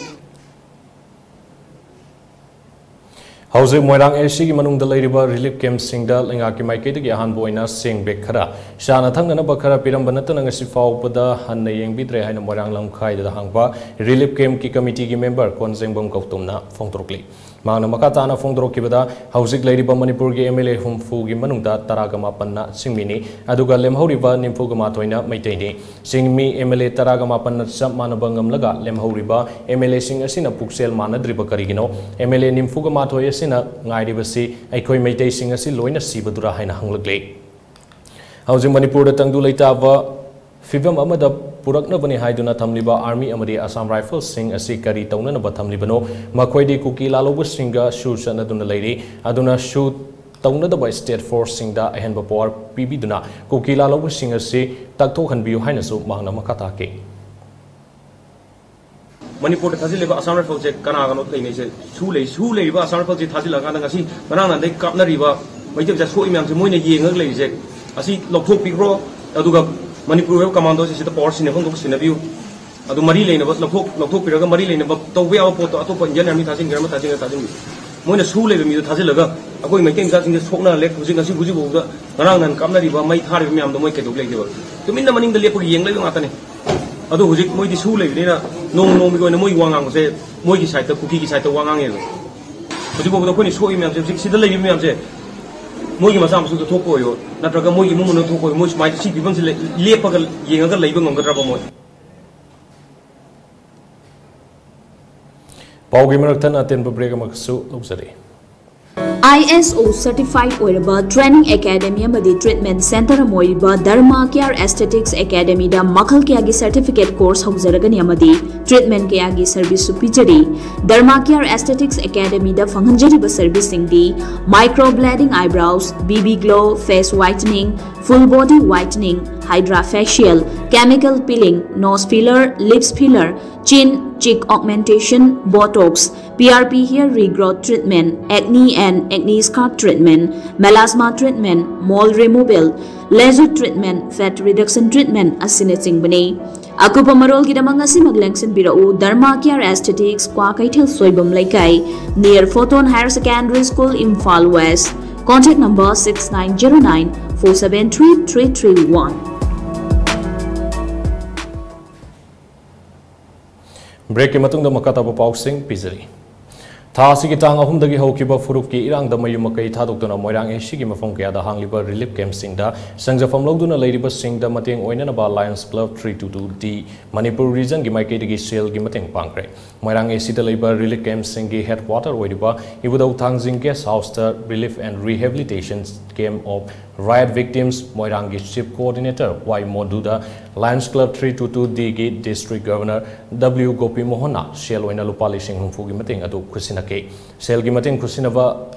ꯍꯧꯖꯤꯛ ꯃꯣꯏꯔꯥꯡ ACꯒꯤ ꯃꯅꯨꯡꯗ ꯂꯩꯔꯤꯕ relief campꯁꯤꯡꯗ ꯂꯩꯉꯥꯛꯀꯤ ꯃꯥꯏꯀꯩꯗꯒꯤ ꯑꯍꯥꯟꯕ ꯑꯣꯏꯅ ꯆꯦꯡ bag ꯈꯔ, ꯆꯥꯅ ꯊꯛꯅꯅꯕ ꯈꯔ ꯄꯤꯔꯝꯕ ꯅꯠꯇꯅ ꯉꯁꯤ ꯐꯥꯎꯕꯗ ꯍꯟꯅ ꯌꯦꯡꯕꯤꯗ꯭ꯔꯦ ꯍꯥꯏꯅ ꯃꯣꯏꯔꯥꯡ ꯂꯝꯈꯥꯏꯗ ꯍꯥꯡꯕ relief campꯀꯤ committeeꯒꯤ member ꯀꯣꯟꯖꯦꯡꯕꯝ ꯒꯧꯇꯝꯅ ꯐꯣꯡꯗꯣꯔꯛꯂꯤ꯫ ꯃꯍꯥꯛꯅ ꯃꯈꯥ ꯇꯥꯅ ꯐꯣꯡꯗꯣꯔꯛꯈꯤꯕꯗ, ꯍꯧꯖꯤꯛ ꯂꯩꯔꯤꯕ ꯃꯅꯤꯄꯨꯔꯒꯤ MLA ꯍꯨꯝꯐꯨꯒꯤ ꯃꯅꯨꯡꯗ ꯇꯔꯥꯒ ꯃꯥꯄꯟꯅ ꯆꯤꯡꯃꯤꯅꯤ, ꯑꯗꯨꯒ ꯂꯦꯝꯍꯧꯔꯤꯕ ꯅꯤꯐꯨꯒ ꯃꯥꯊꯣꯏꯅ ꯃꯩꯇꯩꯅꯤ꯫ ꯆꯤꯡꯃꯤ MLA ꯇꯔꯥꯒ ꯃꯥꯄꯟꯅ ꯆꯞ ꯃꯥꯟꯅꯕ ꯉꯝꯂꯒ ꯂꯦꯝꯍꯧꯔꯤꯕ MLAꯁꯤꯡ ꯑꯁꯤꯅ ꯄꯨꯛꯆꯦꯜ ꯃꯥꯟꯅꯗ꯭ꯔꯤꯕ ꯀꯔꯤꯒꯤꯅꯣ? MLA ꯅꯤꯐꯨꯒ ꯃꯥꯊꯣꯏ ꯑꯁꯤꯅ ꯉꯥꯏꯔꯤꯕꯁꯤ ꯑꯩꯈꯣꯏ ꯃꯩꯇꯩꯁꯤꯡ ꯑꯁꯤ ꯂꯣꯏꯅ ꯁꯤꯕꯗꯨꯔꯥ ꯍꯥꯏꯅ ꯍꯪꯂꯛꯂꯤ꯫ ꯍꯧꯖꯤꯛ ꯃꯅꯤꯄꯨꯔꯗ ꯇꯪꯗꯨ ꯂꯩꯇꯥꯕ ꯐꯤꯕꯝ ꯑꯃꯗ ꯄꯨꯔꯛꯅꯕꯅꯤ ꯍꯥꯏꯗꯨꯅ ꯊꯝꯂꯤꯕ Army ꯑꯃꯗꯤ Assam Riflesꯁꯤꯡ ꯑꯁꯤ ꯀꯔꯤ ꯇꯧꯅꯅꯕ ꯊꯝꯂꯤꯕꯅꯣ? ꯃꯈꯣꯏꯗꯤ ꯀꯨꯀꯤ ꯂꯥꯜꯍꯧꯕꯁꯤꯡꯒ ꯁꯨ ꯆꯠꯅꯗꯨꯅ ꯂꯩꯔꯤ꯫ ꯑꯗꯨꯅ ꯁꯨ ꯇꯧꯅꯗꯕ state forceꯁꯤꯡꯗ ꯑꯍꯦꯟꯕ power ꯄꯤꯕꯤꯗꯨꯅ ꯀꯨꯀꯤ ꯂꯥꯜꯍꯧꯕꯁꯤꯡ ꯑꯁꯤ ꯇꯛꯊꯣꯛꯍꯟꯕꯤꯌꯨ ꯍꯥꯏꯅꯁꯨ ꯃꯍꯥꯛꯅ ꯃꯈꯥ ꯇꯥꯈꯤ꯫ ꯃꯅꯤꯄꯨꯔꯗ ꯊꯥꯖꯤꯜꯂꯤꯕ Assam Riflesꯁꯦ ꯀꯅꯥꯒꯅꯣ ꯂꯩꯅꯩꯁꯦ? ꯁꯨ ꯂꯩ, ꯁꯨ ꯂꯩꯔꯤꯕ Assam Riflesꯁꯦ ꯊꯥꯖꯤꯜꯂꯀꯥꯟꯗ ꯉꯁꯤ ꯉꯔꯥꯡ ꯅꯍꯥꯟꯗꯩ ꯀꯥꯞꯅꯔꯤꯕ ꯃꯩꯇꯩ ꯃꯆꯥ ꯁꯣꯛꯏ ꯃꯌꯥꯝꯁꯦ ꯃꯣꯏꯅ ꯌꯦꯡꯉꯒ ꯂꯩꯔꯤꯁꯦ, ꯑꯁꯤ ꯂꯧꯊꯣꯛꯄꯤꯈ꯭ꯔꯣ꯫ ꯑꯗꯨꯒ ꯃꯅꯤꯄꯨꯔ ꯑꯣꯏꯕ commandoꯁꯦ ꯁꯤꯗ power ꯁꯤꯟꯅꯐꯝ ꯊꯣꯛꯄ ꯁꯤꯟꯅꯕꯤꯌꯨ꯫ ꯑꯗꯨ ꯃꯔꯤ ꯂꯩꯅꯕ ꯂꯧꯊꯣꯛ-, ꯂꯧꯊꯣꯛꯄꯤꯔꯒ ꯃꯔꯤ ꯂꯩꯅꯕ ꯇꯧꯕ ꯌꯥꯕ ꯄꯣꯠꯇꯣ ꯑꯇꯣꯞꯄ Indian Army ꯊꯥꯖꯤꯟꯒꯦꯔꯥ ꯑꯃ ꯊꯥꯖꯤꯟꯒꯦꯔꯥ ꯊꯥꯖꯤꯟꯕꯤꯌꯨ꯫ ꯃꯣꯏꯅ ꯁꯨ ꯂꯩꯕ ꯃꯤꯗꯣ ꯊꯥꯖꯤꯜꯂꯒ ꯑꯩꯈꯣꯏ ꯃꯩꯇꯩ ꯃꯆꯥꯁꯤꯡꯁꯦ ꯁꯣꯛꯅꯍꯜꯂꯦ꯫ ꯍꯧꯖꯤꯛ ꯉꯁꯤ ꯍꯧꯖꯤꯛ ꯐꯥꯎꯗ ꯉꯔꯥꯡ ꯅꯍꯥꯟ ꯀꯥꯞꯅꯔꯤꯕ ꯃꯩ ꯊꯥꯔꯤꯕ ꯃꯌꯥꯝꯗꯣ ꯃꯣꯏ ꯀꯩꯗꯧ ꯂꯩꯒꯦꯕ? ꯇꯨꯃꯤꯟꯅ ꯃꯅꯤꯡꯗ ꯂꯦꯞꯄꯒ ꯌꯦꯡ ꯂꯩꯕ ꯉꯥꯛꯇꯅꯦ꯫ ꯑꯗꯣ ꯍꯧꯖꯤꯛ ꯃꯣꯏꯗꯤ ꯁꯨ ꯂꯩꯕꯅꯤꯅ ꯅꯣꯡꯃ ꯅꯣꯡꯃꯒꯤ ꯑꯣꯏꯅ ꯃꯣꯏ ꯋꯥ ꯉꯥꯡꯕꯁꯦ ꯃꯣꯏꯒꯤ sideꯇ, ꯀꯨꯀꯤꯒꯤ sideꯇ ꯋꯥ ꯉꯥꯡꯉꯦꯕ꯫ ꯍꯧꯖꯤꯛ ꯐꯥꯎꯕꯗ ꯑꯩꯈꯣꯏꯅ ꯁꯣꯛꯏ ꯃꯌꯥꯝꯁꯦ, ꯍꯧꯖꯤꯛ ꯁꯤꯗ ꯂꯩꯔꯤꯕ ꯃꯌꯥꯝꯁꯦ ꯃꯣꯏꯒꯤ ꯃꯆꯥ ꯃꯁꯨꯗ ꯊꯣꯛꯄ ꯑꯣꯏꯌꯣ, ꯅꯠꯇ꯭ꯔꯒ ꯃꯣꯏꯒꯤ ꯏꯃꯨꯡ ꯃꯅꯨꯡ ꯊꯣꯛꯄ ꯑꯣꯏꯌꯣ, ꯃꯣꯏ ꯁꯨꯃꯥꯏꯅ ꯁꯤ ꯐꯤꯕꯝꯁꯤ ꯂꯦꯞꯄꯒ ꯌꯦꯡꯉꯒ ꯂꯩꯕ ꯉꯝꯒꯗ꯭ꯔꯕ ꯃꯣꯏ? ꯄꯥꯎꯒꯤ ꯃꯔꯛ ꯊꯠꯅ ꯑꯇꯦꯟꯕ break ꯑꯃꯈꯛꯁꯨ ꯂꯧꯖꯔꯤ꯫ ꯑꯥꯏ ꯑꯦꯁ ꯑꯣ certified ꯑꯣꯏꯔꯕ training academy ꯑꯃꯗꯤ treatment center ꯑꯃ ꯑꯣꯏꯔꯤꯕ Dharma Care Aesthetics Academyꯗ ꯃꯈꯜ ꯀꯌꯥꯒꯤ certificate course ꯍꯧꯖꯔꯒꯅꯤ ꯑꯃꯗꯤ treatment ꯀꯌꯥꯒꯤ serviceꯁꯨ ꯄꯤꯖꯔꯤ꯫ Dharma Care Aesthetics Academyꯗ ꯐꯪꯍꯟꯖꯔꯤꯕ serviceꯁꯤꯡꯗꯤ microblading eyebrows, B B glow, face whitening, full body whitening, hydra facial, chemical peeling, nose filler, lips filler, chin, cheek augmentation, botox, P R P hair regrowth treatment, acne and acne scar treatment, melasma treatment, mole removal, laser treatment, fat reduction treatment ꯑꯁꯤꯅꯆꯤꯡꯕꯅꯤ꯫ ꯑꯀꯨꯞꯄ ꯃꯔꯣꯜꯒꯤꯗꯃꯛ ꯉꯁꯤꯃꯛ ꯂꯦꯡꯁꯤꯟꯕꯤꯔꯛꯎ Dharma Care Aesthetics, Kwakeithel Soibam ꯂꯩꯀꯥꯏ, near Photon Higher Secondary School, Imphal West. Contact number six nine zero nine four seven three three three one. Breakꯀꯤ ꯃꯇꯨꯡꯗ ꯃꯈꯥ ꯇꯥꯕ ꯄꯥꯎꯁꯤꯡ ꯄꯤꯖꯔꯤ꯫ ꯊꯥ ꯑꯁꯤꯒꯤ ꯇꯥꯡ ꯑꯍꯨꯝꯗꯒꯤ ꯍꯧꯈꯤꯕ ꯐꯨꯔꯨꯞꯀꯤ ꯏꯔꯥꯡꯗ ꯃꯌꯨꯝ ꯃꯀꯩ ꯊꯥꯗꯣꯛꯇꯨꯅ ꯃꯣꯏꯔꯥꯡ ꯑꯦ ꯁꯤꯒꯤ ꯃꯐꯝ ꯀꯌꯥꯗ ꯍꯥꯡꯂꯤꯕ relief campꯁꯤꯡꯗ ꯁꯪꯖꯐꯝ ꯂꯧꯗꯨꯅ ꯂꯩꯔꯤꯕꯁꯤꯡꯗ ꯃꯇꯦꯡ ꯑꯣꯏꯅꯅꯕ Lions Club three two two D Manipur Regionꯒꯤ ꯃꯥꯏꯀꯩꯗꯒꯤ ꯁꯦꯜꯒꯤ ꯃꯇꯦꯡ ꯄꯥꯡꯈ꯭ꯔꯦ꯫ ꯃꯣꯏꯔꯥꯡ ꯑꯦ ꯁꯤꯗ ꯂꯩꯕ relief campꯁꯤꯡꯒꯤ headquarter ꯑꯣꯏꯔꯤꯕ ꯏꯕꯨꯙꯧ ꯊꯥꯡꯖꯤꯡ guest houseꯇ Relief and Rehabilitation Camp of Riot Victims ꯃꯣꯏꯔꯥꯡꯒꯤ Chief Coordinator ꯋꯥꯏ ꯃꯣꯗꯨꯗ Lions Club three two two Dꯒꯤ District Governor W ꯒꯣꯄꯤ ꯃꯣꯍꯟꯅ ꯁꯦꯜ ꯑꯣꯏꯅ ꯂꯨꯄꯥ ꯂꯤꯁꯤꯡ ꯍꯨꯝꯐꯨꯒꯤ ꯃꯇꯦꯡ ꯑꯗꯨ ꯈꯨꯠꯁꯤꯟꯅꯈꯤ꯫ ꯁꯦꯜꯒꯤ ꯃꯇꯦꯡ ꯈꯨꯠꯁꯤꯟꯅꯕ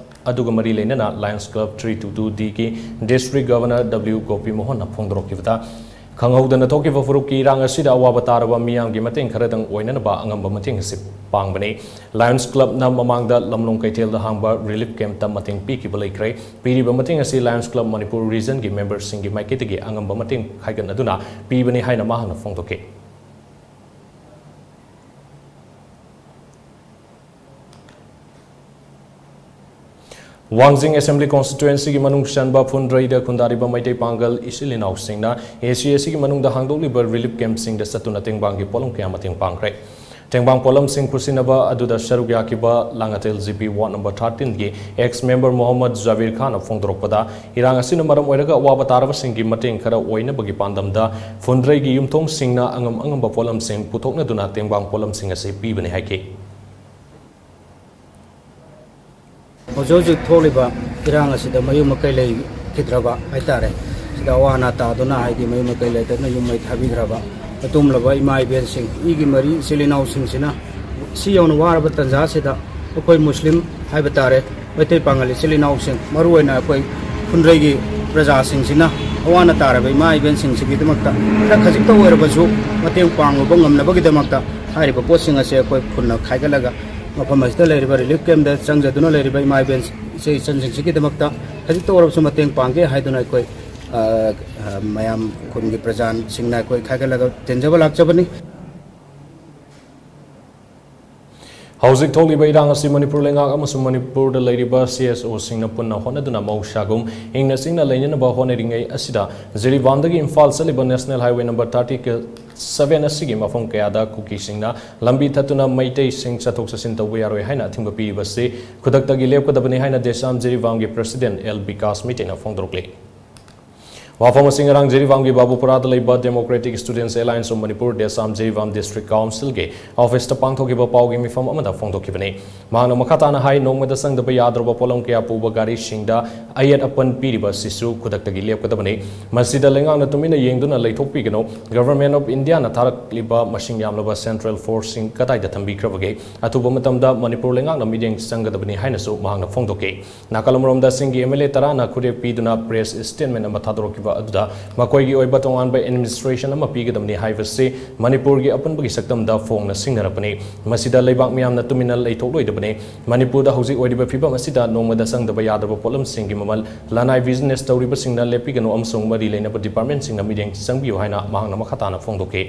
ꯑꯗꯨꯒ ꯃꯔꯤ ꯂꯩꯅꯅ Lions Club three two two Dꯒꯤ District Governor W ꯒꯣꯄꯤ ꯃꯣꯍꯟꯅ ꯐꯣꯡꯗꯣꯔꯛꯈꯤꯕꯗ, ꯈꯪꯍꯧꯗꯅ ꯊꯣꯛꯈꯤꯕ ꯐꯨꯔꯨꯞꯀꯤ ꯏꯔꯥꯡ ꯑꯁꯤꯗ ꯑꯋꯥꯕ ꯇꯥꯔꯕ ꯃꯤꯌꯥꯝꯒꯤ ꯃꯇꯦꯡ ꯈꯔꯗꯪ ꯑꯣꯏꯅꯅꯕ ꯑꯉꯝꯕ ꯃꯇꯦꯡ ꯑꯁꯤ ꯄꯥꯡꯕꯅꯤ꯫ Lions Clubꯅ ꯃꯃꯥꯡꯗ ꯂꯝꯂꯣꯡ ꯀꯩꯊꯦꯜꯗ ꯍꯥꯡꯕ relief campꯇ ꯃꯇꯦꯡ ꯄꯤꯈꯤꯕ ꯂꯩꯈ꯭ꯔꯦ꯫ ꯄꯤꯔꯤꯕ ꯃꯇꯦꯡ ꯑꯁꯤ Lions Club Manipur Regionꯒꯤ memberꯁꯤꯡꯒꯤ ꯃꯥꯏꯀꯩꯗꯒꯤ ꯑꯉꯝꯕ ꯃꯇꯦꯡ ꯈꯥꯏꯒꯠꯅꯗꯨꯅ ꯄꯤꯕꯅꯤ ꯍꯥꯏꯅ ꯃꯍꯥꯛꯅ ꯐꯣꯡꯗꯣꯛꯈꯤ꯫ ꯋꯥꯡꯖꯤꯡ Assembly Constituencyꯒꯤ ꯃꯅꯨꯡ ꯆꯟꯕ ꯐꯨꯟꯗ꯭ꯔꯩꯗ ꯈꯨꯟꯗꯥꯔꯤꯕ ꯃꯩꯇꯩ ꯄꯥꯡꯒꯜ ꯏꯆꯤꯜ ꯏꯅꯥꯎꯁꯤꯡꯅ ꯑꯦ ꯁꯤ ꯑꯦ ꯁꯤꯒꯤ ꯃꯅꯨꯡꯗ ꯍꯥꯡꯗꯣꯛꯂꯤꯕ relief campꯁꯤꯡꯗ ꯆꯠꯇꯨꯅ ꯇꯦꯡꯕꯥꯡꯒꯤ ꯄꯣꯠꯂꯝ ꯀꯌꯥ ꯃꯇꯦꯡ ꯄꯥꯡꯈ꯭ꯔꯦ꯫ ꯇꯦꯡꯕꯥꯡ ꯄꯣꯠꯂꯝꯁꯤꯡ ꯈꯨꯠꯁꯤꯟꯅꯕ ꯑꯗꯨꯗ ꯁꯔꯨꯛ ꯌꯥꯈꯤꯕ Langathel G P ward number thirteenꯒꯤ ex member Mohammad ꯖꯥꯕꯤꯔ ꯈꯥꯟꯅ ꯐꯣꯡꯗꯣꯔꯛꯄꯗ, ꯏꯔꯥꯡ ꯑꯁꯤꯅ ꯃꯔꯝ ꯑꯣꯏꯔꯒ ꯑꯋꯥꯕ ꯇꯥꯔꯕꯁꯤꯡꯒꯤ ꯃꯇꯦꯡ ꯈꯔ ꯑꯣꯏꯅꯕꯒꯤ ꯄꯥꯟꯗꯝꯗ ꯐꯨꯟꯗ꯭ꯔꯩꯒꯤ ꯌꯨꯝꯊꯣꯡꯁꯤꯡꯅ ꯑꯉꯝ ꯑꯉꯝꯕ ꯄꯣꯠꯂꯝꯁꯤꯡ ꯄꯨꯊꯣꯛꯅꯗꯨꯅ ꯇꯦꯡꯕꯥꯡ ꯄꯣꯠꯂꯝꯁꯤꯡ ꯑꯁꯤ ꯄꯤꯕꯅꯤ ꯍꯥꯏꯈꯤ꯫ ꯍꯧꯖꯤꯛ ꯍꯧꯖꯤꯛ ꯊꯣꯛꯂꯤꯕ ꯏꯔꯥꯡ ꯑꯁꯤꯗ ꯃꯌꯨꯝ ꯃꯀꯩ ꯂꯩꯈꯤꯗ꯭ꯔꯕ ꯍꯥꯏꯇꯥꯔꯦ, ꯁꯤꯗ ꯑꯋꯥ ꯑꯅꯥ ꯇꯥꯗꯨꯅ, ꯍꯥꯏꯗꯤ ꯃꯌꯨꯝ ꯃꯀꯩ ꯂꯩꯇꯗꯨꯅ ꯌꯨꯝ ꯃꯩ ꯊꯥꯕꯤꯈ꯭ꯔꯕ ꯑꯗꯨꯒꯨꯝꯂꯕ ꯏꯃꯥ ꯏꯕꯦꯟꯁꯤꯡ, ꯏꯒꯤ ꯃꯔꯤ ꯏꯆꯤꯜ ꯏꯅꯥꯎꯁꯤꯡꯁꯤꯅ ꯁꯤ ꯌꯧꯅ ꯋꯥꯔꯕ ꯇꯥꯟꯖꯥꯁꯤꯗ ꯑꯩꯈꯣꯏ ꯃꯨꯁꯂꯤꯝ ꯍꯥꯏꯕ ꯇꯥꯔꯦ, ꯃꯩꯇꯩ ꯄꯥꯉꯜ ꯏꯆꯤꯜ ꯏꯅꯥꯎꯁꯤꯡ, ꯃꯔꯨꯑꯣꯏꯅ ꯑꯩꯈꯣꯏ ꯐꯨꯟꯗ꯭ꯔꯩꯒꯤ ꯄ꯭ꯔꯖꯥꯁꯤꯡꯁꯤꯅ ꯑꯋꯥ ꯑꯅꯥ ꯇꯥꯔꯕ ꯏꯃꯥ ꯏꯕꯦꯟꯁꯤꯡꯁꯤꯒꯤꯗꯃꯛꯇ ꯈꯔ ꯈꯖꯤꯛꯇ ꯑꯣꯏꯔꯕꯁꯨ ꯃꯇꯦꯡ ꯄꯥꯡꯂꯨꯕ ꯉꯝꯅꯕꯒꯤꯗꯃꯛꯇ ꯍꯥꯏꯔꯤꯕ ꯄꯣꯠꯁꯤꯡ ꯑꯁꯦ ꯑꯩꯈꯣꯏ ꯈꯨꯟꯅ ꯈꯥꯏꯒꯠꯂꯒ ꯃꯐꯝ ꯑꯁꯤꯗ ꯂꯩꯔꯤꯕ relief camp ꯇ ꯆꯪꯖꯗꯨꯅ ꯂꯩꯔꯤꯕ ꯏꯃꯥ ꯏꯕꯦꯟ ꯏꯆꯦ ꯏꯆꯟꯁꯤꯡꯁꯤꯒꯤꯗꯃꯛꯇ ꯈꯖꯤꯛꯇ ꯑꯣꯏꯔꯕꯁꯨ ꯃꯇꯦꯡ ꯄꯥꯡꯒꯦ ꯍꯥꯏꯗꯨꯅ ꯑꯩꯈꯣꯏ, ꯑ, ꯑ, ꯃꯌꯥꯝ ꯈꯨꯟꯒꯤ ꯄ꯭ꯔꯖꯥꯁꯤꯡꯅ ꯑꯩꯈꯣꯏ ꯈꯥꯏꯒꯠꯂꯒ ꯇꯦꯟꯖꯕ ꯂꯥꯛꯆꯕꯅꯤ꯫ ꯍꯧꯖꯤꯛ ꯊꯣꯛꯂꯤꯕ ꯏꯔꯥꯡ ꯑꯁꯤ ꯃꯅꯤꯄꯨꯔ ꯂꯩꯉꯥꯛ ꯑꯃꯁꯨꯡ ꯃꯅꯤꯄꯨꯔꯗ ꯂꯩꯔꯤꯕ C S O ꯁꯤꯡꯅ ꯄꯨꯟꯅ ꯍꯣꯠꯅꯗꯨꯅ ꯃꯍꯧꯁꯥꯒꯨꯝ ꯏꯪꯅ ꯆꯤꯛꯅ ꯂꯩꯅꯅꯕ ꯍꯣꯠꯅꯔꯤꯉꯩ ꯑꯁꯤꯗ, ꯖꯤꯔꯤꯕꯥꯝꯗꯒꯤ ꯏꯝꯐꯥꯜ ꯆꯠꯂꯤꯕ National Highway number thirty seven ꯑꯁꯤꯒꯤ ꯃꯐꯝ ꯀꯌꯥꯗ ꯀꯨꯀꯤꯁꯤꯡꯅ ꯂꯝꯕꯤ ꯊꯠꯇꯨꯅ ꯃꯩꯇꯩꯁꯤꯡ ꯆꯠꯊꯣꯛ ꯆꯠꯁꯤꯟ ꯇꯧꯕ ꯌꯥꯔꯣꯏ ꯍꯥꯏꯅ ꯑꯊꯤꯡꯕ ꯄꯤꯔꯤꯕꯁꯤ ꯈꯨꯗꯛꯇꯒꯤ ꯂꯦꯞꯀꯗꯕꯅꯤ ꯍꯥꯏꯅ ꯗꯦꯁꯥꯝ ꯖꯤꯔꯤꯕꯥꯝꯒꯤ President L ꯕꯤꯀꯥꯁ ꯃꯩꯇꯩꯅ ꯐꯣꯡꯗꯣꯔꯛꯂꯤ꯫ ꯋꯥꯐꯝ ꯑꯁꯤ ꯉꯔꯥꯡ ꯖꯤꯔꯤꯕꯥꯝꯒꯤ ꯕꯥꯕꯨꯄꯨꯔꯥꯗ ꯂꯩꯕ Democratic Students Alliance of Manipur, ꯗꯦꯁꯥꯝ Jiribam District Council ꯒꯤ office ꯇ ꯄꯥꯡꯊꯣꯛꯈꯤꯕ ꯄꯥꯎꯒꯤ ꯃꯤꯐꯝ ꯑꯃꯗ ꯐꯣꯡꯗꯣꯛꯈꯤꯕꯅꯤ꯫ ꯃꯍꯥꯛꯅ ꯃꯈꯥ ꯇꯥꯅ ꯍꯥꯏ, ꯅꯣꯡꯃꯗ ꯆꯪꯗꯕ ꯌꯥꯗ꯭ꯔꯕ ꯄꯣꯠꯂꯝ ꯀꯌꯥ ꯄꯨꯕ ꯒꯥꯔꯤꯁꯤꯡꯗ ꯑꯌꯦꯠ ꯑꯄꯟ ꯄꯤꯔꯤꯕ ꯑꯁꯤꯁꯨ ꯈꯨꯗꯛꯇꯒꯤ ꯂꯦꯞꯀꯗꯕꯅꯤ꯫ ꯃꯁꯤꯗ ꯂꯩꯉꯥꯛꯅ ꯇꯨꯃꯤꯟꯅ ꯌꯦꯡꯗꯨꯅ ꯂꯩꯊꯣꯛꯄꯤꯒꯅꯨ꯫ Government of India ꯅ ꯊꯥꯔꯛꯂꯤꯕ ꯃꯁꯤꯡ ꯌꯥꯝꯂꯕ Central Force ꯁꯤꯡ ꯀꯗꯥꯏꯗ ꯊꯝꯕꯤꯈ꯭ꯔꯕꯒꯦ? ꯑꯊꯨꯕ ꯃꯇꯝꯗ ꯃꯅꯤꯄꯨꯔ ꯂꯩꯉꯥꯛꯅ ꯃꯤꯠꯌꯦꯡ ꯆꯪꯒꯗꯕꯅꯤ ꯍꯥꯏꯅꯁꯨ ꯃꯍꯥꯛꯅ ꯐꯣꯡꯗꯣꯛꯈꯤ꯫ ꯅꯥꯀꯜ ꯑꯃꯔꯣꯝꯗ ꯁꯤꯡꯒꯤ M L A ꯇꯔꯥꯅ ꯈꯨꯔꯦꯞ ꯄꯤꯗꯨꯅ press statement ꯑꯃ ꯊꯥꯗꯣꯔꯛꯈꯤꯕ ꯑꯗꯨꯗ ꯃꯈꯣꯏꯒꯤ ꯑꯣꯏꯕ ꯇꯣꯉꯥꯟꯕ administration ꯑꯃ ꯄꯤꯒꯗꯕꯅꯤ ꯍꯥꯏꯕꯁꯤ ꯃꯅꯤꯄꯨꯔꯒꯤ ꯑꯄꯨꯟꯕꯒꯤ ꯁꯛꯇꯝꯗ ꯐꯣꯡꯅ ꯁꯤꯡꯅꯔꯛꯄꯅꯤ꯫ ꯃꯁꯤꯗ ꯂꯩꯕꯥꯛ ꯃꯤꯌꯥꯝꯅ ꯇꯨꯃꯤꯟꯅ ꯂꯩꯊꯣꯛꯂꯣꯏꯗꯕꯅꯤ꯫ ꯃꯅꯤꯄꯨꯔꯗ ꯍꯧꯖꯤꯛ ꯑꯣꯏꯔꯤꯕ ꯐꯤꯕꯝ ꯑꯁꯤꯗ ꯅꯣꯡꯃꯗ ꯆꯪꯗꯕ ꯌꯥꯗ꯭ꯔꯕ ꯄꯣꯠꯂꯝꯁꯤꯡꯒꯤ ꯃꯃꯜ ꯂꯅꯥꯏ business ꯇꯧꯔꯤꯕꯁꯤꯡꯅ ꯂꯦꯞꯄꯤꯒꯅꯨ ꯑꯃꯁꯨꯡ ꯃꯔꯤ ꯂꯩꯅꯕ department ꯁꯤꯡꯅ ꯃꯤꯠꯌꯦꯡ ꯆꯪꯕꯤꯌꯨ ꯍꯥꯏꯅ ꯃꯍꯥꯛꯅ ꯃꯈꯥ ꯇꯥꯅ ꯐꯣꯡꯗꯣꯛꯈꯤ꯫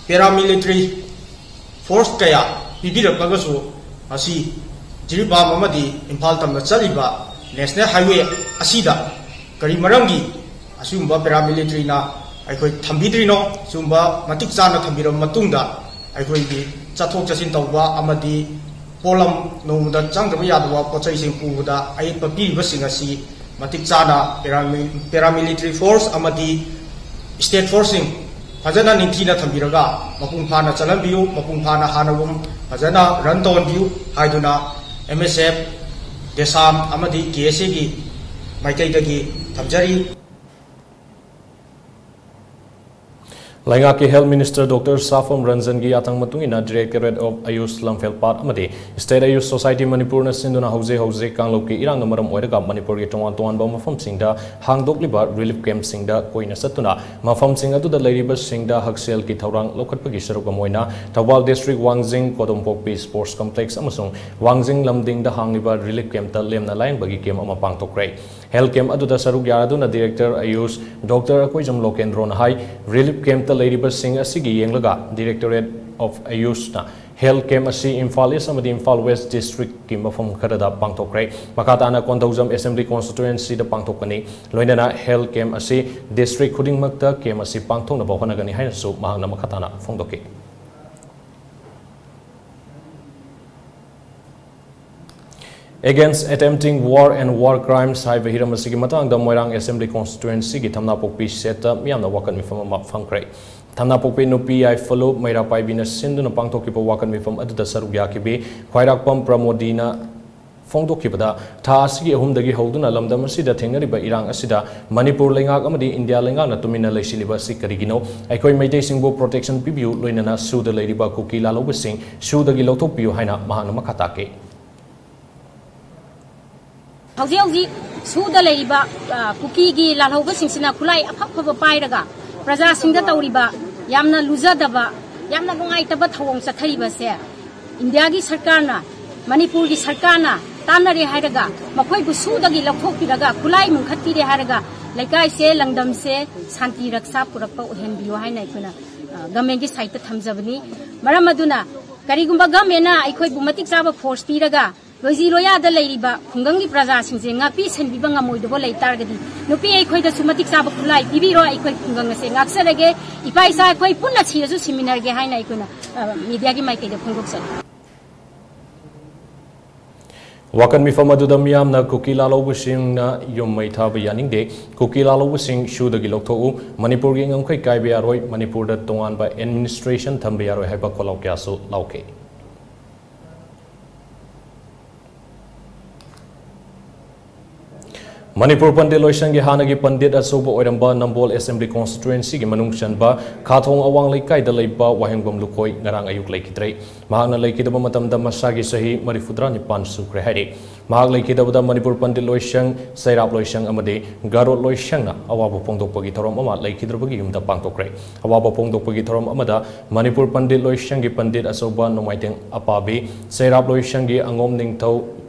Paramilitary force ꯀꯌꯥ ꯄꯤꯕꯤꯔꯛꯂꯒꯁꯨ, ꯉꯁꯤ ꯖꯤꯔꯤꯕꯥꯝ ꯑꯃꯗꯤ ꯏꯝꯐꯥꯜ ꯇꯝꯅ ꯆꯠꯂꯤꯕ National Highway ꯑꯁꯤꯗ ꯀꯔꯤ ꯃꯔꯝꯒꯤ ꯑꯁꯤꯒꯨꯝꯕ paramilitary ꯅ ꯑꯩꯈꯣꯏ ꯊꯝꯕꯤꯗ꯭ꯔꯤꯅꯣ? ꯁꯤꯒꯨꯝꯕ ꯃꯇꯤꯛ ꯆꯥꯅ ꯊꯝꯕꯤꯔꯕ ꯃꯇꯨꯡꯗ, ꯑꯩꯈꯣꯏꯒꯤ ꯆꯠꯊꯣꯛ ꯆꯠꯁꯤꯟ ꯇꯧꯕ ꯑꯃꯗꯤ ꯄꯣꯠꯂꯝ, ꯅꯣꯡꯃꯗ ꯆꯪꯗꯕ ꯌꯥꯗꯕ ꯄꯣꯠꯆꯩꯁꯤꯡ ꯄꯨꯕꯗ ꯑꯌꯦꯠꯄ ꯄꯤꯔꯤꯕꯁꯤꯡ ꯑꯁꯤ ꯃꯇꯤꯛ ꯆꯥꯅ parami-, paramilitary force ꯑꯃꯗꯤ state force ꯁꯤꯡ ꯐꯖꯅ ꯅꯤꯡꯊꯤꯅ ꯊꯝꯕꯤꯔꯒ ꯃꯄꯨꯡ ꯐꯥꯅ ꯆꯜꯍꯟꯕꯤꯌꯨ, ꯃꯄꯨꯡ ꯐꯥꯅ ꯍꯥꯟꯅꯒꯨꯝ ꯐꯖꯅ ꯔꯟ ꯇꯧꯍꯟꯕꯤꯌꯨ ꯍꯥꯏꯗꯨꯅ ꯑꯦꯝ ꯑꯦꯁ ꯑꯦꯐ, ꯗꯦꯁꯥꯝ ꯑꯃꯗꯤ ꯀꯦ ꯑꯦꯁ ꯑꯦꯒꯤ ꯃꯥꯏꯀꯩꯗꯒꯤ ꯊꯝꯖꯔꯤ꯫ ꯂꯩꯉꯥꯛꯀꯤ Health Minister Doctor ꯁꯥꯐꯝ ꯔꯟꯖꯟꯒꯤ ꯌꯥꯊꯪ ꯃꯇꯨꯡ ꯏꯟꯅ Directorate of Ayush ꯂꯝꯐꯦꯜꯄꯥꯠ ꯑꯃꯗꯤ State Ayush Society ꯃꯅꯤꯄꯨꯔꯅ ꯁꯤꯟꯗꯨꯅ ꯍꯧꯖꯤꯛ ꯍꯧꯖꯤꯛ ꯀꯥꯡꯂꯨꯞꯀꯤ ꯏꯔꯥꯡꯅ ꯃꯔꯝ ꯑꯣꯏꯔꯒ ꯃꯅꯤꯄꯨꯔꯒꯤ ꯇꯣꯉꯥꯟ ꯇꯣꯉꯥꯟꯕ ꯃꯐꯝꯁꯤꯡꯗ ꯍꯥꯡꯗꯣꯛꯂꯤꯕ relief camp ꯁꯤꯡꯗ ꯀꯣꯏꯅ ꯆꯠꯇꯨꯅ ꯃꯐꯝꯁꯤꯡ ꯑꯗꯨꯗ ꯂꯩꯔꯤꯕꯁꯤꯡꯗ ꯍꯛꯁꯦꯜꯒꯤ ꯊꯧꯔꯥꯡ ꯂꯧꯈꯠꯄꯒꯤ ꯁꯔꯨꯛ ꯑꯃ ꯑꯣꯏꯅ ꯊꯧꯕꯥꯜ district ꯋꯥꯡꯖꯤꯡ ꯀꯣꯗꯣꯝꯄꯣꯛꯄꯤ sports complex ꯑꯃꯁꯨꯡ ꯋꯥꯡꯖꯤꯡ ꯂꯝꯗꯤꯡꯗ ꯍꯥꯡꯂꯤꯕ relief camp ꯇ ꯂꯦꯝꯅ ꯂꯥꯌꯦꯡꯕꯒꯤ camp ꯑꯃ ꯄꯥꯡꯊꯣꯛꯈ꯭ꯔꯦ꯫ Health camp ꯑꯗꯨꯗ ꯁꯔꯨꯛ ꯌꯥꯔꯗꯨꯅ Director Ayush Doctor ꯑꯀꯣꯏꯖꯝ ꯂꯣꯀꯦꯟꯗ꯭ꯔꯣꯅ ꯍꯥꯏ, relief camp ꯇ ꯂꯩꯔꯤꯕꯁꯤꯡ ꯑꯁꯤꯒꯤ ꯌꯦꯡꯂꯒ Directorate of Ayush ꯅ health camp ꯑꯁꯤ ꯏꯝꯐꯥꯜ East ꯑꯃꯗꯤ ꯏꯝꯐꯥꯜ West district ꯀꯤ ꯃꯐꯝ ꯈꯔꯗ ꯄꯥꯡꯊꯣꯛꯈ꯭ꯔꯦ꯫ ꯃꯈꯥ ꯇꯥꯅ ꯀꯣꯟꯊꯧꯖꯝ Assembly Constituency ꯗ ꯄꯥꯡꯊꯣꯛꯀꯅꯤ꯫ ꯂꯣꯏꯅꯅ health camp ꯑꯁꯤ district ꯈꯨꯗꯤꯡꯃꯛꯇ camp ꯑꯁꯤ ꯄꯥꯡꯊꯣꯛꯅꯕ ꯍꯣꯠꯅꯒꯅꯤ ꯍꯥꯏꯅꯁꯨ ꯃꯍꯥꯛꯅ ꯃꯈꯥ ꯇꯥꯅ ꯐꯣꯡꯗꯣꯛꯈꯤ꯫ Against Attempting War and War Crimes ꯍꯥꯏꯕ ꯍꯤꯔꯝ ꯑꯁꯤꯒꯤ ꯃꯇꯥꯡꯗ ꯃꯣꯏꯔꯥꯡ Assembly Constituency ꯒꯤ ꯊꯝꯅꯥꯄꯣꯛꯄꯤ ꯁꯦꯠꯇ ꯃꯤꯌꯥꯝꯅ ꯋꯥꯀꯠ ꯃꯤꯐꯝ ꯑꯃ ꯐꯝꯈ꯭ꯔꯦ꯫ ꯊꯝꯅꯥꯄꯣꯛꯄꯤ ꯅꯨꯄꯤ ꯌꯥꯏꯐꯂꯨ ꯃꯩꯔꯥ ꯄꯥꯏꯕꯤꯅ ꯁꯤꯟꯗꯨꯅ ꯄꯥꯡꯊꯣꯛꯈꯤꯕ ꯋꯥꯀꯠ ꯃꯤꯐꯝ ꯑꯗꯨꯗ ꯁꯔꯨꯛ ꯌꯥꯈꯤꯕꯤ ꯈ꯭ꯋꯥꯏꯔꯥꯛꯄꯝ ꯄ꯭ꯔꯃꯣꯗꯤꯅ ꯐꯣꯡꯗꯣꯛꯈꯤꯕꯗ, ꯊꯥ ꯑꯁꯤꯒꯤ ꯑꯍꯨꯝꯗꯒꯤ ꯍꯧꯗꯨꯅ ꯂꯝꯗꯝ ꯑꯁꯤꯗ ꯊꯦꯡꯅꯔꯤꯕ ꯏꯔꯥꯡ ꯑꯁꯤꯗ ꯃꯅꯤꯄꯨꯔ ꯂꯩꯉꯥꯛ ꯑꯃꯗꯤ ꯏꯟꯗꯤꯌꯥ ꯂꯩꯉꯥꯛꯅ ꯇꯨꯃꯤꯟꯅ ꯂꯩꯁꯤꯜꯂꯤꯕ ꯑꯁꯤ ꯀꯔꯤꯒꯤꯅꯣ? ꯑꯩꯈꯣꯏ ꯃꯩꯇꯩꯁꯤꯡꯕꯨ protection ꯄꯤꯕꯤꯌꯨ, ꯂꯣꯏꯅꯅ ꯁꯨꯗ ꯂꯩꯔꯤꯕ ꯀꯨꯀꯤ ꯂꯥꯜꯍꯧꯕꯁꯤꯡ ꯁꯨꯗꯒꯤ ꯂꯧꯊꯣꯛꯄꯤꯌꯨ ꯍꯥꯏꯅ ꯃꯍꯥꯛꯅ ꯃꯈꯥ ꯇꯥꯈꯤ꯫ ꯍꯧꯖꯤꯛ ꯍꯧꯖꯤꯛ ꯁꯨꯗ ꯂꯩꯔꯤꯕ, ꯑ, ꯀꯨꯀꯤꯒꯤ ꯂꯥꯜꯍꯧꯕꯁꯤꯡꯁꯤꯅ ꯈꯨꯠꯂꯥꯏ ꯑꯐ ꯑꯐꯕ ꯄꯥꯏꯔꯒ ꯄ꯭ꯔꯖꯥꯁꯤꯡꯗ ꯇꯧꯔꯤꯕ ꯌꯥꯝꯅ ꯂꯨꯖꯗꯕ, ꯌꯥꯝꯅ ꯅꯨꯡꯉꯥꯏꯇꯕ ꯊꯧꯑꯣꯡ ꯆꯠꯊꯔꯤꯕꯁꯦ ꯏꯟꯗꯤꯌꯥꯒꯤ ꯁꯔꯀꯥꯔꯅ, ꯃꯅꯤꯄꯨꯔꯒꯤ ꯁꯔꯀꯥꯔꯅ ꯇꯥꯟꯅꯔꯦ ꯍꯥꯏꯔꯒ, ꯃꯈꯣꯏꯕꯨ ꯁꯨꯗꯒꯤ ꯂꯧꯊꯣꯛꯄꯤꯔꯒ, ꯈꯨꯠꯂꯥꯏ ꯃꯨꯟꯈꯠꯄꯤꯔꯦ ꯍꯥꯏꯔꯒ, ꯂꯩꯀꯥꯏꯁꯦ, ꯂꯝꯗꯝꯁꯦ ꯁꯥꯟꯇꯤ ꯔꯛꯁꯥ ꯄꯨꯔꯛꯄ ꯑꯣꯏꯍꯟꯕꯤꯌꯨ ꯍꯥꯏꯅ ꯑꯩꯈꯣꯏꯅ, ꯑ, government ꯀꯤ side ꯇ ꯊꯝꯖꯕꯅꯤ꯫ ꯃꯔꯝ ꯑꯗꯨꯅ, ꯀꯔꯤꯒꯨꯝꯕ government ꯅ ꯑꯩꯈꯣꯏꯕꯨ ꯃꯇꯤꯛ ꯆꯥꯕ force ꯄꯤꯔꯒ, ꯂꯣꯏꯖꯤ ꯂꯣꯌꯥꯗ ꯂꯩꯔꯤꯕ ꯈꯨꯡꯒꯪꯒꯤ ꯄ꯭ꯔꯖꯥꯁꯤꯡꯁꯦ ꯉꯥꯛꯄꯤ ꯁꯦꯟꯕꯤꯕ ꯉꯝꯃꯣꯏꯗꯕ ꯂꯩ ꯇꯥꯔꯒꯗꯤ, ꯅꯨꯄꯤ ꯑꯩꯈꯣꯏꯗꯁꯨ ꯃꯇꯤꯛ ꯆꯥꯕ ꯈꯨꯠꯂꯥꯏ ꯄꯤꯕꯤꯔꯣ, ꯑꯩꯈꯣꯏ ꯈꯨꯡꯒꯪ ꯑꯁꯦ ꯉꯥꯛꯆꯔꯒꯦ, ꯏꯄꯥ ꯏꯆꯥ ꯑꯩꯈꯣꯏ ꯄꯨꯟꯅ ꯁꯤꯔꯁꯨ ꯁꯤꯃꯤꯟꯅꯔꯒꯦ ꯍꯥꯏꯅ ꯑꯩꯈꯣꯏꯅ, ꯑ, media ꯒꯤ ꯃꯥꯏꯀꯩꯗ ꯐꯣꯡꯗꯣꯛꯆꯔꯤ꯫ ꯋꯥꯀꯠ ꯃꯤꯐꯝ ꯑꯗꯨꯗ ꯃꯤꯌꯥꯝꯅ ꯀꯨꯀꯤ ꯂꯥꯜꯍꯧꯕꯁꯤꯡꯅ ꯌꯨꯝ ꯃꯩ ꯊꯥꯕ ꯌꯥꯅꯤꯡꯗꯦ, ꯀꯨꯀꯤ ꯂꯥꯜꯍꯧꯕꯁꯤꯡ ꯁꯨꯗꯒꯤ ꯂꯧꯊꯣꯛꯎ, ꯃꯅꯤꯄꯨꯔꯒꯤ ꯉꯝꯈꯩ ꯀꯥꯏꯕ ꯌꯥꯔꯣꯏ, ꯃꯅꯤꯄꯨꯔꯗ ꯇꯣꯉꯥꯟꯕ administration ꯊꯝꯕ ꯌꯥꯔꯣꯏ ꯍꯥꯏꯕ ꯈꯣꯜꯂꯥꯎ ꯀꯌꯥꯁꯨ ꯂꯥꯎꯈꯤ꯫ ꯃꯅꯤꯄꯨꯔ ꯄꯟꯗꯤꯠ ꯂꯣꯏꯁꯪꯒꯤ ꯍꯥꯟꯅꯒꯤ ꯄꯟꯗꯤꯠ ꯑꯆꯧꯕ ꯑꯣꯏꯔꯝꯕ ꯅꯝꯕꯣꯜ Assembly Constituencyꯒꯤ ꯃꯅꯨꯡ ꯆꯟꯕ ꯈꯥꯊꯣꯡ ꯑꯋꯥꯡ ꯂꯩꯀꯥꯏꯗ ꯂꯩꯕ ꯋꯥꯍꯦꯡꯕꯝ ꯂꯨꯈꯣꯏ ꯉꯔꯥꯡ ꯑꯌꯨꯛ ꯂꯩꯈꯤꯗ꯭ꯔꯦ꯫ ꯃꯍꯥꯛꯅ ꯂꯩꯈꯤꯗꯕ ꯃꯇꯝꯗ ꯃꯁꯥꯒꯤ ꯆꯍꯤ ꯃꯔꯤꯐꯨꯇꯔꯥꯅꯤꯄꯥꯟ ꯁꯨꯈ꯭ꯔꯦ ꯍꯥꯏꯔꯤ꯫ ꯃꯍꯥꯛ ꯂꯩꯈꯤꯗꯕꯗ ꯃꯅꯤꯄꯨꯔ ꯄꯟꯗꯤꯠ ꯂꯣꯏꯁꯪ, ꯆꯩꯔꯥꯞ ꯂꯣꯏꯁꯪ ꯑꯃꯗꯤ ꯒꯥꯔꯣꯠ ꯂꯣꯏꯁꯪꯅ ꯑꯋꯥꯕ ꯐꯣꯡꯗꯣꯛꯄꯒꯤ ꯊꯧꯔꯝ ꯑꯃ ꯂꯩꯈꯤꯗ꯭ꯔꯕꯒꯤ ꯌꯨꯝꯗ ꯄꯥꯡꯊꯣꯛꯈ꯭ꯔꯦ꯫ ꯑꯋꯥꯕ ꯐꯣꯡꯗꯣꯛꯄꯒꯤ ꯊꯧꯔꯝ ꯑꯃꯗ ꯃꯅꯤꯄꯨꯔ ꯄꯟꯗꯤꯠ ꯂꯣꯏꯁꯪꯒꯤ ꯄꯟꯗꯤꯠ ꯑꯆꯧꯕ ꯅꯣꯡꯃꯥꯏꯊꯦꯝ ꯑꯄꯥꯕꯤ, ꯆꯩꯔꯥꯞ ꯂꯣꯏꯁꯪꯒꯤ ꯑꯉꯣꯝ ꯅꯤꯡꯊꯧ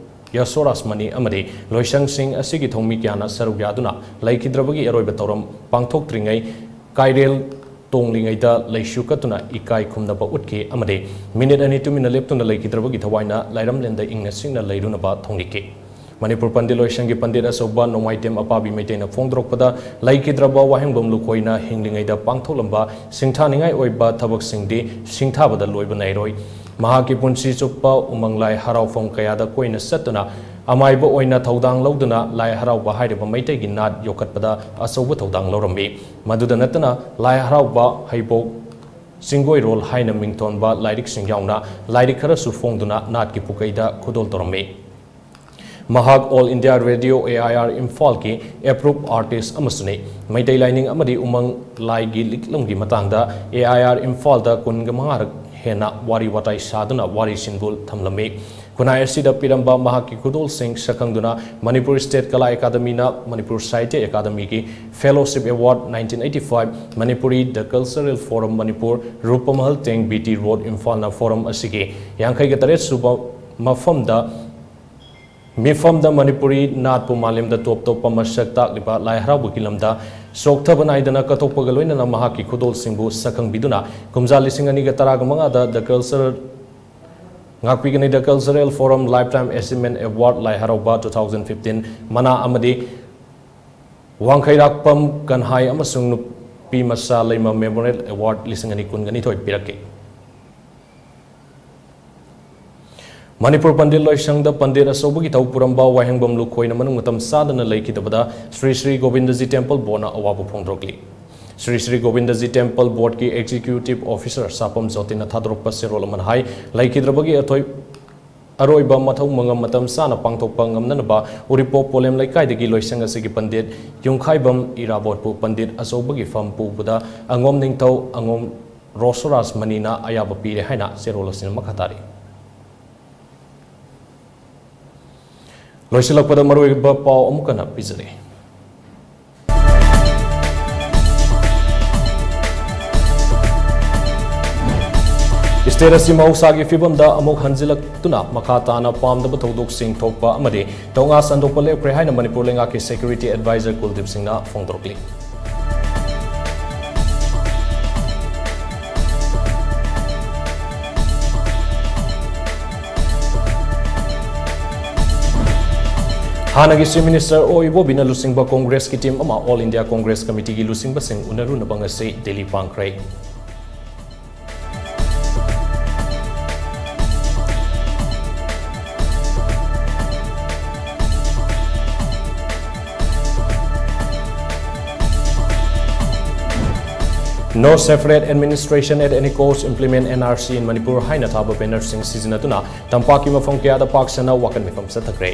ꯌꯁꯣꯔꯥꯖꯃꯅꯤ ꯑꯃꯗꯤ ꯂꯣꯏꯁꯪꯁꯤꯡ ꯑꯁꯤꯒꯤ ꯊꯧꯃꯤ ꯀꯌꯥꯅ ꯁꯔꯨꯛ ꯌꯥꯗꯨꯅ ꯂꯩꯈꯤꯗ꯭ꯔꯕꯒꯤ ꯑꯔꯣꯏꯕ ꯊꯧꯔꯝ ꯄꯥꯡꯊꯣꯛꯇ꯭ꯔꯤꯉꯩ ꯀꯥꯏꯔꯦꯜ ꯇꯣꯡꯂꯤꯉꯩꯗ ꯂꯩꯁꯨ ꯀꯠꯇꯨꯅ ꯏꯀꯥꯏ ꯈꯨꯝꯅꯕ ꯎꯠꯈꯤ ꯑꯃꯗꯤ ꯃꯤꯅꯤꯠ ꯑꯅꯤ ꯇꯨꯃꯤꯟꯅ ꯂꯦꯞꯇꯨꯅ ꯂꯩꯈꯤꯗ꯭ꯔꯕꯒꯤ ꯊꯋꯥꯏꯅ ꯂꯥꯏꯔꯝꯂꯦꯟꯗ ꯏꯪꯅ ꯆꯤꯛꯅ ꯂꯩꯔꯨꯅꯕ ꯊꯧꯅꯤꯈꯤ꯫ ꯃꯅꯤꯄꯨꯔ ꯄꯟꯗꯤꯠ ꯂꯣꯏꯁꯪꯒꯤ ꯄꯟꯗꯤꯠ ꯑꯆꯧꯕ ꯅꯣꯡꯃꯥꯏꯇꯦꯝ ꯑꯄꯥꯕꯤ ꯃꯩꯇꯩꯅ ꯐꯣꯡꯗꯣꯔꯛꯄꯗ, ꯂꯩꯈꯤꯗ꯭ꯔꯕ ꯋꯥꯍꯦꯡꯕꯝ ꯂꯨꯈꯣꯏꯅ ꯍꯤꯡꯂꯤꯉꯩꯗ ꯄꯥꯡꯊꯣꯛꯂꯝꯕ ꯁꯤꯡꯊꯥꯅꯤꯡꯉꯥꯏ ꯑꯣꯏꯕ ꯊꯕꯛꯁꯤꯡꯗꯤ ꯁꯤꯡꯊꯥꯕꯗ ꯂꯣꯏꯕ ꯅꯥꯏꯔꯣꯏ꯫ ꯃꯍꯥꯛꯀꯤ ꯄꯨꯟꯁꯤ ꯆꯨꯞꯄ ꯎꯃꯪ ꯂꯥꯏ ꯍꯔꯥꯎꯐꯝ ꯀꯌꯥꯗ ꯀꯣꯏꯅ ꯆꯠꯇꯨꯅ ꯑꯃꯥꯏꯕ ꯑꯣꯏꯅ ꯊꯧꯗꯥꯡ ꯂꯧꯗꯨꯅ ꯂꯥꯏ ꯍꯔꯥꯎꯕ ꯍꯥꯏꯔꯤꯕ ꯃꯩꯇꯩꯒꯤ ꯅꯥꯠ ꯌꯣꯛꯈꯠꯄꯗ ꯑꯆꯧꯕ ꯊꯧꯗꯥꯡ ꯂꯧꯔꯝꯃꯤ꯫ ꯃꯗꯨꯗ ꯅꯠꯇꯅ ꯂꯥꯏ ꯍꯔꯥꯎꯕ, ꯍꯩꯕꯣꯛ, ꯆꯤꯡꯒꯣꯏꯔꯣꯜ ꯍꯥꯏꯅ ꯃꯤꯡꯊꯣꯟꯕ ꯂꯥꯏꯔꯤꯛꯁꯤꯡ ꯌꯥꯎꯅ ꯂꯥꯏꯔꯤꯛ ꯈꯔꯁꯨ ꯐꯣꯡꯗꯨꯅ ꯅꯥꯠꯀꯤ ꯄꯨꯀꯩꯗ ꯈꯨꯗꯣꯜ ꯇꯧꯔꯝꯃꯤ꯫ ꯃꯍꯥꯛ All India Radio, AIR, ꯏꯝꯐꯥꯜꯒꯤ approved artist ꯑꯃꯁꯨꯅꯤ꯫ ꯃꯩꯇꯩ ꯂꯥꯏꯅꯤꯡ ꯑꯃꯗꯤ ꯎꯃꯪ ꯂꯥꯏꯒꯤ ꯂꯤꯛꯂꯝꯒꯤ ꯃꯇꯥꯡꯗ AIR ꯏꯝꯐꯥꯜꯗ ꯀꯨꯟꯒ ꯃꯉꯥꯔꯛ ꯍꯦꯟꯅ ꯋꯥꯔꯤ ꯋꯥꯇꯥꯏ ꯁꯥꯗꯨꯅ ꯋꯥꯔꯤꯁꯤꯟꯕꯨ ꯊꯝꯂꯝꯃꯤ꯫ ꯈꯨꯟꯅꯥꯏ ꯑꯁꯤꯗ ꯄꯤꯔꯝꯕ ꯃꯍꯥꯛꯀꯤ ꯈꯨꯗꯣꯜꯁꯤꯡ ꯁꯛꯈꯪꯗꯨꯅ ꯃꯅꯤꯄꯨꯔ State ꯀꯂꯥ ꯑꯦꯀꯥꯗꯃꯤꯅ ꯃꯅꯤꯄꯨꯔ ꯁꯥꯍꯤꯇ꯭ꯌ ꯑꯦꯀꯥꯗꯃꯤꯒꯤ Fellowship Award nineteen eighty five, Manipuri The Cultural Forum Manipur, ꯔꯨꯄꯃꯍꯜ tank, BT Road, ꯏꯝꯐꯥꯜꯅ forum ꯑꯁꯤꯒꯤ ꯌꯥꯡꯈꯩꯒ ꯇꯔꯦꯠ ꯁꯨꯕ ꯃꯐꯝꯗ ꯃꯤꯐꯝꯗ ꯃꯅꯤꯄꯨꯔꯤ ꯅꯥꯠꯄꯨ ꯃꯥꯂꯦꯝꯗ ꯇꯣꯞ ꯇꯣꯞꯄ ꯃꯁꯛ ꯇꯥꯛꯂꯤꯕ ꯂꯥꯏ ꯍꯔꯥꯎꯕꯒꯤ ꯂꯝꯗ ꯆꯣꯛꯊꯕ ꯅꯥꯏꯗꯅ ꯀꯠꯊꯣꯛꯄꯒ ꯂꯣꯏꯅꯅ ꯃꯍꯥꯛꯀꯤ ꯈꯨꯗꯣꯜꯁꯤꯡꯕꯨ ꯁꯛꯈꯪꯕꯤꯗꯨꯅ ꯀꯨꯝꯖꯥ ꯂꯤꯁꯤꯡ ꯑꯅꯤꯒ ꯇꯔꯥꯒ ꯃꯉꯥꯗ The Cultural ꯉꯥꯛꯄꯤꯒꯅꯤ꯫ The Cultural Forum Lifetime Achievement Award ꯂꯥꯏ ꯍꯔꯥꯎꯕ two thousand fifteen ꯃꯅꯥ ꯑꯃꯗꯤ ꯋꯥꯡꯈꯩꯔꯥꯛꯄꯝ ꯀꯟꯍꯥꯏ ꯑꯃꯁꯨꯡ ꯅꯨꯄꯤ ꯃꯆꯥ ꯂꯩꯃ Memorial Award ꯂꯤꯁꯤꯡ ꯑꯅꯤ ꯀꯨꯟꯒ ꯅꯤꯊꯣꯏ ꯄꯤꯔꯛꯈꯤ꯫ ꯃꯅꯤꯄꯨꯔ ꯄꯟꯗꯤꯠ ꯂꯣꯏꯁꯪꯗ ꯄꯟꯗꯤꯠ ꯑꯆꯧꯕꯒꯤ ꯊꯧ ꯄꯨꯔꯝꯕ ꯋꯥꯍꯦꯡꯕꯝ ꯂꯨꯈꯣꯏꯅ ꯃꯅꯨꯡ ꯃꯇꯝ ꯆꯥꯗꯅ ꯂꯩꯈꯤꯗꯕꯗ ꯁ꯭ꯔꯤ ꯁ꯭ꯔꯤ ꯒꯣꯕꯤꯟꯗꯖꯤ ꯇꯦꯝꯄꯜ ꯕꯣꯔꯗꯅ ꯑꯋꯥꯕ ꯐꯣꯡꯗꯣꯔꯛꯂꯤ꯫ ꯁ꯭ꯔꯤ ꯁ꯭ꯔꯤ ꯒꯣꯕꯤꯟꯗꯖꯤ ꯇꯦꯝꯄꯜ ꯕꯣꯔꯗꯀꯤ ꯑꯦꯛꯖꯤꯀ꯭ꯌꯨꯇꯤꯚ ꯑꯣꯐꯤꯁꯔ ꯁꯥꯄꯝ ꯖꯣꯇꯤꯅ ꯊꯥꯗꯣꯔꯛꯄ ꯆꯦꯔꯣꯜ ꯑꯃꯅ ꯍꯥꯏ, ꯂꯩꯈꯤꯗ꯭ꯔꯕꯒꯤ ꯑꯊꯣꯏ-, ꯑꯔꯣꯏꯕ ꯃꯊꯧ ꯃꯉꯝ ꯃꯇꯝ ꯆꯥꯅ ꯄꯥꯡꯊꯣꯛꯄ ꯉꯝꯅꯅꯕ ꯎꯔꯤꯄꯣꯛ ꯄꯣꯂꯦꯝ ꯂꯩꯀꯥꯏꯗꯒꯤ ꯂꯣꯏꯁꯪ ꯑꯁꯤꯒꯤ ꯄꯟꯗꯤꯠ ꯌꯨꯝꯈꯥꯏꯕꯝ ꯏꯔꯥꯕꯣꯠꯄꯨ ꯄꯟꯗꯤꯠ ꯑꯆꯧꯕꯒꯤ ꯐꯝ ꯄꯨꯕꯗ ꯑꯉꯣꯝ ꯅꯤꯡꯊꯧ ꯑꯉꯣꯝ ꯔꯣꯁꯣꯔꯥꯖ ꯃꯅꯤꯅ ꯑꯌꯥꯕ ꯄꯤꯔꯦ ꯍꯥꯏꯅ ꯆꯦꯔꯣꯜ ꯑꯁꯤꯅ ꯃꯈꯥ ꯇꯥꯔꯤ꯫ ꯂꯣꯏꯁꯤꯜꯂꯛꯄꯗ ꯃꯔꯨꯑꯣꯏꯕ ꯄꯥꯎ ꯑꯃꯨꯛ ꯍꯟꯅ ꯄꯤꯖꯔꯤ꯫ ꯁ꯭ꯇꯦꯠ ꯑꯁꯤ ꯃꯍꯧꯁꯥꯒꯤ ꯐꯤꯕꯝꯗ ꯑꯃꯨꯛ ꯍꯟꯖꯤꯜꯂꯛꯇꯨꯅ ꯃꯈꯥ ꯇꯥꯅ ꯄꯥꯝꯗꯕ ꯊꯧꯗꯣꯛꯁꯤꯡ ꯊꯣꯛꯄ ꯑꯃꯗꯤ ꯊꯧꯅꯥ ꯁꯟꯗꯣꯛꯄ ꯂꯦꯞꯈ꯭ꯔꯦ ꯍꯥꯏꯅ ꯃꯅꯤꯄꯨꯔ ꯂꯩꯉꯥꯛꯀꯤ ꯁꯦꯀ꯭ꯌꯨꯔꯤꯇꯤ ꯑꯦꯗꯚꯥꯏꯖꯔ ꯀꯨꯜꯗꯤꯞ ꯁꯤꯡꯅ ꯐꯣꯡꯗꯣꯔꯛꯂꯤ꯫ ꯍꯥꯟꯅꯒꯤ ꯆꯤꯐ ꯃꯤꯅꯤꯁꯇꯔ ꯑꯣ ꯏꯕꯣꯕꯤꯅ ꯂꯨꯆꯤꯡꯕ ꯀꯣꯡꯒ꯭ꯔꯦꯁꯀꯤ ꯇꯤꯝ ꯑꯃ ꯑꯣꯜ ꯏꯟꯗꯤꯌꯥ ꯀꯣꯡꯒ꯭ꯔꯦꯁ ꯀꯃꯤꯇꯤꯒꯤ ꯂꯨꯆꯤꯡꯕꯁꯤꯡ ꯎꯅꯔꯨꯅꯕ ꯉꯁꯤ Delhi ꯄꯥꯡꯈ꯭ꯔꯦ꯫ No separate administration at any cost, implement N R C in Manipur ꯍꯥꯏꯅ ꯊꯥꯕ ꯕꯦꯅꯔꯁꯤꯡ ꯁꯤꯖꯤꯟꯅꯗꯨꯅ ꯇꯝꯄꯥꯛꯀꯤ ꯃꯐꯝ ꯀꯌꯥꯗ ꯄꯥꯛ ꯁꯟꯅ ꯋꯥꯀꯠ ꯃꯤꯐꯝ ꯆꯠꯊꯈ꯭ꯔꯦ꯫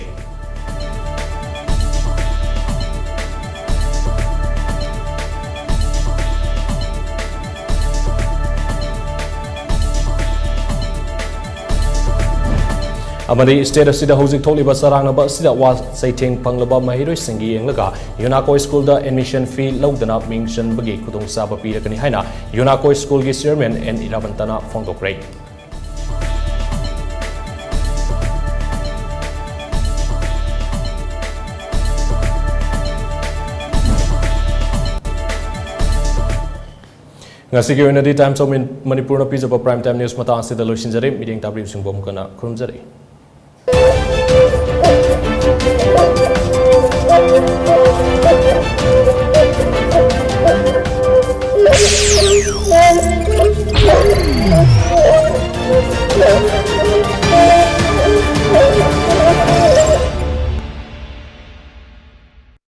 ꯑꯃꯗꯤ ꯁ꯭ꯇꯦꯠ ꯑꯁꯤꯗ ꯍꯧꯖꯤꯛ ꯊꯣꯛꯂꯤꯕ ꯆꯔꯥꯡꯅꯕ ꯑꯁꯤꯗ ꯋꯥ ꯆꯩꯊꯦꯡ ꯐꯪꯂꯕ ꯃꯍꯩꯔꯣꯏꯁꯤꯡꯒꯤ ꯌꯦꯡꯂꯒ ꯌꯨꯅꯥꯀꯣ ꯁ꯭ꯀꯨꯜꯗ ꯑꯦꯗꯃꯤꯁꯟ ꯐꯤ ꯂꯧꯗꯅ ꯃꯤꯡ ꯆꯟꯕꯒꯤ ꯈꯨꯗꯣꯡꯆꯥꯕ ꯄꯤꯔꯛꯀꯅꯤ ꯍꯥꯏꯅ ꯌꯨꯅꯥꯀꯣ ꯁ꯭ꯀꯨꯜꯒꯤ ꯆꯤꯌꯔꯃꯦꯟ ꯑꯦꯟ ꯏꯔꯥꯕꯟꯇꯅ ꯐꯣꯡꯗꯣꯛꯈ꯭ꯔꯦ꯫ ꯉꯁꯤꯒꯤ ꯑꯣꯏꯅꯗꯤ Times of Manipur ꯅ ꯄꯤꯖꯕ Prime Time News ꯃꯇꯥꯡ ꯑꯁꯤꯗ ꯂꯣꯏꯁꯤꯟꯖꯔꯦ꯫ ꯃꯤꯠꯌꯦꯡ ꯇꯥꯕꯤꯕꯁꯤꯡꯕꯨ ꯑꯃꯨꯛ ꯍꯟꯅ ꯈꯨꯔꯨꯝꯖꯔꯤ꯫